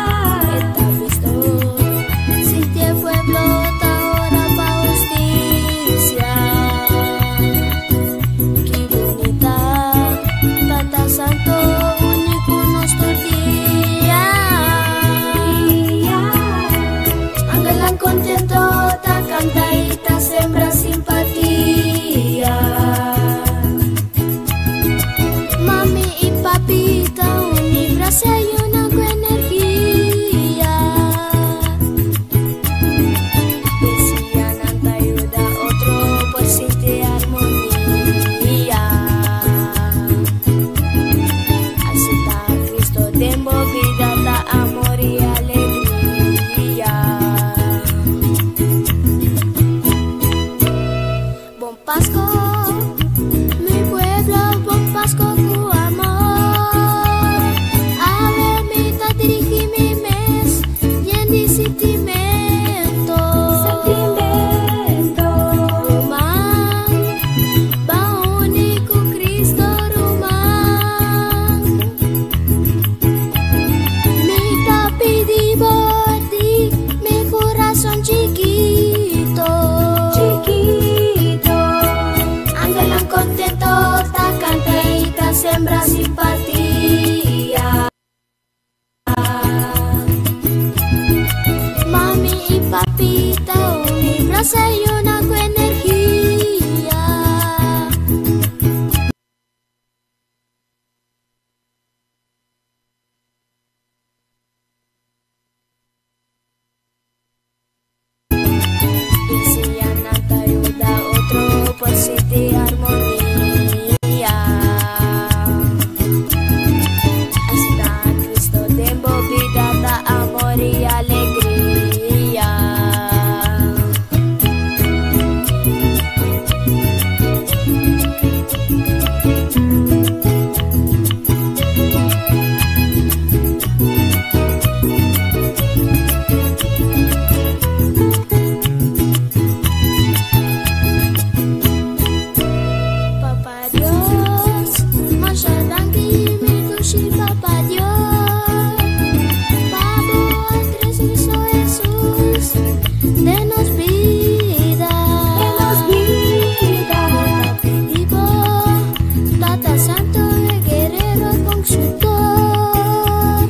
visto, sinti e pueblo ta ora pa husticia. Ki bunita, Tata Santo, uni cu nos tur dia. Angelnan contento ta canta y ta sembra simpatia. Mami y papi ta uni brasa y una cu energia. Besianan ta yuda otro por sinti armonia. Acepta a Cristo den bo bida ta amor y alegria. Bon Pasco, mi pueblo, bon Pasco cu amor. Awe mi ta dirigi mi mes yen di sintimento. Sentimento. Ruman, ba uni cu Cristo, ruman. Mi ta pidi bo di mi corazon chiquito. Chiquito. Angelan contento ta canta y ta sembra simpatía. Mami y papi ta uni brasa y una cu energia. Besianan ta yuda otro por sinti armonia. Hasta Cristo den bo bida ta amor y alegria. Papa Dios, masha danki mi dushi Papa Dios. Pa bo a trece Cristo Jesus, denos bida. Denos bida. Mi ta pidi bo, Tata Santo e guerrero consultor.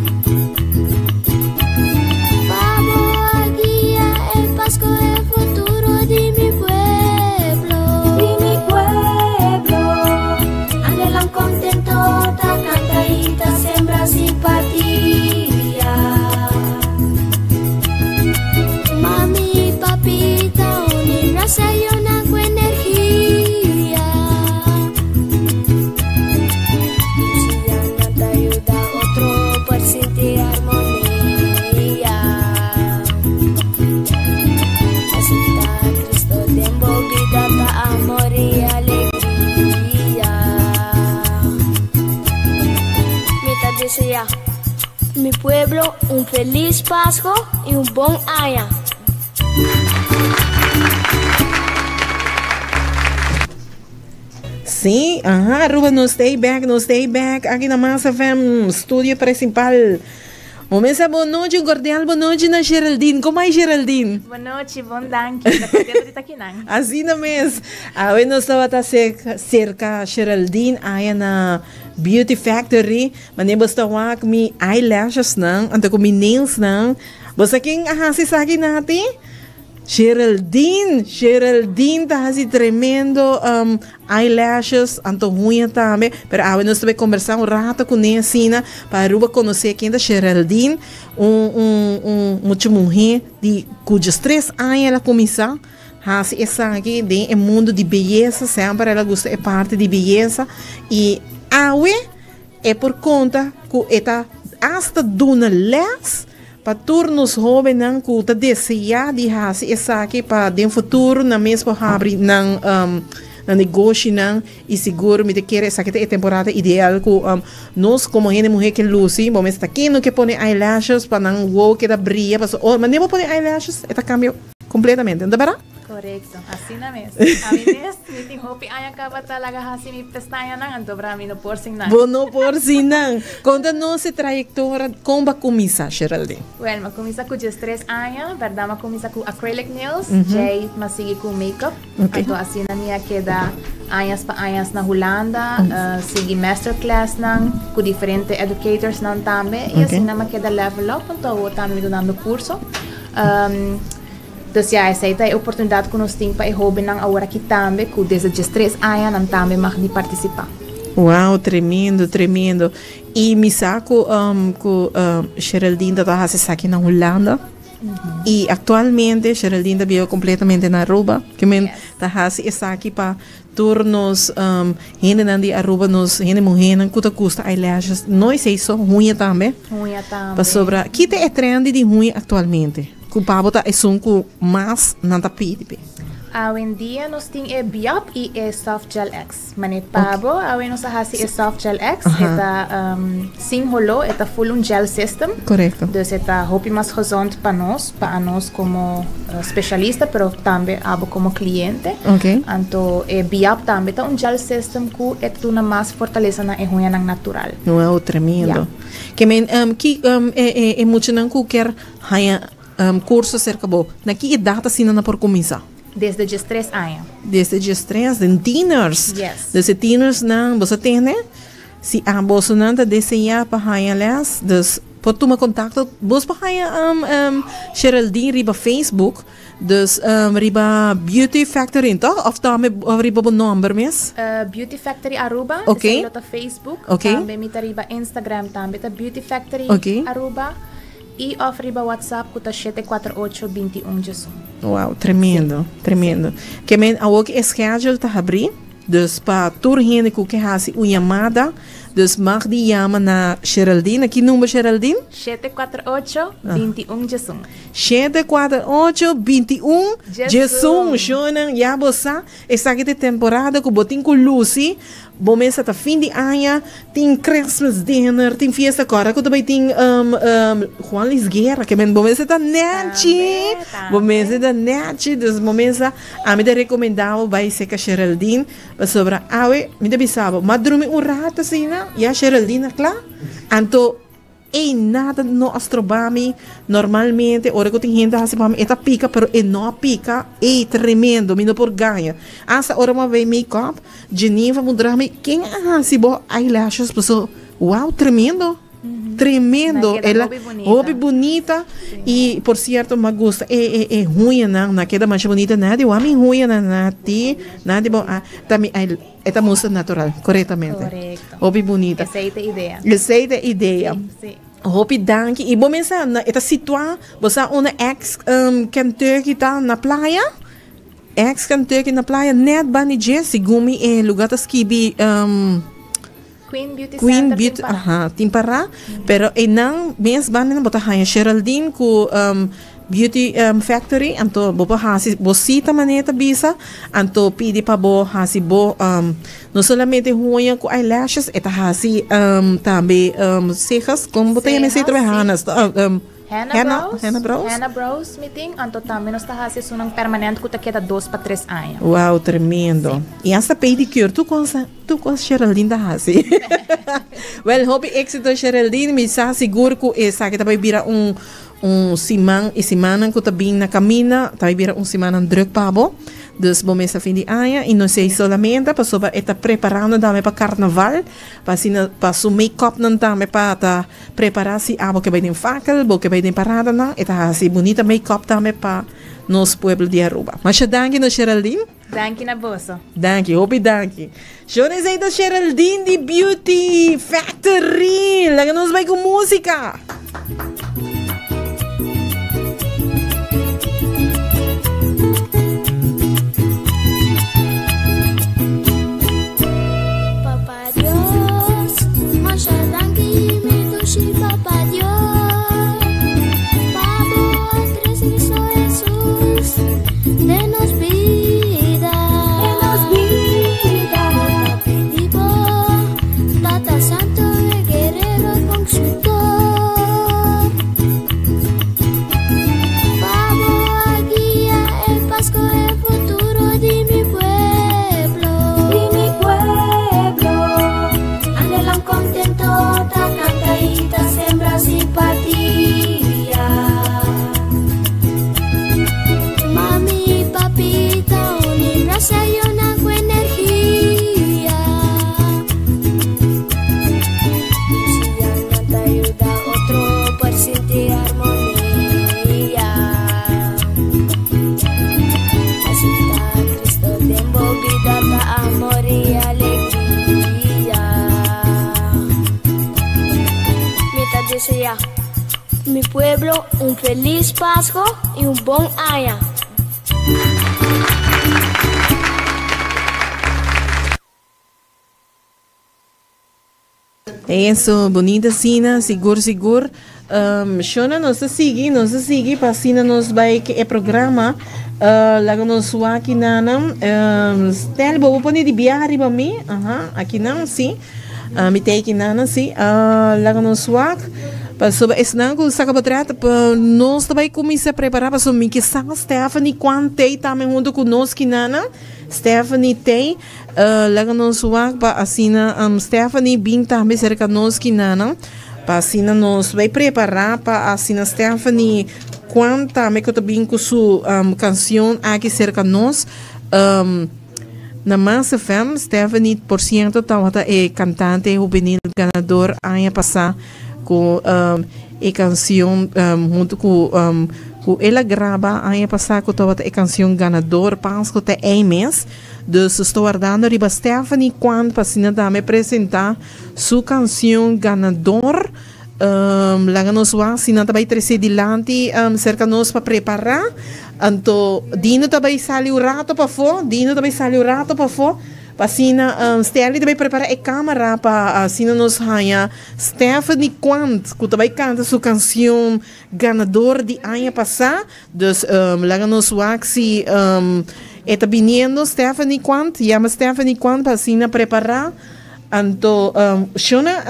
Pa bo a guia e Pasco e futuro di mi pueblo. Di mi pueblo. Angelan contento ta canta y ta sembra simpatía. Mami y papi ta uni brasa y una cu energia. Luciana ta ayuda otro por sentir armonía. Acepta a Cristo den bo bida ta amor y alegria. Mi ta desea mi pueblo un feliz Pasco y un bon aña. Si, aha, Aruba nos stay back, nos stay back aki na Mas FM, studio principal. Momesa bon nochi, un cordial bon nochi na Geraldine. Como ai Geraldine? Bon nochi, bon danki. Ta contento di ta akinan. Asina mes. Awe nos tabata cerca, cerca Geraldine aya na Beauty Factory. Mane bo sta wak mi eyelashes nan, anto cu mi nails nan. Bo sa ken a haci esaki Nati? Geraldine, Geraldine ta haci tremendo um, eyelashes, anto huña tambe. Pero awe nos ta bay conversa un rato cune asina pa Aruba conoce ken ta Geraldine, un, un, un mucha muhe di cu diestres aña el a cuminsa haci esaki den e mundo di beyesa. Semper el a gusta e parti di beyesa y awe e por conta cu e ta hasta duna les Pa tur nos hóbennan ku ta deseá di hasi esaki pa den futuro nan mes por habri nan nan negoshinan i sigur mi ta kere esaki ta e temporada ideal ku nos komo hende muhé ke lusi bo mes ta ken no ke pone eyelashes pa nan wowo keda bria pasobra ora manera bo pone eyelashes e ta kambia kompletamente no ta bèrdat? Korekto, asina mes. Ami mes mi tin hopi aña kaba ta laga hasi mi pestañanan, anto bra mi no por sin nan. Bo no por sin nan. Konta nos e trayektoria kon bo a kuminsá, Geraldine. Wèl, mi a kuminsá ku diestres aña, bèrdat mi a kuminsá ku acrylic nails, djei mi a sigui ku makeup. Anto asina mi a keda añas pa añas na Hulanda, sigui masterclassnan ku diferente educatorsnan tambe, i asina mi a keda level up, anto awor tambe mi ta dando kurso. Dus ya, esei ta e oportunidat ku nos tin pa e hóbennan aworaki tambe, ku desde diestres aña nan tambe mag di partisipá. Wow, tremendo, tremendo. I mi sa ku ku Geraldine ta ta hasi esaki na Hulanda. I aktualmente Geraldine ta biba kompletamente na Aruba. Ke men ta hasi esaki pa tur nos hendenan di Aruba, nos hende muhénan ku ta gusta eyelashes. No esei so, huña tambe. Huña tambe. Pasobra, kita e trendy di huña aktualmente? Ku pa bo ta esun ku mas nan ta pidi p'e? Awendia nos tin e Biop i e Soft Gel X. Mane pa bo, awe nos a hasi e Soft Gel X, e ta sin holó, e ta full un gel system. Korekto. Dus e ta hopi mas gezond pa nos, pa anos komo spesialista, pero tambe abo komo kliente. Oké. Anto e Biop tambe ta un gel system ku e ta duna mas fortalesa na e huñanan natural. Wow, tremendo. Ke men, ki e muchanan ku kier Haña kurso serka bo. Na ki edat asina nan por kuminsá? Desde diestres aña. Desde diestres, den tieners. Yes. Dus e tienersnan, bo sa tende? Si abosonan ta deseá pa haña lès, dus por tuma kontakto. Bos por haña Geraldine riba Facebook, dus riba Beauty Factory, tòg? Òf tambe riba bo nòmber mes? Beauty Factory Aruba, Oké. esei lo ta Facebook. Oké. Tambe mi ta riba Instagram tambe ta Beauty Factory Oké. Aruba. I of riba WhatsApp ku ta 748 21 diesun. Wow, tremendo, tremendo. Ke men awor ku e schedule ta habrí, dus pa tur hende ku ke hasi un yamada, dus mag di yama na Geraldine. Na ki number Geraldine? 748 21 diesun. 748 21 diesun. Shownan, ya bo sa. Esaki ta e temporada ku bo tin ku lusi bo mes ta fin di aña, tin Christmas dinner, tin fiesta kòrda ku ta bai tin Juan Luis Guerra ke men bo mester ta nèchi, bo mester ta nèchi, dus bo mes ta ami ta rekomendá bo bai seka Geraldine pasobra awe mi ta bisa bo, m'a drumi un rato asina ya Geraldine a kla anto. Ey nada no a stroba mi, normalmente ora cu tin hende haci pa mi e ta pica pero e no a pica, ey tremendo mi no por gaña, hasta ora mi a bay make up Geneva a mudra mi ken a haci bo eyelashes paso wow tremendo tremendo el a hopi bunita y por cierto mi a gusta e e huñanan nan a keda masha bunita nan a di wak mi huñanan nan a ti nan a di bo a ta mi E ta mustra natural, korektamente. Korekto. Hopi bunita. Esei ta idea. Esei ta idea. Sí. Hopi danki. I bo mester na e ta situá, bo sa unda ex Kentucky ta na playa? Ex Kentucky na playa nèt banda di dje, segun mi e lugá ta skibi Queen Beauty Queen Center Beauty, tin pará. aha, tin pará. Pero einan mes banda bo ta haña Geraldine ku Beauty Factory, anto bo por hasi bo sita manera ta bisa, anto pidi pa bo hasi bo no solamente huña ku eyelashes, e ta hasi tambe cejas, kon bo ta yama esei Cejas, trabahanas? sí. Henna Henna, brows. henna brows? Henna brows mi tin, anto tambe nos ta hasi esunnan permanent ku ta keda dos pa tres aña. Wow, tremendo. I hasta pedicure, tur cosa, tur cos Geraldine ta hasi. Well, hopi éxito Geraldine, mi sa sigur ku esaki ta bai bira un un siman y simannan ku ta bin na kaminda, ta bai bira un simannan druk pa bo. Dus bo mester fin di aña y no esei solamente pasobra e ta preparando tambe pa carnaval, pa asina pa su make-upnan tambe pa ta Prepara si abo ke bai den fakel, bo ke bai den paradanan, e ta hasi bunita make-up tambe pa nos pueblo di Aruba. Masha danki no Geraldine. Danki na boso. Danki, hopi danki. Shon esei ta Geraldine di Beauty Factory. Laga nos bai ku musika. Papa Dios, masha danki mi dushi Papa Dios, pa bo a trece Cristo Jesus den nos bida. Den nos bida. Mi ta pidi bo, Tata Santo e guerrero constructor, pa bo a guia e Pasco e futuro di mi pueblo. Di mi pueblo. Anhelan contento ta canta y ta sembra simpatía. Mami y papi ta uni brasa yona cu energia. Siña ta yuda otro por sinti armonia. Así ta Cristo den bo bida ta amor y alegria. Mi ta desea mi pueblo un feliz Pasco y un bon aña. Eso, bonita asina, sigur sigur. Um, Shona, nos ta sigui, nos ta sigui pa asina nos bai ke e programa. Uh, laga nos wak nanan. Um, Stel, bo bo pone di biaha riba mi? Aha, aki nan, si. Uh, mi te aki nanan, si. Uh, laga nos wak. Pasobra esnan ku saka potret, pa nos ta bai kuminsá prepará pasobra mi ke sa Stephanie Kwan tei tambe huntu ku nos kinanan. Stephanie tei. Laga nos wak pa asina Stephanie bin tambe serka nos kinanan pa asina nos bai prepara pa asina Stephanie Kwan tambe ku ta bin ku su kansion aki serka nos na Mas FM. Stephanie por sierto tabata e kantante hubenil ganador aña pasa ku e kansion huntu ku ku el a graba aña pasa ku tabata e kansion ganador Pasku ta ei mes. Dus sto wardando riba Stephanie Kwan pa asina tambe presenta su cancion ganador. Laga nos wak si nan ta bay trece dilanti cerca nos pa prepara. Anto Dino ta bay sali un rato pafo, Dino ta bay sali un rato pafo pa asina Sterly ta bay prepara e camera pa asina nos haya Stephanie Kwan cu ta bay canta su cancion ganador di aña pasa. Dus laga nos wak si e ta biniendo Stephanie Quant, yama Stephanie Quant pa asina prepara. Anto Shona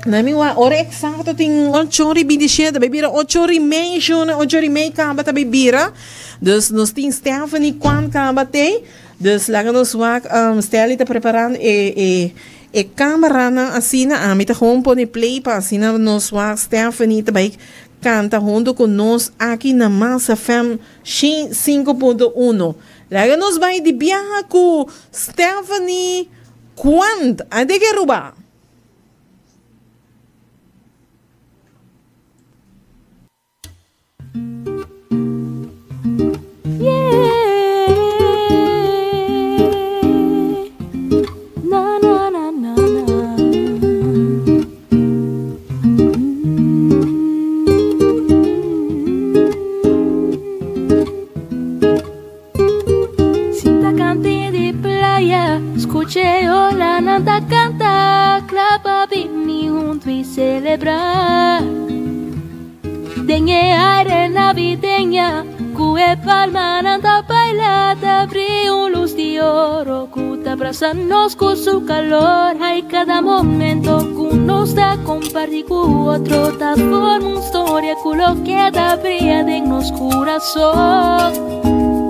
na mi wak ora exacto tin ocho ora y bintishete ta bay bira ocho ora y mei Shona ocho ora y mei caba ta bay bira. Dus nos tin Stephanie Quant caba tey. Dus laga nos wak Stelly ta preparando e e camaranan asina ami ta gewoon pone play pa asina nos wak Stephanie ta bay Canta hunto cu nos aki na Mas FM 105.1. Laga nos bay di biaha cu Stephanie Quant. Ade ke Aruba. Sinta kanti di playa, skucha e olanan ta kanta, kla pa bini huntu i selebrá. Den e aire navideña, ku e palmanan ta baila, ta bri un lus di oro ku ta brasa nos ku su kalor. Ai, kada momento ku. nos ta comparti cu otro ta forma un storia cu lo keda bria den nos curason.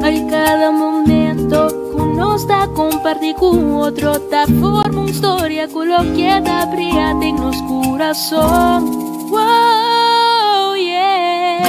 Ay, cada momento cu nos ta comparti cu otro ta forma un storia cu lo keda bria den nos curason. Wow, yeah.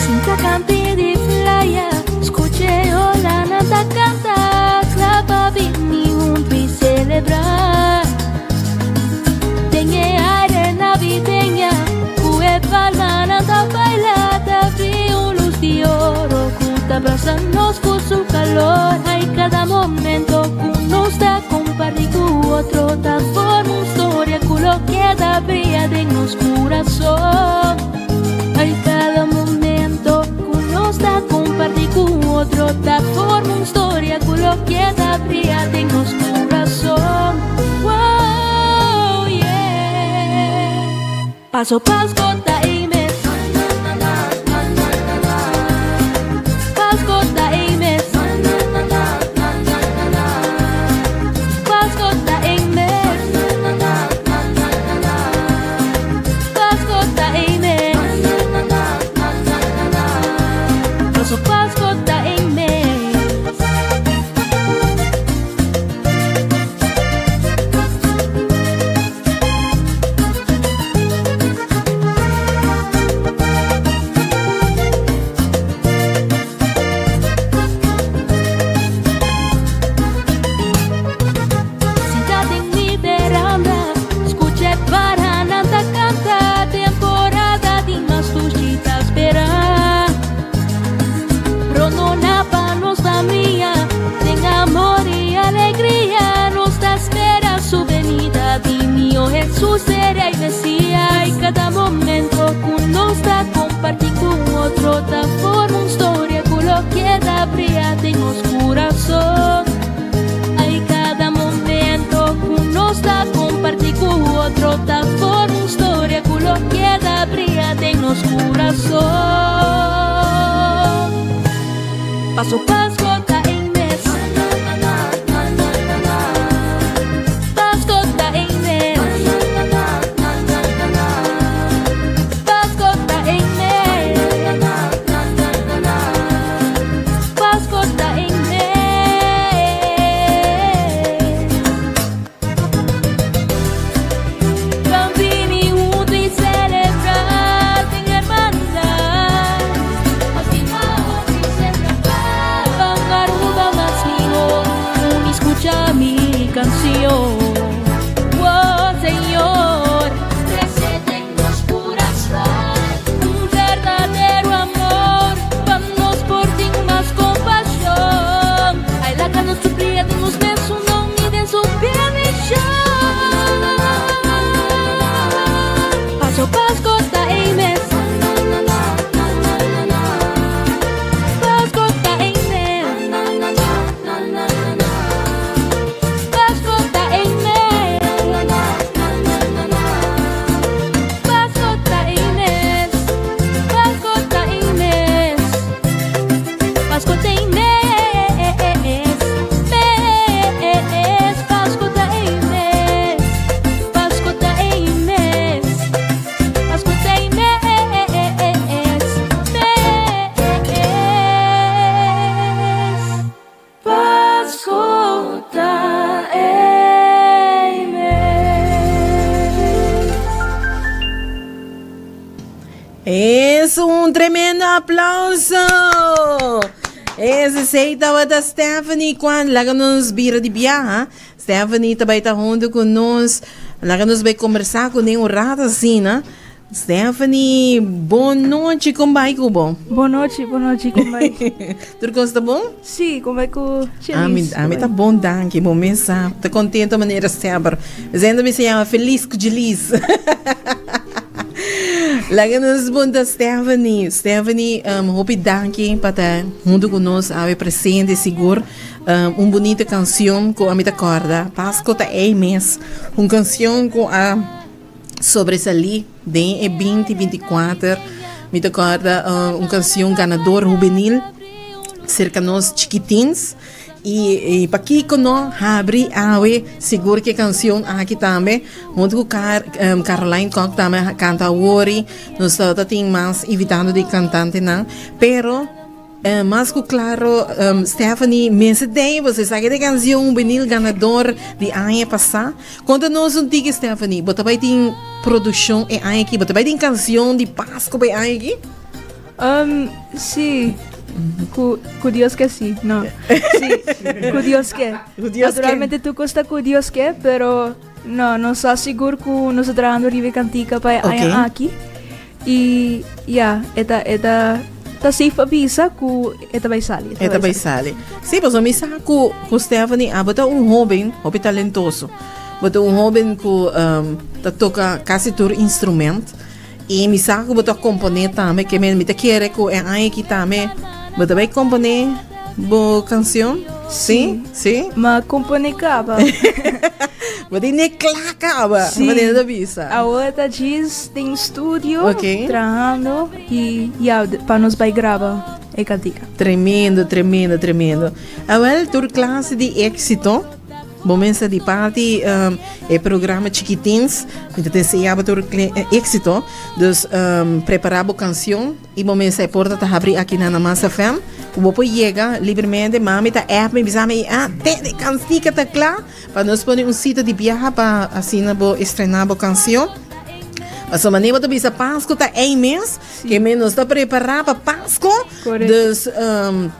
Sinta cante di playa, scuche ola nanta canta, clapa bini junto y celebrar. Den e aire navideña, cu e palma nanta baila, ta bri un luz di oro, cu ta abraza nos cu su calor. Ay, cada momento cu nos ta comparti cu otro, ta forma un storia cu lo keda bria den nos curason. Ay, cada momento cu nos ta comparti cu otro, ta forma un storia cu lo keda bria den nos curason. Wow, yeah. Paso Pasco ta ei mes. Pasco ta ei mes. Pasco ta ei mes. Pasco ta ei mes. Paso Pasco ta ei mes. Sinta den mi veranda, scucha e paranan ta canta, temporada di mas dushi ta spera. Rondona pa nos famia, den amor y alegria, nos ta spera su venida di Niño Jesús seria y Mesías. Y cada momento cu nos ta comparti cu otro, ta forma un storia cu lo keda bria den nos curason. Ay, cada momento cu nos ta comparti cu otro, ta forma un storia cu lo keda bria den nos curason. Paso Pasco ta ei mes. Pasco ta ei mes. Pasco ta ei mes. Pasco ta ei mes. Ban bini hunto y celebra den hermandad. Ban Aruba mas mihor, uni scucha mi cancion. Oh, Señor, crece den nos curason un verdadero amor, pa nos por tin mas compasion. Ay, laga nos suplia den nos mesun don y den su permision. Paso Pasco ta ei mes. Pasco ta ei mes. Pasco ta ei mes. Pasco ta ei mes. Pasco ta ei mes. Pasco ta ei mes. Mes. Pasco ta ei mes. Pasco ta ei mes. Pasco ta ei mes. Mes. Pasco ta ei mes. Es un tremendo aplauso! Esei tabata Stephanie Kwan. Laga nos bira di biaha. Stephanie ta bai ta hunto ku nos. Laga nos bai kombersá kuné un rato asina. Stephanie, bon nochi, kon bai ku bo? Bon nochi, bon nochi, kon bai? Tur kos ta bon? Sí, kon bai ku Ami, Chelis? ami ta bon, danki. Bo mes sa. Ta kontento manera semper. Zendo mi se yama Feliz ku Jelis. Laga nos punta Stephanie. Stephanie, um, hopi danki pa ta hunto ku nos awe presente sigur. Um, un bonita canción ku a mi ta korda. Pasco ta ei mes. Un canción ku a sobresalí den e 2024. Mi ta korda um, un canción ganador juvenil cerca nos chiquitins. I, i pakiko no habri awe sigur ke canción aki tambe hunto ku Car, um, Caroline Kok tambe canta awori nos ta tin mas invitando di cantantenan pero eh, mas ku claro um, Stephanie mester den bo sa ke canción juvenil ganador di aña pasá. Konta nos un tiki Stephanie, bo ta bai tin produccion e aña aki, bo ta bai tin canción di Pasco pa e aña aki? Um, si. Ku, ku Dios ke si. No. Si. Ku Dios ke. Ku Dios ke. Naturalmente tur kos ta ku Dios ke, pero no, nos sa sigur ku nos ta trahando riba e kantika pa e aña aki. I ya, e ta, e ta, ta safe pa bisa ku e ta bai sali. E ta bai sali. Si, pasobra mi sa ku, ku Stephanie, abo ta un hoben hopi talentoso. Bo ta un hoben ku um, ta toka kasi tur instrument. I mi sa ku bo ta komponé tambe, ke men mi ta kere ku e aña aki tambe bo ta bai komponé bo kansion? Si? Si? Ma komponé kaba. Bo tin ne kla kaba, Si. manera ta bisa. Awor ta djis den studio Ok. trahando i ya pa nos bai graba e kantika. Tremendo, tremendo, tremendo. Awel, tur klase di éksito. Bo mester di parti um, e programa Chiquitins, mi ta desea bo tur éxito. Dus um, prepara bo canción y bo mester e porta ta habri aki na Mas FM. Ku bo por yega libremente, mami ta app mi bisa mi, ah, te de cantica ta kla. Pa nos pone un cita di biaha pa asina bo estrena bo canción. Pasobra manera bo ta bisa Pasco ta ei mes, ke men nos ta prepara pa Pasco. Dus um,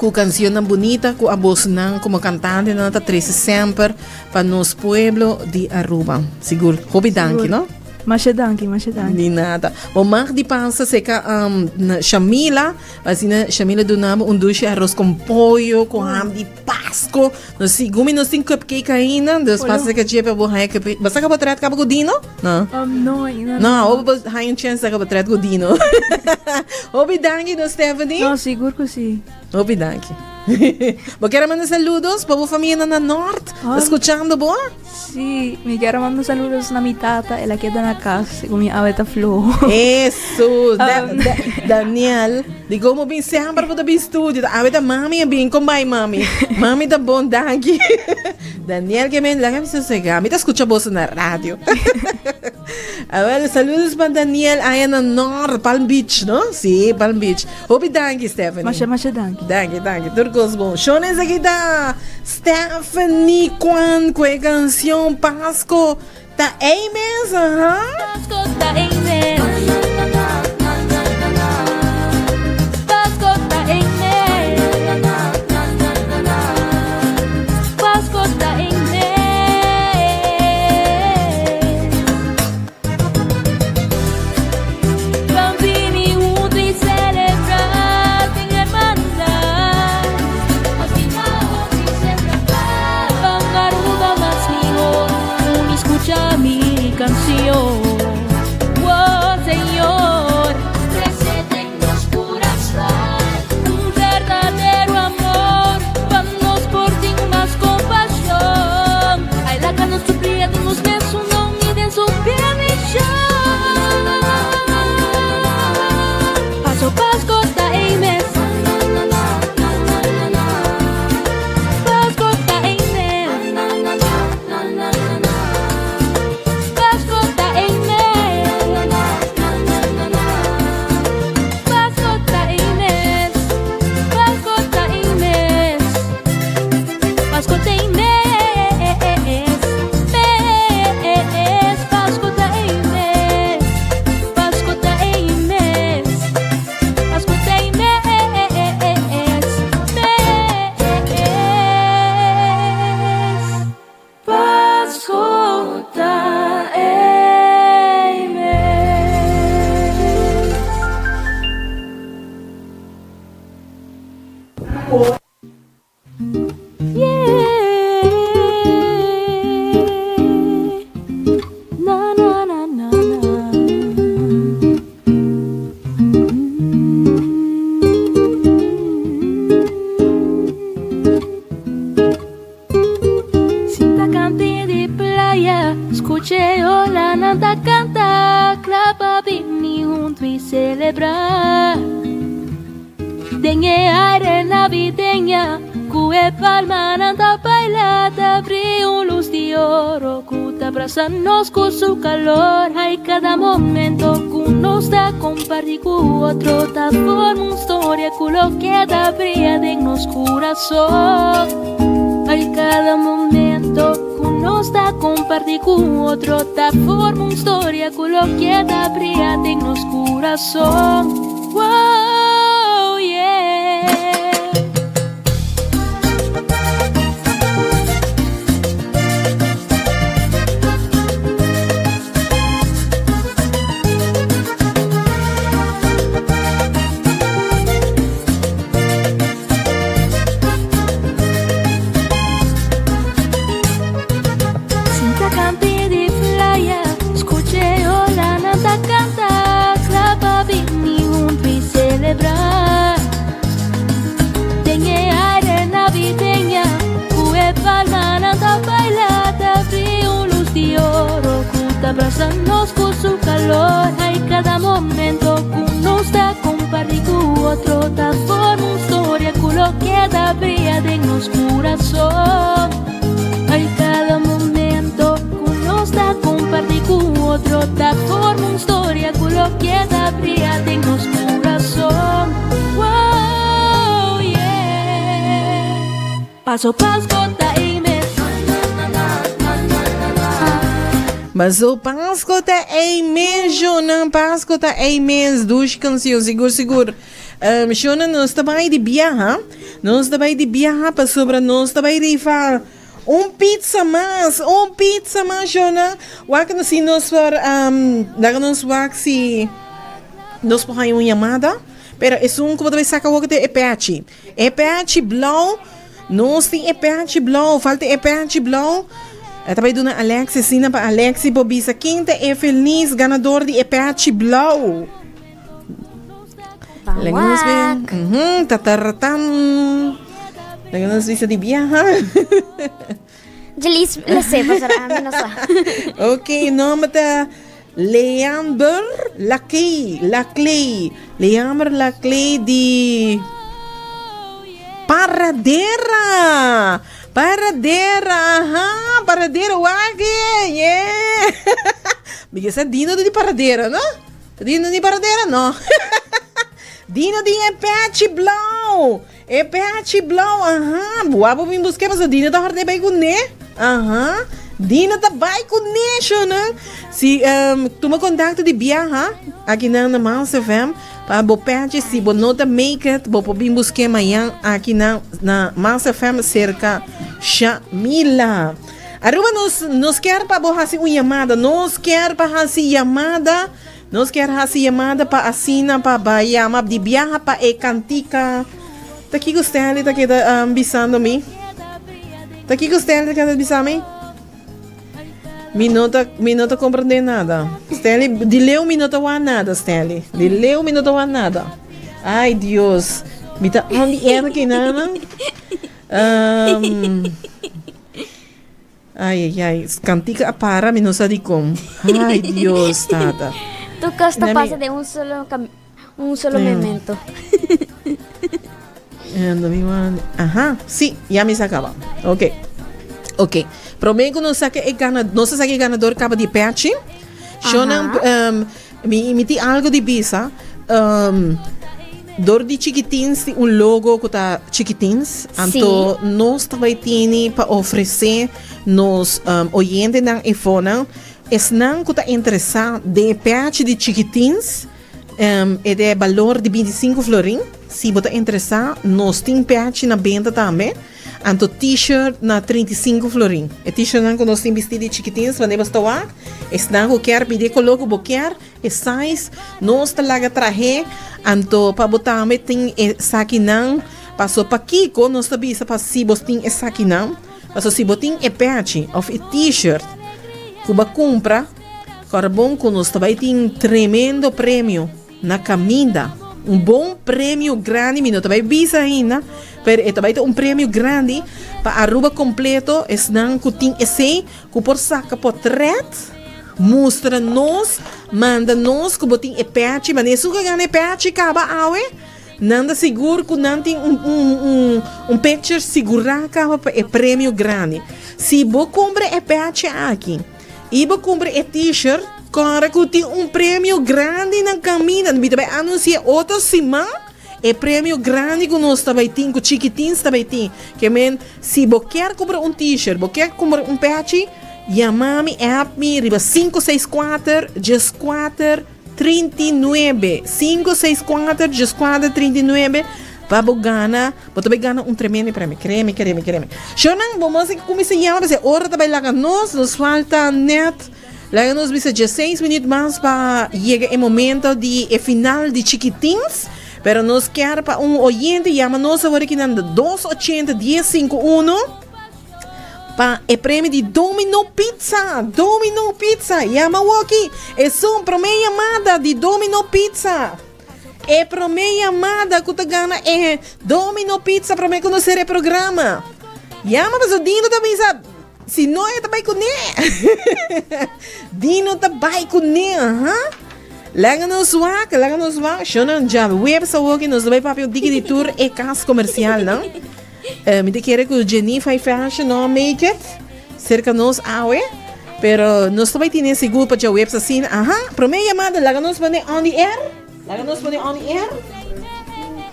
Ku kansionnan bunita ku abosnan komo kantantenan ta trese semper pa nos pueblo di Aruba. Sigur hopi danki no. Masha danki, masha danki. Di nada. Bo mag di pasa seka um, Shamila, asina Shamila duna bo un dushi arroz con pollo, ku ham di Pasco. Nos sigur mi nos tin cupcake ainda, dus pasa seka dje pa bo haya cupcake. Bo saka bo tret kaba ku Dino? No. Um, no, ainda no. No, bo haya un chance saka bo tret ku Dino. Hopi danki no Stephanie. No, sigur ku si. Hopi danki. Bo kier a manda saludos pa bo famia na Noord? Um, escuchando bo? Si, mi kier a manda saludos na mi tata, el a keda na cas, ku mi awe ta floho. Eso, da, da, Daniel, di como bin semper bo ta bin studio, awe ta mami a bin, kom bai mami? Mami ta bon, danki. Daniel ke men laga mi sosega, mi ta escucha boso na radio. Awel, saludos pa Daniel aya na Noord, Palm Beach, no? Si, Palm Beach. Hopi danki, Stephanie. Masha, masha danki. Danki, danki. Tur kos bon. Shon esaki ta Stephanie Kwan ku e canción Pasco ta ei mes, aha. Pasco ta ei mes. Pasco ta ei mes. Pasco ta ei mes. Ban bini hunto y celebra den hermandad. Ban Aruba mas mihor, uni scucha mi cancion. Oh Señor, crece den nos curazon un verdadero amor, pa nos por tin mas compasion. Ay laga nos suplia den nos mesun don y den su permision. Paso Pasco ta ei mes. Pasco ta ei mes. Pasco ta ei mes. Pasco ta ei mes. Pasco ta ei mes. Pasco ta ei mes. Mes. Pasco ta ei mes. Pasco ta ei mes. Pasco ta ei mes. Mes. Pasco ta ei mes. Yeah. Na na na na na. canta, clapa bini junto y celebrar. Den e aire navideña, cu e palmanan ta baila, ta bria un luz di oro cu ta brasa nos cu su calor. Ay, cada momento cu nos ta comparti cu otro, ta forma un storia cu lo keda bria den nos curason. Ay, cada momento cu nos ta comparti cu otro, ta forma un storia cu lo keda bria den nos curason. Wow, yeah. Sinta campi di playa, scucha e olanan ta canta, cla pa bini hunto y celebra. Den e aire navideña, cu e palmanan ta baila, ta bria un luz di oro cu ta brasa nos cu su calor. Ay, cada momento cu nos ta comparti cu otro, ta forma un storia cu lo keda bria den nos curason. Ay, cada momento cu nos ta comparti cu otro, ta forma un storia cu lo keda bria den nos curason. Wow, yeah. Paso Pasco ta ei mes. Paso Pasco ta ei mes, Shona. Pasco ta ei mes. Dushi cancion, sigur, sigur. Um, Shona, nos ta bai di biaha. Nos ta bai di biaha pasobra nos ta bai rifa un pizza mas. Un pizza mas, Shona. Wak no si nos por, um, laga nos wak si nos por haña un yamada. Pero esun ku bo ta bai saka wak te e pechi. E pechi blou. Nos tin e pechi blou. Falta e pechi blou. E ta bai duna Alexi asina pa Alexi por bisa ken ta e feliz ganador di e pechi blou. Laga nos ve. Mhm, tataratan. Laga nos bisa di biaha. Jelis lo sé, pastor, a mi no sa. Ok, nomber ta Leander Laclay, Laclay, Leander Laclay di Paradera. Paradera, aha, Paradera, wak, yeah. Mi ke sa Dino di Paradera, no? Dino di Paradera, no. Dino di e pechi blauw. E pechi blauw, aha. Bua bo bin buske paso Dino ta horde bai kuné. Aha. Dino ta bai kuné, shownan. Si um, tuma kontakto di biaha aki nan na Mans FM pa bo pechi si bo no ta make it, bo por bin buske mañan aki nan na Mans FM serka Shamila. Aruba nos nos kier pa bo hasi un yamada, nos kier pa hasi yamada. Nos kier hasi yamada pa asina pa bai yama di biaha pa e kantika. Ta kiko Stanley ta keda bisando mi? Ta kiko Stanley ta keda bisa mi? Mi no ta, mi no ta comprende nada. Stanley, di leu mi no ta wak nada, Stanley. Di leu mi no ta wak nada. Ay, Dios. Mi ta on the air aki, nana. Ay, ay, ay. Kantika a para, mi no sa dikon. Ay, Dios, tata. Tu kos ta pasa den un solo un solo momento. Aha, sí, ya mi sa kaba. Ok. Ok. Promé ku nos saka e gana, nos a saka e ganador kaba di pechi. Shona, mi tin algo di bisa. Dor di Chikitins tin un logo ku ta Chikitins. Anto nos ta bai tini pa ofresé nos oyentenan e fonan. Esnan ku ta interesá den e pechi di Chikitins, e ta e balor di 25 florin. Si bo ta interesá, nos tin pechi na benta tambe. Anto t-shirt na 35 florin. E t-shirtnan ku nos tin bistí di Chikitins, wanneer bo sta wak, esnan ku kier pidi e koló ku bo kier, E size nos ta laga trahe, anto pa bo tambe tin esakinan. Paso pakiko nos ta bisa pa si bo tin esakinan? Paso si bo tin e pechi of e t-shirt ku bo a kumpra, kòrda bon ku nos ta bai tin tremendo premio na kaminda. Un bon premio grandi, mi no ta bai bisa ainda, pero e ta bai ta un premio grandi pa Aruba kompleto, esnan ku tin esei ku por saka potrèt. Mustra nos, manda nos ku bo tin e pèchi, manera esun ku a gana e pèchi kaba awe, nan ta sigur ku nan tin un un un un picture sigurá kaba pa e premio grandi. Si bo kumpra e pèchi aki i bo kumpra e t-shirt, kòrda ku tin un premio grandi na kaminda. Mi ta bai anunsi'é otro siman e premio grandi ku nos ta bai tin, ku Chikitins ta bai tin. Ke men, si bo kier kumpra un t-shirt, bo kier kumpra un pèchi, Yama mi app mi riba 564 14 39 564 14 39 pa bo gana bo ta bai gana un tremendo premio kremi kremi kremi shownan bo mos kuminsa yama pasobra e ora ta bai laga nos nos falta net laga nos bisa 16 minuut mas pa yega e momento di e final di Chikitins pero nos kier pa un oyente yama nos awor aki nan 280 10 51 Pa e premio di Domino Pizza, Domino Pizza, yama awoki. Esun prome yamada di Domino Pizza. E prome yamada ku ta gana e Domino Pizza prome ku nos sera e programa. Yama paso Dino ta bisa si no e ta bai kuné. Dino ta bai kuné, aha. Laga nos wak, laga nos wak. Shonan djaweps awoki nos ta bai papia un tiki di tur e kas komersialnan. Eh, mi ta kere ku Jennifer Fashion no make it cerca nos awe. Pero nos ta bai tine sigur pa djaweps asina. Aha, prome yamada, laga nos pone on the air. Laga nos pone on the air.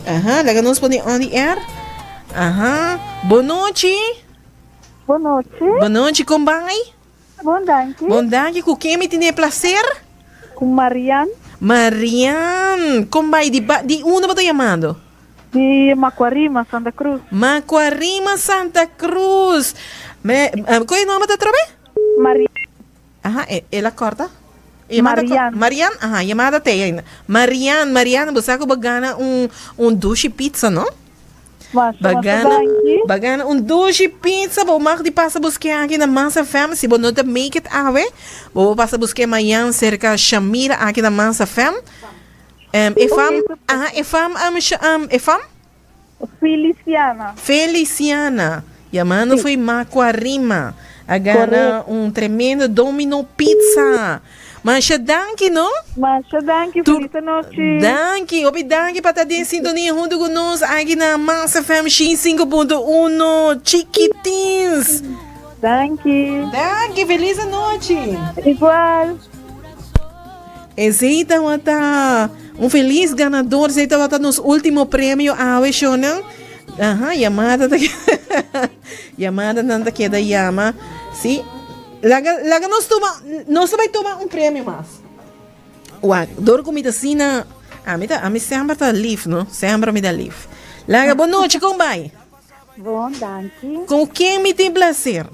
Aha, laga nos pone on the air. Aha, bonochi. Bonochi. Bonochi, kon bai? Bon danki. Bon danki, ku ken mi tine placer? Ku Marian. Marian, kon bai? Di, ba, di unda bo ta yamando? Di Macuarima, Santa Cruz. Macuarima, Santa Cruz. Me, uh, kon e nomber ta atrobe? Marian. Aha, e, el a corta? Marian. Marian, aha, yamada te ainda. Marian, Marian, bo sa ku bo gana un, un dushi pizza, no? Masha, Ba masha gana, danki. ba gana un dushi pizza, bo mag di pasa buske aki na Mas FM. Si bo no ta make it awe, bo por pasa buske mañan serka Shamira aki na Mas FM. Em, e fam, Ok, perfecto. aha, e fam, um, sh, um, e fam? Feliciana. Feliciana, yamando Sí. foi Macuarima. A gana Correcto. un tremendo Domino Pizza. Masha danki, no? Masha danki, Tur feliz anochi. danki, hopi danki pa ta den sintonia hunto ku nos aki na Mas FM 105.1 Chikitins. Danki. Danki, feliz anochi. Igual. Esei tabata un feliz ganador, esei tabata nos ultimo premio awe, shownan. Aha, yamada ta yamada nan ta keda yama. Si. Laga, laga nos tuma, nos ta bai tuma un premio mas. Wak, dor ku mi ta asina, ami ta, ami semper ta lief, no? Semper mi ta lief. Laga, bon nochi, kon bai? Bon, danki. Con ken mi tin placer?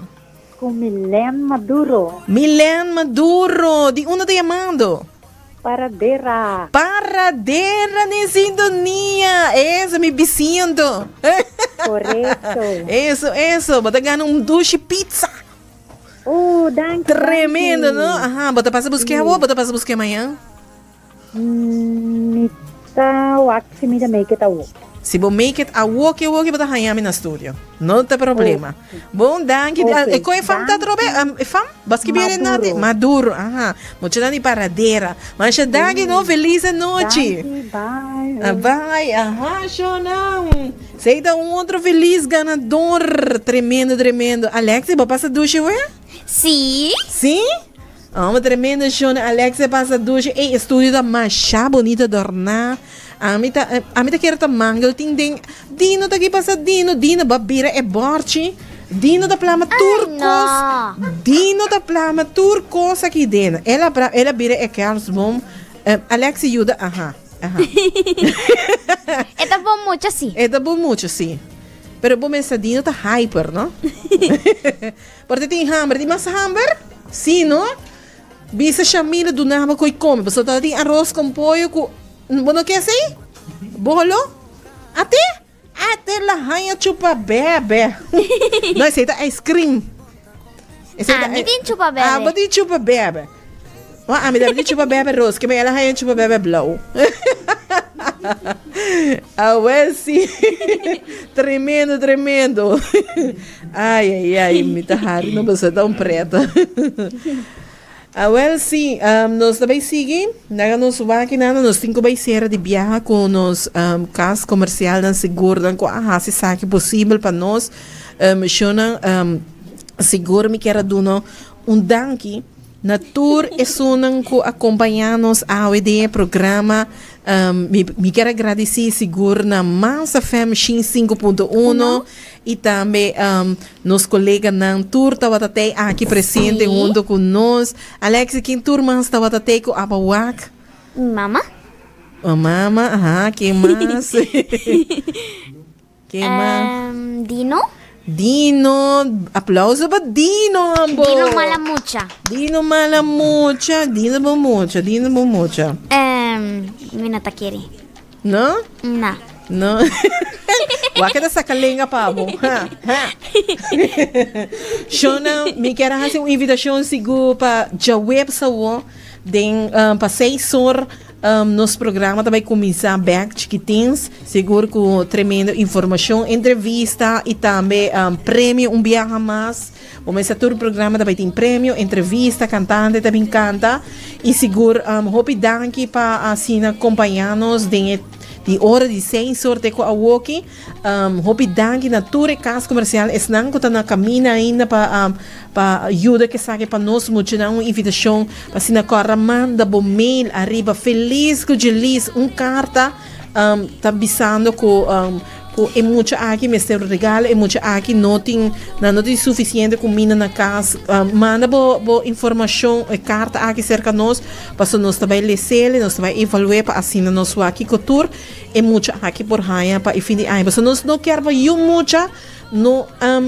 Cu Milen Maduro. Milen Maduro, di unda ta yamando? Paradera. Paradera den sintonia. Eso, mi bisiento. Correcto. Eso, eso. Bo ta gana un dushi pizza. Oh, danki. Tremendo, danki. no? Aha, bo ta pasa busque awo, bo ta pasa busque mañan? Mi ta wak si mi ta make it awo. Si bo make it awo ke woki bo ta haña mi na studio. No ta problema. Bon danki. Ok, E kon e fam ta atrobe? danki. E fam? Bo a skibi e nati? Maduro. Maduro, aha. Muchanan di Paradera. Masha danki no, feliz anochi. Danki, bye. Ah, bye. Aha, shownan. Sei ta un otro feliz ganador. Tremendo, tremendo. Alexi, bo pasa dushi we? Sí. Sí? Amo tremendo shona Alexia pasa dushi ey estudio ta masha bonito dorna ami ta ami ta kere ta mangel tin den Dino ta ki pasa Dino Dino bo a bira e borchi Dino ta plama tur kos Dino ta plama tur kos aki den el a el a bira e kerstboom Alexia yuda aha aha E ta bon mucha si. E ta bon mucha si pero bo mester Dino ta hyper no. Por ta tin hamber, tin mas hamber? Si no, bisa Shamila duna bo koi come, pasobra ta tin aros con pollo cu bo no ke asey? Bolo? Ate? Ate la haña chupa bebe. No, esey ta ice cream. Esey ta Ami tin chupa bebe. Abo tin chupa bebe. Wa ami tambe tin chupa bebe ros, ke mi el a haña chupa bebe blou. Awe si. Tremendo, tremendo. Ai, ai, ai, mi ta hari, no, pasobra ta un preta. Ah, wel, si, nos ta bay sigui. Naga nos waki nana, nos tin cu bay cera di biaha cu nos cas comercialnan segurnan cu a haci esaki posibel pa nos. Shownan, sigur mi kier a duna un danki na tur esunnan cu a compaña nos awe den e programa. Mi kier a gradici sigur na Mans FM shin 5.1 y tambe nos coleganan tur tabata tey aki presente hunto cu nos. Alexi, ken tur mas tabata tey cu aba wak? Mi mama. Bo mama, aha, ken mas? Ken mas? Dino. Dino, aplauso pa Dino ambo. Dino mala mucha. Dino mala mucha, Dino bo mucha, Dino bo mucha. Mi no ta kere. No? No. No. Wak ta saca lenga pa bo. Ha, ha. Shona, mi kier a haci un invitacion sigur pa djaweps awo den pa seis or. Nos programa ta bai kuminsá bèk chikitins, sigur ku tremendo informashon, entrevista i tambe premio un biaha mas. Bo mester tur programa ta bai tin premio, entrevista, kantante ta bin kanta i sigur hopi danki pa asina kompañá nos den e di ora di seis or te ku awoki. Hopi danki na tur e kas komersial, esnan ku ta na kaminda ainda pa pa yuda ke esaki pa nos muchanan un invitashon pa asina kòrda manda bo mail ariba Feliz ku Jelis un karta ta bisando ku ku e mucha aki mester un regalo e mucha aki no tin nan no tin sufisiente kuminda na kas manda bo bo informashon e karta aki serka nos pasobra nos ta bai les'el nos ta bai evalu'é pa asina nos wak kiko tur e mucha aki por haña pa e fin di aña pasobra nos no kier pa yu mucha No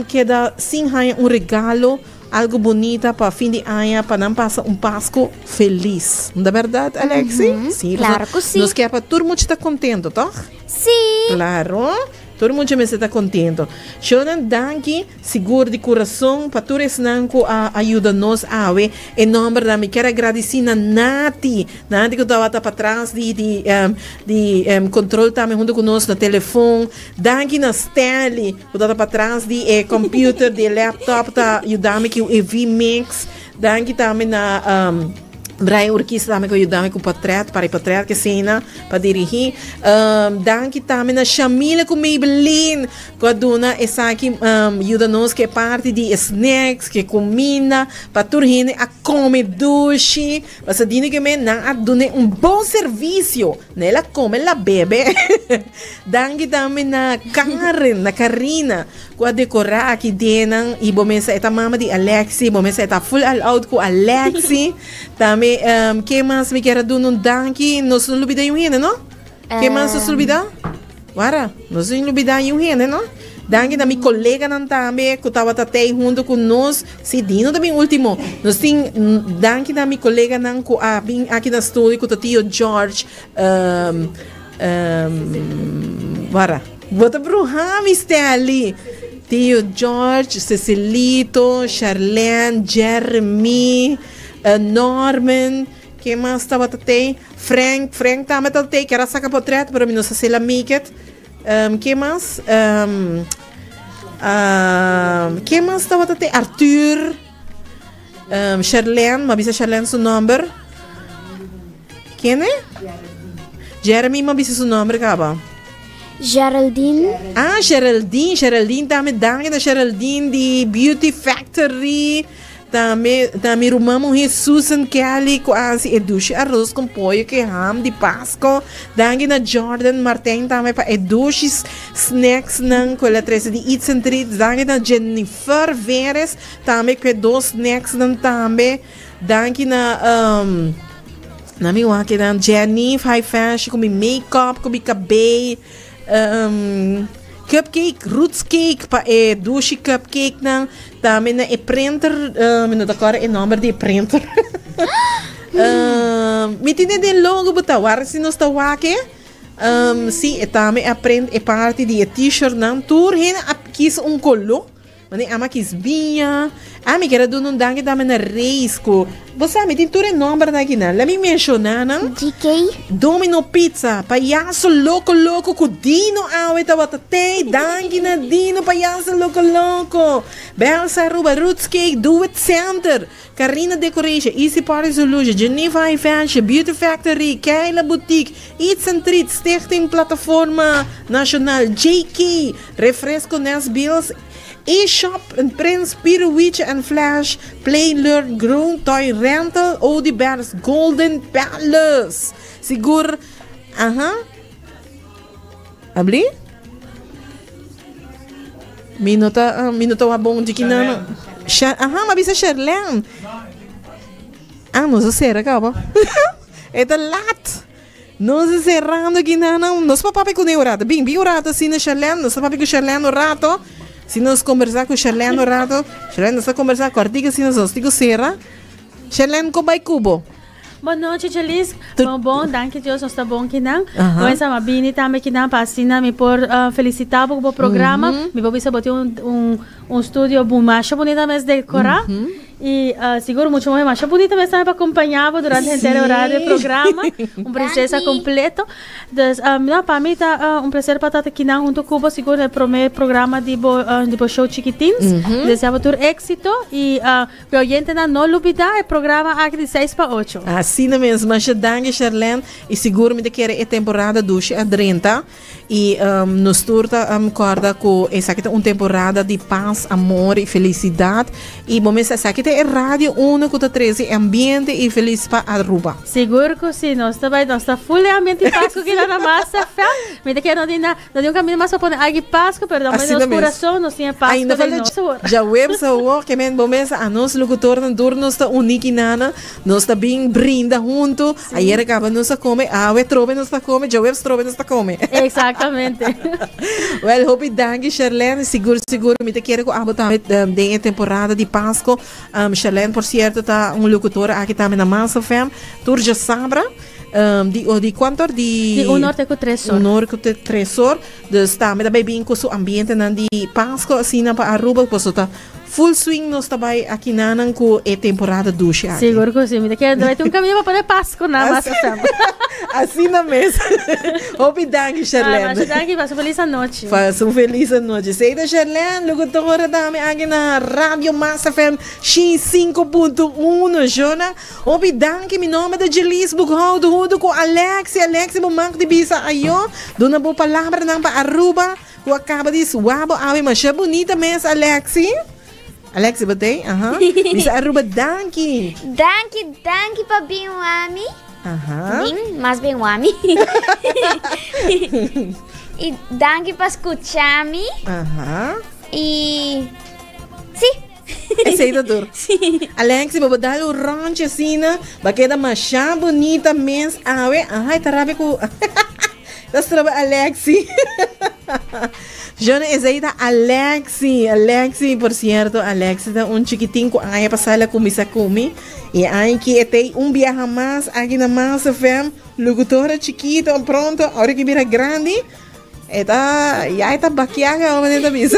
keda sin haña un regalo, algo bunita pa fin di aña pa nan pasa un Pasco felis. No ta berdad, Alexi? Sí, claro cu sí. Nos kier pa tur mucha ta contento, toch? Sí. Claro, tur mucha mester ta contento. Shonan, danki sigur di curason pa tur esnan cu a ayuda nos awe. E nombernan mi kier a gradici na Nati. Nati cu tabata patras di di di control tambe hunto cu nos na telefon. Danki na Stanley ku ta ta patras di e computer, di e laptop ta yuda mi ku e V-mix. Danki tambe na Brian Urquiza tambe ku a yuda mi ku portret, para e portret ke esena pa dirigi. Danki tambe na Shamila ku Maybelline ku a duna esaki yuda nos ku e parti di e snacks, ku e kuminda pa tur hende a kome dushi. Pasobra dino ke men nan a dun'é un bon servisio. Na el a kome, el a bebe. Danki tambe na Karen, na Karina, ku a dekorá aki denan. I bo mester e ta mama di Alexi, bo mester e ta full all out ku Alexi. Tambe, ken mas mi kier a duna un danki? Nos no lubida yu hende, no? Ken mas nos lubida? Wara, nos no lubida yu hende, no? Danki na mi koleganan tambe ku tabata tei huntu ku nos. Si, Dino ta bin ultimo. Nos tin danki na mi koleganan ku a bin aki na studio ku ta tio George. Wara, bo ta bruha mi Stanley. Tio George, Cecilito, Charlene, Jeremy, Norman. Ken mas tabata tei? Frank, Frank tambe tabata tei. Kier a saka potret, pero mi no sa si el a make it. Ken mas? Ken mas tabata tei? Arthur, Charlene, mi a bisa Charlene su nomber. Kende? Jeremy, mi a bisa su nomber kaba. Geraldine. Ah, Geraldine, Geraldine tambe. Danki na Geraldine di Beauty Factory. Tambe ta mi ruman muhé Susan Kelly ku a hasi e dushi aros kon pollo ku e ham di Pasko. Danki na Jordan Martijn tambe pa e dushi snacksnan ku el a trese di Eats and Treats. Danki na Jennifer Veres tambe ku e dos snacksnan tambe. Danki na na mi wak nan Jenny High Fashion ku mi makeup ku mi kabei. Cupcake, roots cake pa e dushi cupcake nan. Tambe na e printer, mi no ta kòrda e nòmber di e printer. Mi tin den logo bo ta wak si nos ta wak e. Si, e tambe a print e parti di e t-shirt nan. Tur hende a kis un koló. Mane ama kis biña. Ah, mi kier a duna un danki tambe na Reis ku Bo sa, mi tin tur e nombernan aki nan. Let mi menciona nan. GK. Domino Pizza, Payaso Loco Loco cu Dino awe tabata tey. Danki na Dino, Payaso Loco Loco. Belsa Aruba, Roots Cake, Do It Center, Carina Decoration, Easy Party Solution, Geneva High Fashion, Beauty Factory, Keila Boutique, Eats and Treats, Stichting Plataforma Nacional, JK, Refresco Nest Bills, E-Shop, Prins, Pirouetje en Flash, Play, Learn, Grow, Toy Rental, Odi Bears, Golden Palace. Sigur, aha. Abli? Mi no ta, mi no ta wak bon diki nan. Aha, m'a bisa Sherlyn. Ah, nos a sera kaba. E ta lat. Nos a serando aki nan. Nos pa papia kuné un rato. Bin, bin un rato asina Sherlyn. Nos ta papia ku Sherlyn un rato. Si nos kombersá ku Sherlyn un rato. Sherlyn, nos ta kombersá kòrtiku asina, nos tin ku sera. Sherlyn, kon bai ku bo? Bon nochi Jelisk. Bon bon, danki Dios nos ta bon kinan. Bon esa ma bini tambe kinan pa asina mi por felicita bo ku bo programa. Mi por bisa bo tin un un un studio bu masha bunita mes decora. Y sigur mucho muhe masha bunita mes tambe pa acompaña bo durante henter e horario di programa. Un princesa completo. Dus no pa mi ta un placer pa ta kinan hunto ku bo sigur na e prome programa di bo di bo show Chikitins. Desea bo tur exito y Pe oyentenan no lubida e programa aki di seis pa ocho. Asina mes, masha danki Sherlene y sigur mi ta kere e temporada dushi a drenta y nos tur ta corda cu esaki ta un temporada di paz, amor y felicidad y bo mester esaki ta e radio uno cu ta trece ambiente y feliz pa Aruba. Sigur cu si, nos ta bay, nos ta full e ambiente y paz cu kila na mas FM. Mi ta kere no tin na. No tin un camino mas pa pone algo Pasco, pero dan nos corazón nos tin e Pasco Ainda den falta nos awor. djaweps awor, ke men bo mesa a nos locutornan tur nos ta uní kinana, nos ta bin brinda hunto. Ayer a caba nos a come, awe trobe nos ta come, djaweps trobe nos ta come. Exactamente. Well, hopi danki Sherlene, sigur sigur mi ta kere ku abo tambe den e temporada di Pasco. Sherlene por cierto ta un locutora aki tambe na Mas FM, tur djasabra. Di o di cuanto or di Di un or te cu tres or. Un or cu te tres or. Dus tambe ta bay bin cu su ambientenan di Pasco asina pa Aruba paso ta full swing nos ta bay akinanan cu e temporada dushi aki. Sigur cu si. Mi ta kere ta bay tin un caminda pa pone Pasco na mas FM. Asina mes. Hopi danki Sherlene. Ah, masha danki. Pasa un feliz anochi. Pasa un feliz anochi. Esey ta Sherlene, locutora tambe aki na Radio Mas FM 105.1. Shona. Hopi danki, mi nomber ta Jelice Boekhout hunto ku Alexi. Alexi bo mag di bisa ayo, duna bo palabranan pa Aruba ku a kaba di suwa bo awe masha bunita mes Alexi. Alexi bo tei? Aha. Bisa Aruba danki. Danki, danki pa bin wami. Aha. Bin, mas bin wami. I danki pa skucha mi. Aha. I si. Esei ta tur. Alexi, bo bo dal un rondje asina, ba keda masha bunita mes awe. Aha, e ta rabia ku ta stroba Alexi. Jona, esei ta Alexi. Alexi, por cierto, Alexi ta un chikitin ku aña pasá el a kuminsá ku mi. I e aña aki e ta un biaha mas aki na Mas FM. Locutora chikito, pronto, ora ki bira grandi. E ta, ya e ta bakiá kaba manera ta bisa.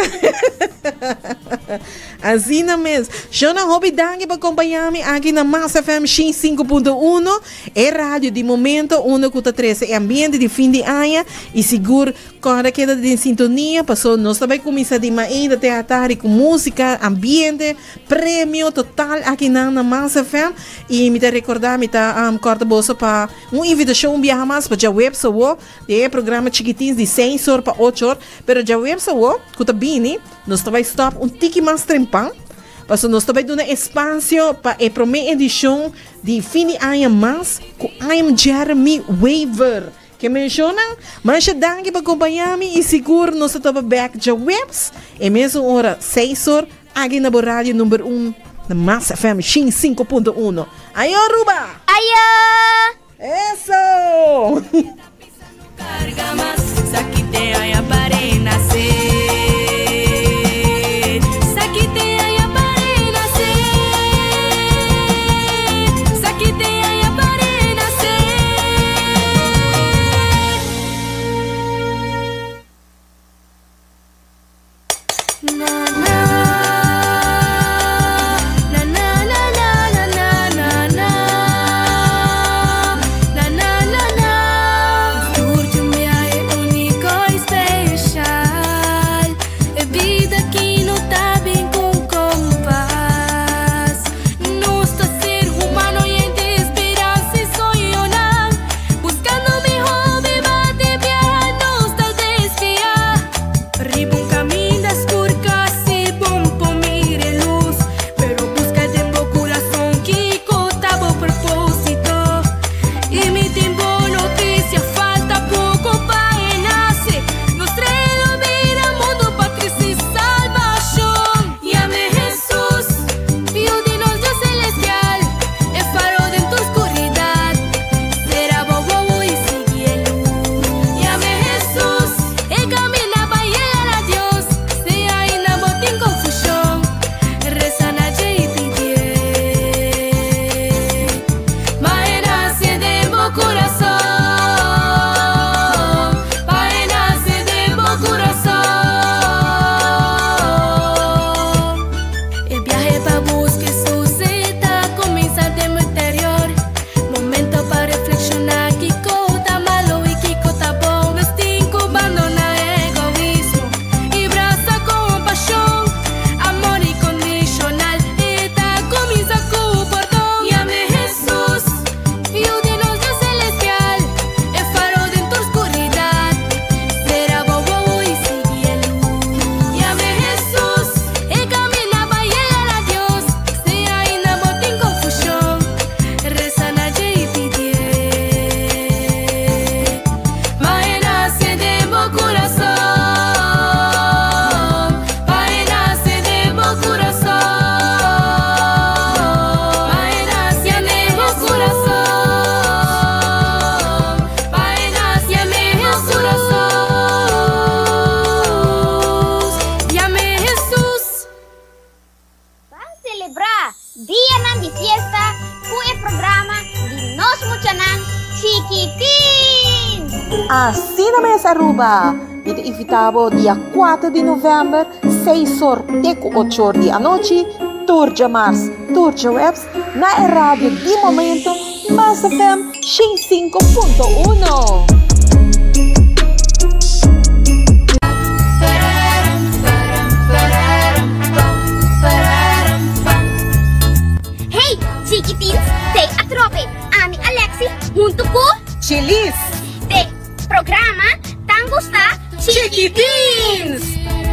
Asina mes. Shona, hopi danki pa kompañá mi aki na Mas FM 105.1, e radio di momento unda ku ta trese e ambiente di fin di aña i sigur kòrda keda den sintonia paso nos ta bai kuminsá di mainta te atari ku músika, ambiente, premio total akinan na Mas FM i mi ta rekordá mi ta kòrda boso pa un invitashon un biaha mas pa djaweps awo. Den e programa Chikitins di seis or pa ocho or, pero djaweps awo ku ta bini nos ta bai stòp un tiki mas trempan, pasobra nos ta bai duna espasio pa e promé edishon di fin di aña mas ku I'm Jeremy Wever. Ke menshonan? Masha danki pa kompañá mi i sigur nos ta topa bèk djaweps e mesun ora, seis or, aki na bo radio number un na Mas FM 105.1. Ayo Aruba! Ayo! Eso! Asina mes Aruba! Mi ta invita bo dia 4 di november, 6 or te cu 8 or di anochi, tur djamars, tur djaweps, na e radio di momento Mas FM 105.1. Hey, Chiquitins, te atrobe. Ami Alexi, junto cu Chilis. De programa Tan Gusta Chiquitins.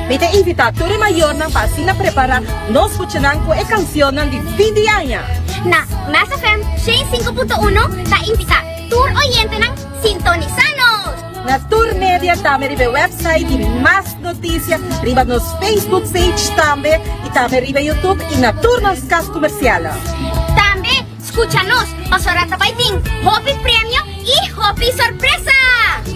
Mi ta invita tur e mayornan pa asina prepara nos muchanan cu e cancionnan di fin di aña. Na Mas FM 105.1 ta invita tur oyentenan sintonisa nos. Na tur media tambe riba e website di Mas Noticia, riba nos Facebook page tambe y tambe riba YouTube y na tur nos cas comercial. Tambe scucha nos pasobra ta bay tin hopi premio y hopi sorpresa!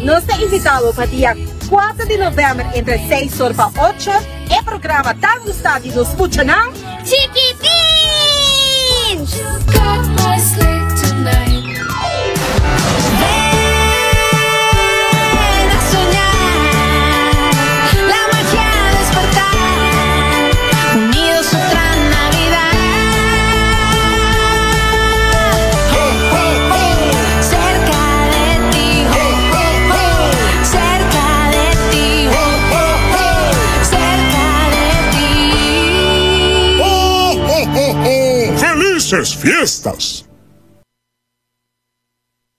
Nos ta invita bo pa dia 4 di november entre 6 or pa 8 or e programa tan gusta di nos muchanan. Chiquitins! Ven a soñar, la magia despertar, unidos otra Navidad. Cerca de ti, cerca de ti, cerca de ti. ¡Felices fiestas!